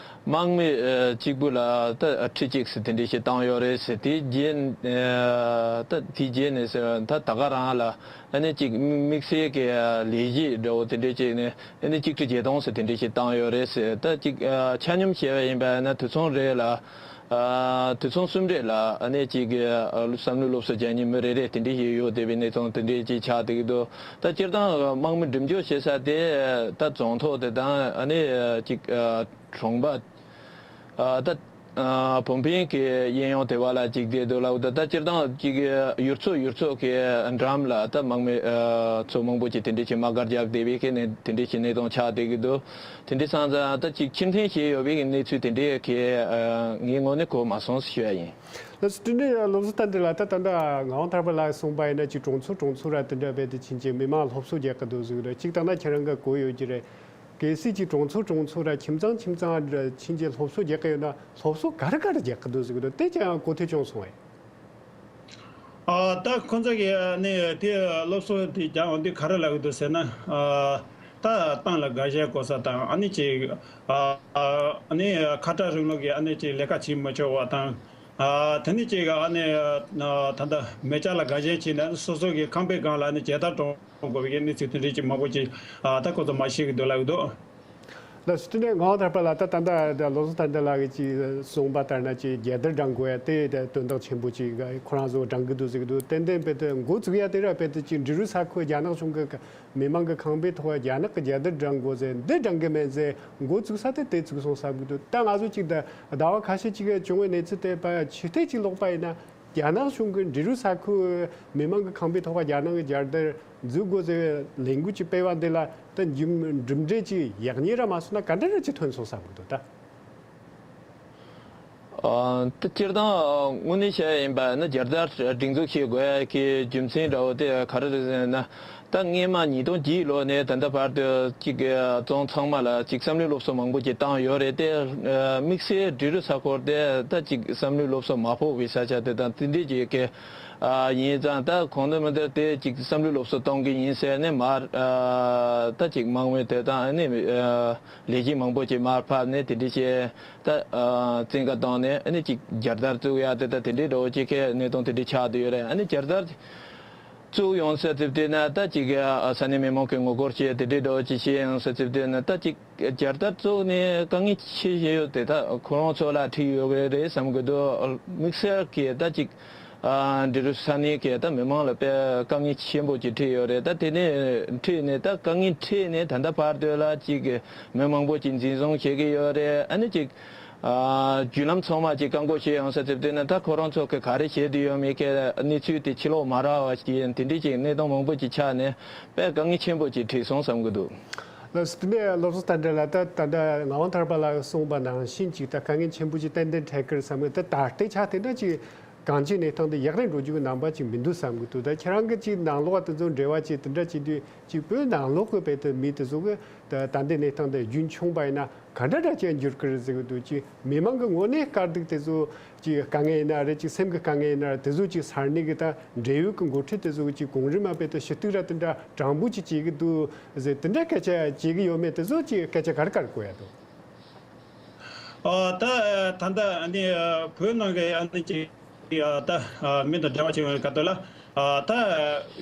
དམག་མི་ཨ་གཅིག་པུ་ལ་ད་ཁྲི་གཅིག་ཟེར་དེ་འདྲ་ཞིག་བཏང་ཡོད་རེད་ཟེར། དེ་རྗེས་ཨ་ད་དེ་རྗེས་ནས་ཟེར་ད་ད་ག་རང་ལ་ཨ་ནི་གཅིག་དམིགས་བསལ་གྱི་ལས་གཞི་འདྲ་བོ་དེ་འདྲ་བྱས་ནས་ཨ་ནི་གཅིག་ཁྲི་བརྒྱད་སྟོང་ཟེར་དེ་འདྲ་ཞིག་བཏང་ཡོད་རེད་ཟེར། ད་གཅིག་ཨ་ཆ་སྙོམས་བྱས་པ་ཡིན་པ་ན་དུས་མཚུངས་རེ་ལ་ཨ་དུས་མཚུངས་གསུམ་རེ་ལ་ཨ་ནི་གཅིག་ཨ་བསམ་བློ་སློབ་གསོ་རྒྱག་མཁན་མི་རེ་རེ་དེ་འདྲ་ཞིག་ཡོད་བསྡད་པའི་གནས་སྟངས་དེ་འདྲ་ཅིག་ཆགས་བསྡད་ཀྱི་འདུག་ད་སྤྱིར་བཏང་དམག་མི་འགྲེམས་འཇོག་བྱེད་ས་དེ་ད་རྫོང་ཐོག་དེ་དང་ཨ་ནི་གཅིག་ཨ་གྲོང་པ། ཨ་ད་ ཨ་བུམ་པིན་གྱི་གཡས་གཡོན་དེ་བ་ལ་ཅིག་བསྡད་འདུག་ལབ་འདུག་ད་སྤྱིར་བཏང་ཅིག་ཡུལ་ཚོ་ཡུལ་ཚོ་གི་འགྲམ་ལ་ད་དམག་མི་ཨ་ཚོ་མང་པོ་ཅིག་དེ་འདྲས་ཀྱི་དམག་སྒར་རྒྱག་བསྡད་པའི་གི་ནས་དེ་འདྲས་ཀྱི་གནས་སྟངས་ཆགས་བསྡད་ཀྱི་འདུག་དེ་འདྲས་སོང་ཙང་ད་ཅིག་ཕྱིར་འཐེན་བྱས་ཡོད་པའི་གི་གནས་ཚུལ་དེ་འདྲས་གི་ཨ་ངའི་ངོས་ནས་གོ་མ་སོང་ཞུ་ཡ་ཡིན། ལགས་སོ། དེ་ནས་བློ་བཟང་བསྟན་འཛིན་ལགས། ད་ད་ལྟ་ངག་དབང་ཐར་པ་ལགས་གསུངས་པ་ཡིན་ན་ཅིག་གྲོང་ཚོ་གྲོང་ཚོ་ར་དེ་འདྲ་རྦད་དེ་ཕྱིན་ཅིག་མི་མང་སློབ་གསོ་རྒྱག་གི་འདུག་ཟེར་གི་རེད། ཅིག་ད་ལྟ་ཁྱེད་རང་གིས་གོ་ཡོད་ཀྱི་རེད། གལ་སྲིད་ཅིག་གྲོང་ཚོ་གྲོང་ཚོ་ར་ཁྱིམ་ཚང་ཁྱིམ་ཚང་ར་ཕྱིན་ཅིག་སློབ་གསོ་རྒྱག་གི་ཡོད་ན་སློབ་གསོ་ག་རེ་ག་རེ་རྒྱག་གི་འདུག་ཟེར་གི་འདུག་དེ་ཅང་གོ་ཐོས་བྱུང་སོང་ངས། ཨ་ད་ཁོང་ཚོ་གིས་ནི་དེ་སློབ་གསོ་དེ་རྒྱག་འོང་དུས་ག་རེ་ལབ་གི་འདུག་ཟེར་ན། ཨ་ད་ཏང་ལ་དགའ་ཞེན་དགོས་ས་དང་ཨ་ནི་ཅིག་ཨ་ཨ་ནི་ཁ་བྲལ་རིང་ལུགས་ཀྱི་ཨ་ནི་ཅིག་ལས་ཀ་བྱེད་མི་ཆོག་པ་དང་། ཨ་དེ་ནི་ཅིག་ཨ་ནི་ཨ་ད་ལྟ་མེ་ལྕགས་ལ་དགའ་ཞེན་བྱས་ནས་སོ་སོ་གི་ཁང་པའི་སྒང་ལ་ཨ་ནི་ཇི་ལྟར་གྲོང་དགོས་པའི་གནས་ཚུལ་དེ་འདྲའི་ཅིག་མང་པོ་ཅིག་ཨ་ད་ཁོ་ཚོ་མ་ཤེས་གི་འདུག་ལབ་གི་འདུག་ལགས་སོ། དེ་ནས་ངག་དབང་ཐར་པ་ལགས། ད་ད་ལྟ་བློ་བཟང་བསྟན་འཛིན་ལགས་ཀྱིས་ཅིག་གསུངས་པ་ལྟར་ན་ཅིག་རྒྱལ་དར་བསྒྲེངས་དགོས་ཡ་དེ་དོན་དག་ཆེན་པོ་ཅིག་ཁོ་རང་ཚོ་བསྒྲེངས་གི་འདུག་ཟེར་གི་འདུག་ཏན་ཏན་རྦད་དེ་འགོ་བཙུགས་ཡ་དེ་ར་རྦད་དེ་ཅིག་འབྲི་རུ་ས་ཁུལ་རྒྱ་ནག་གཞུང་གི་མི་མང་གི་ཁང་པའི་ཐོག་རྒྱ་ནག་གི་རྒྱལ་དར་བསྒྲེངས་དགོས་ཟེར་འདི་བསྒྲེངས་གི་མེད་ཟེར་འགོ་བཙུགས་ས་དེ་དེ་བཙུགས་སོང་བསམ་གི་འདུག་ད་ང་ཚོ་ཅིག་ད་ཟླ་བ་ཁ་ཤས་ཅིག་བྱུང་བའི་གནས་ཚུལ་དེ་ཕར་ཕྱི་བལྟས་ཅིག་ལོག་པ་ཡིན་ན། རྒྱ་ནག་གཞུང་གིས་འབྲི་རུ་ས་ཁུལ་མི་མང་གི་ཁང་པའི་ཐོག་རྒྱ་ནག་གི་རྒྱལ་དར་འཛུགས་དགོས་ཟེར་བའི་ལས་འགུལ་ཅིག་སྤེལ་བ་འདི་ལ་ད་འགྲིམ་འགྲིམ་འགྲུལ་ཅིག་ཡག་ཉེས་ར་མ་སོང་ན་ག་འདྲ་ར་ཅིག་ཐོན་སོང་བསམ་གི་འདུག་ད། ཨ་ད་སྤྱིར་བཏང་དངོས་གནས་བཤད་ཡིན་པ་ན་རྒྱལ་དར་སྒྲེང་འཛུགས་བྱེད་དགོས་ཡ་གི་རྒྱུ་མཚན་འདྲ་བོ་དེ་ག་རེ་རེད་ཟེར་ན། ད་སྔོན་མ་ཉིས་སྟོང་བརྒྱད་ལོ་ནས་ད་ལྟ་བར་དུ་ཅིག་རྫོང་ཚང་མ་ལ་ཅིག་བསམ་བློའི་སློབ་གསོ་མང་པོ་ཅིག་བཏང་ཡོད་རེད་དེ། དམིགས་བསལ་འབྲི་རུ་ས་ཁུལ་དེ་ད་ཅིག་བསམ་བློའི་སློབ་གསོ་མ་ཕོག་པའི་ས་ཆ་དེ་དང་དེ་འདྲས་ཅིག་གི་ཡིན་ཙང་ད་གང་ལྟར་མི་ལྟར་དེ་ཅིག་བསམ་བློའི་སློབ་གསོ་གཏོང་གི་ཡིན་ཟེར་ནས་མར་ད་ཅིག་དམག་མི་དེ་དང་ནི་ལས་བྱེད་མང་པོ་ཅིག་མར་ཕབ་ནས་དེ་འདྲས་བྱས་ད་བཙན་བཀའ་བཏང་ནས་ནི་ཅིག་རྒྱལ་དར་བཙུགས་ཡ་དེ་ད་དེ་འདྲས་འདྲ་བོ་ཅིག་གི་གནས་སྟངས་དེ་འདྲས་ཆགས་བསྡད་ཡོད་རེད། ཨ་ནི་རྒྱལ་དར། བཙུགས་ཡོང་ས་ཙིག་དེ་ན་ད་ཅིག་ས་གནས་མི་མང་གི་ངོ་རྒོལ་བྱས་དེ་འདྲའི་འདྲ་བོ་ཅིག་བྱས་ཡོང་ས་ཙིག་དེ་ན་ད་ཅིག་རྒྱལ་དར་བཙུགས་ནས་དཀའ་ངལ་ཆེ་ཤོས་ཡོད་དེ་ད་ཁོ་རང་ཚོ་ལ་འཕྲད་ཡོད་གི་རེད་བསམ་གི་འདུག་དམིགས་བསལ་གྱི་ད་ཅིག་འབྲི་རུ་ས་གནས་ཀྱི་ད་མི་མང་ལ་དཔེ་དཀའ་ངལ་ཆེན་པོ་ཅིག་འཕྲད་ཡོད་རེད། ད་དེ་ནས་འཕྲད་ནས་ད་དཀའ་ངལ་འཕྲད་ནས་ད་ལྟ་བར་དུ་ལ་ཅིག་མི་མང་པོ་ཅིག་འཛིན་བཟུང་བྱེད་ཀྱི་ཡོད་རེད། ཨ་ནི་ཅིག་ཨ་བརྒྱུད་ལམ་ཚང་མ་ཅིག་བཀག་འགོག་བྱས་ཡོང་ས་ཙིག་དེ་ན་ད་ཁོ་རང་ཚོ་གི་ག་རེ་བྱེད་དུ་ཡོད་མེད་ཀྱི་གནས་ཚུལ་དེ་ཕྱི་ལོགས་མ་རག་པ་ཅིག་ཡིན། དེ་འདྲའི་ཅིག་གནས་སྟངས་མང་པོ་ཅིག་ཆགས་ནས་དཔེ་དཀའ་ངལ་ཆེན་པོ་ཅིག་འཕྲད་སོང་བསམ་གི་འདུག་ལགས་སོ། དེ་ནས་བློ་བཟང་བསྟན་འཛིན་ལགས། ད་ད་ལྟ་ངག་དབང་ཐར་པ་ལགས་གསུངས་པ་ནང་བཞིན་ཅིག་ད་དཀའ་ངལ་ཆེན་པོ་ཅིག་ཏན་ཏན་འཕྲད་ཀྱི་རེད་བསམ་གི། ད་ད་ལྟའི་ཆ་དེ་འདྲ་ཅིག་གང་ཅིའི་གནས་སྟངས་དེ་ཡག་རུ་འགྲོ་རྒྱུ་གི་རྣམ་པ་ཅིག་མི་འདུག་བསམ་གི་འདུག་ད་ཁྱེད་རང་གི་ཅིག་ནང་ལོགས་དེ་ཚོ་འབྲེལ་བ་ཅིག་དེ་འདྲ་ཅིག་དུས་ཅིག་བོད་ནང་ལོགས་ཀྱི་བོད་དུ་མི་དེ་ཚོ་གི་ད་ད་ལྟའི་གནས་སྟངས་དེ་རྒྱུན་འཁྱོངས་པ་ཡིན་ན་ག་འདྲ་འདྲ་ཅིག་འགྱུར་གི་རེད་ཟེར་གི་འདུག་ཅིག་མི་མང་གི་ངོ་ནས་དཀའ་སྡུག་དེ་ཚོ་ཅིག་དཀའ་ངལ་ཡིན་ན་རེད། ཅིག་སེམས་ཀྱི་དཀའ་ངལ་ཡིན་ན་རེད། དེ་ཚོ་ཅིག་སེལ་ནི་གི་ད་འབྲེལ་ཡོད་ཀྱི་འགོ་ཁྲིད་དེ་ཚོ་གི་ཅིག་གོང་རིམ་མ་བོད་དུ་ཞུ་གཏུག་ར་དེ་འདྲ་དྲང་པོ་ཅིག་བྱེད་གི་འདུག་ཟེར་དེ་འདྲ་སྐད་ཆ་བྱེད་གི་ཡོད་མེད་དེ་ཚོ་ཅིག་སྐད་ཆ་ག་རེ་ག་རེ་གོ་ཡ་འདུག་ཨ་ད་ད་ལྟ་ཨ་ནི་བོད་ནང་གི་ཨ་ནི་ཅིག་ཨ་ད་མི་དང་འབྲེལ་བ་བྱེད་ཡོང་བའི་སྐབས་དུ་ལ་ཨ་ད་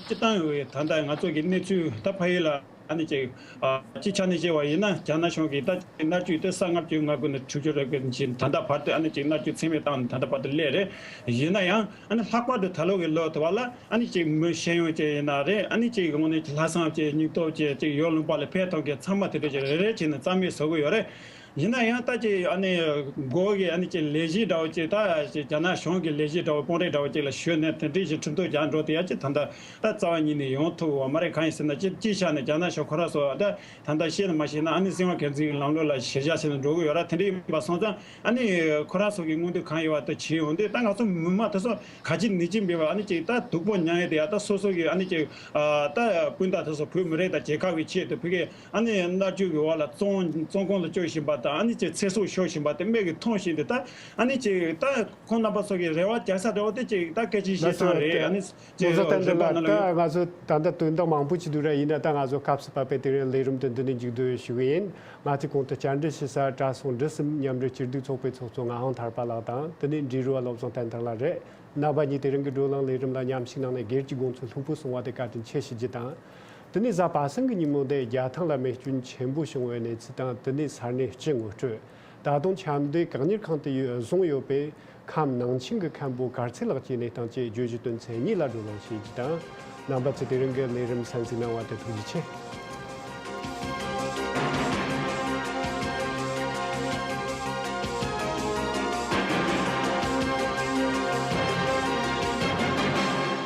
སྤྱི་བཏང་ཡོད་ད་ལྟ་ང་ཚོ་གི་གནས་ཚུལ་ད་ཕ་ཡུལ་ལ་ཨ་ནི་ཅིག་ཨ་སྤྱི་ཆ་ནས་བཤད་པ་ཡིན་ན་རྒྱ་ནག་གཞུང་གིས་ད་མནར་གཅོད་དེ་ས་ལྔ་བཅུ་ང་དགུ་ནས་དྲུག་ཅུ་རེ་དགུ་ནས་ད་ལྟ་བར་དུ་ཨ་ནི་ཅིག་མནར་གཅོད་ཚད་མེད་བཏང་ནས་ད་ལྟ་བར་དུ་སླེབས་རེད། ཡིན་ན་ཡང་ཨ་ནི་ལྷག་པར་དུ་ད་ལོ་གི་ལོ་དུ་བ་ལ་ཨ་ནི་ཅིག་མི་ཤེས་ཡོན་ཅིག་ཡིན་ན་རེད། ཨ་ནི་ཅིག་དངོས་གནས་ལྷག་བསམ་ཅིག་སྙིང་སྟོབས་ཅིག་ཅིག་ཡར་ལུང་པ་ལ་ཕེབས་ཐོག་གི་ཚང་མ་དེ་འདྲ་ཅིག་རེ་རེ་བྱས་ནས་རྩ་མེད་བཟོ་གི་ཡོད་རེད། ཡིན་ན་ཡང་ད་ཅིག་ཨ་ནི་མགོ་གི་ཨ་ནི་ཅིག་ལས་གཞི་འདྲ་བོ་ཅིག་ད་ཅིག་རྒྱ་ནག་གཞུང་གི་ལས་གཞི་འདྲ་བོ་དཔོན་རིགས་འདྲ་བོ་ཅིག་ལ་ཞུས་ནས་དེ་འདྲའི་ཞིག་ཁྲིམས་ཐོག་རྒྱག་འགྲོ་དེ་ཡ་ཅིག་ད་ལྟ་ད་རྩ་བ་ཉིད་ནས་ཡོང་ཐུབ་ཡོད་མ་རེད། གང་ཡིན་ཟེར་ན་ཅིག་སྤྱིའི་ཆ་ནས་རྒྱ་ནག་གཞུང་ཁོ་རང་ཚོ་ད་ད་ལྟ་ཤེས་ན་མ་ཤེས་ན་ཨ་ནི་སྲིད་དབང་སྒེར་འཛིན་གྱི་ལམ་ལུགས་ལ་གཞི་བཞག་བྱས་ནས་འགྲོ་གི་ཡོད་ར། དེ་འདྲ་ཡིན་པ་སོང་ཙང་ཨ་ནི་ཁོ་རང་ཚོ་གི་མངོན་འདོད་གང་ཡོད་པ་ད་བྱེད་ཡོང་དུས་ད་ང་ཚོ་མི་མང་དེ་ཚོ་ག་ཅི་ནི་ཅི་མེད་པ་ཨ་ནི་ཅིག་ད་སྡུག་པོ་མྱངས་ཡོད་དེ་ཡ་ད་སོ་སོ་གི་ཨ་ནི་ཅིག་ད་སྤུན་ཟླ་དེ་ཚོ་བོད་མི་རིགས་དང་རྒྱལ་ཁབ་ཀྱི་ཆེད་དུ་ཕ་གི་ཨ་ནི་མནར་གཅོད་ཀྱི་འོག་ལ་བཙོན་བཙོན་ཁང་ལ་བཅུག་བཞིན་པ་དང་ཨ་ནི་ཅིག་ཚེ་སྲོག་ཤོར་བཞིན་པ་དེ་མིག་གིས་མཐོང་བཞིན་དུ་ད་ཨ་ནི་ཅིག་ད་ཁོང་རྣམ་པ་ཚོ་གི་རེ་བ་རྒྱག་ས་འདྲ་བོ་དེ་ཅིག་ད་སྐད་ཆ་བཤད་སྟངས་རེད། ཨ་ནི་ཅིག་བློ་བཟང་བསྟན་འཛིན་ལགས། ད་ང་ཚོ་ད་ལྟ་དོན་དག་མང་པོ་ཅིག་འདུག་ར། ཡིན་ན་ད་ང་ཚོ་སྐབས་སུ་བབས་པའི་དེ་རིང་ལས་རིམ་དེ་འདི་ནས་མཇུག་བསྡུ་ཞུ་གི་ཡིན། ང་ཚོས་གོང་དུ་བཅར་འདྲི་ཞུ་ས་གྲྭ་ཚང་འབྲི་གསུམ་མཉམ་འབྲེལ་སྐྱིད་སྡུག་ཚོགས་པའི་ཚོགས་གཙོ་ངག་དབང་ཐར་པ་ལགས་དང་དེ་ནས་འབྲི་རུ་བ་བློ་བཟང་བསྟན་འཛིན་ལགས་རེད། རྣམ་པ་གཉིས་དེ་རིང་གི་བགྲོ་གླེང་ལས་རིམ་ལ་མཉམ་ཞུགས་གནང་ནས་སྒེར་གྱི་དགོངས་ཚུལ་ལྷུག་པོ་གསུང་བ་དེ་བཀའ་དྲིན་ཆེ་ཞུ་རྒྱུ་དང་། དེ་ནས་གཟའ་པ་སངས་ཀྱི་ཉིན་མོ་འདིར་རྒྱལ་ཐང་ལ་རྨས་སྐྱོན་ཆེན་པོ་བྱུང་བའི་གནས་ཚུལ་དང་དེ་ནས་ས་གནས་སྤྱི་ངོ་སྤྲོད། ད་དུང་ཆབ་མདོའི་བཀག་ཉར་ཁང་དུ་ཡོད་བཟུང་ཡོད་པའི་ཁམས་ནང་ཆེན་གྱི་མཁན་པོ་གར་ཚེ་ལགས་ཀྱི་གནས་སྟངས་བཅས་བརྗོད་གཞི་དོན་ཚན་གཉིས་ལ་བགྲོ་གླེང་བྱེད་རྒྱུ་དང་། རྣམ་པ་ཚོས་དེ་རིང་གི་ལས་རིམ་གསན་གཟིགས་གནང་བ་དེ་ཐུགས་རྗེ་ཆེ།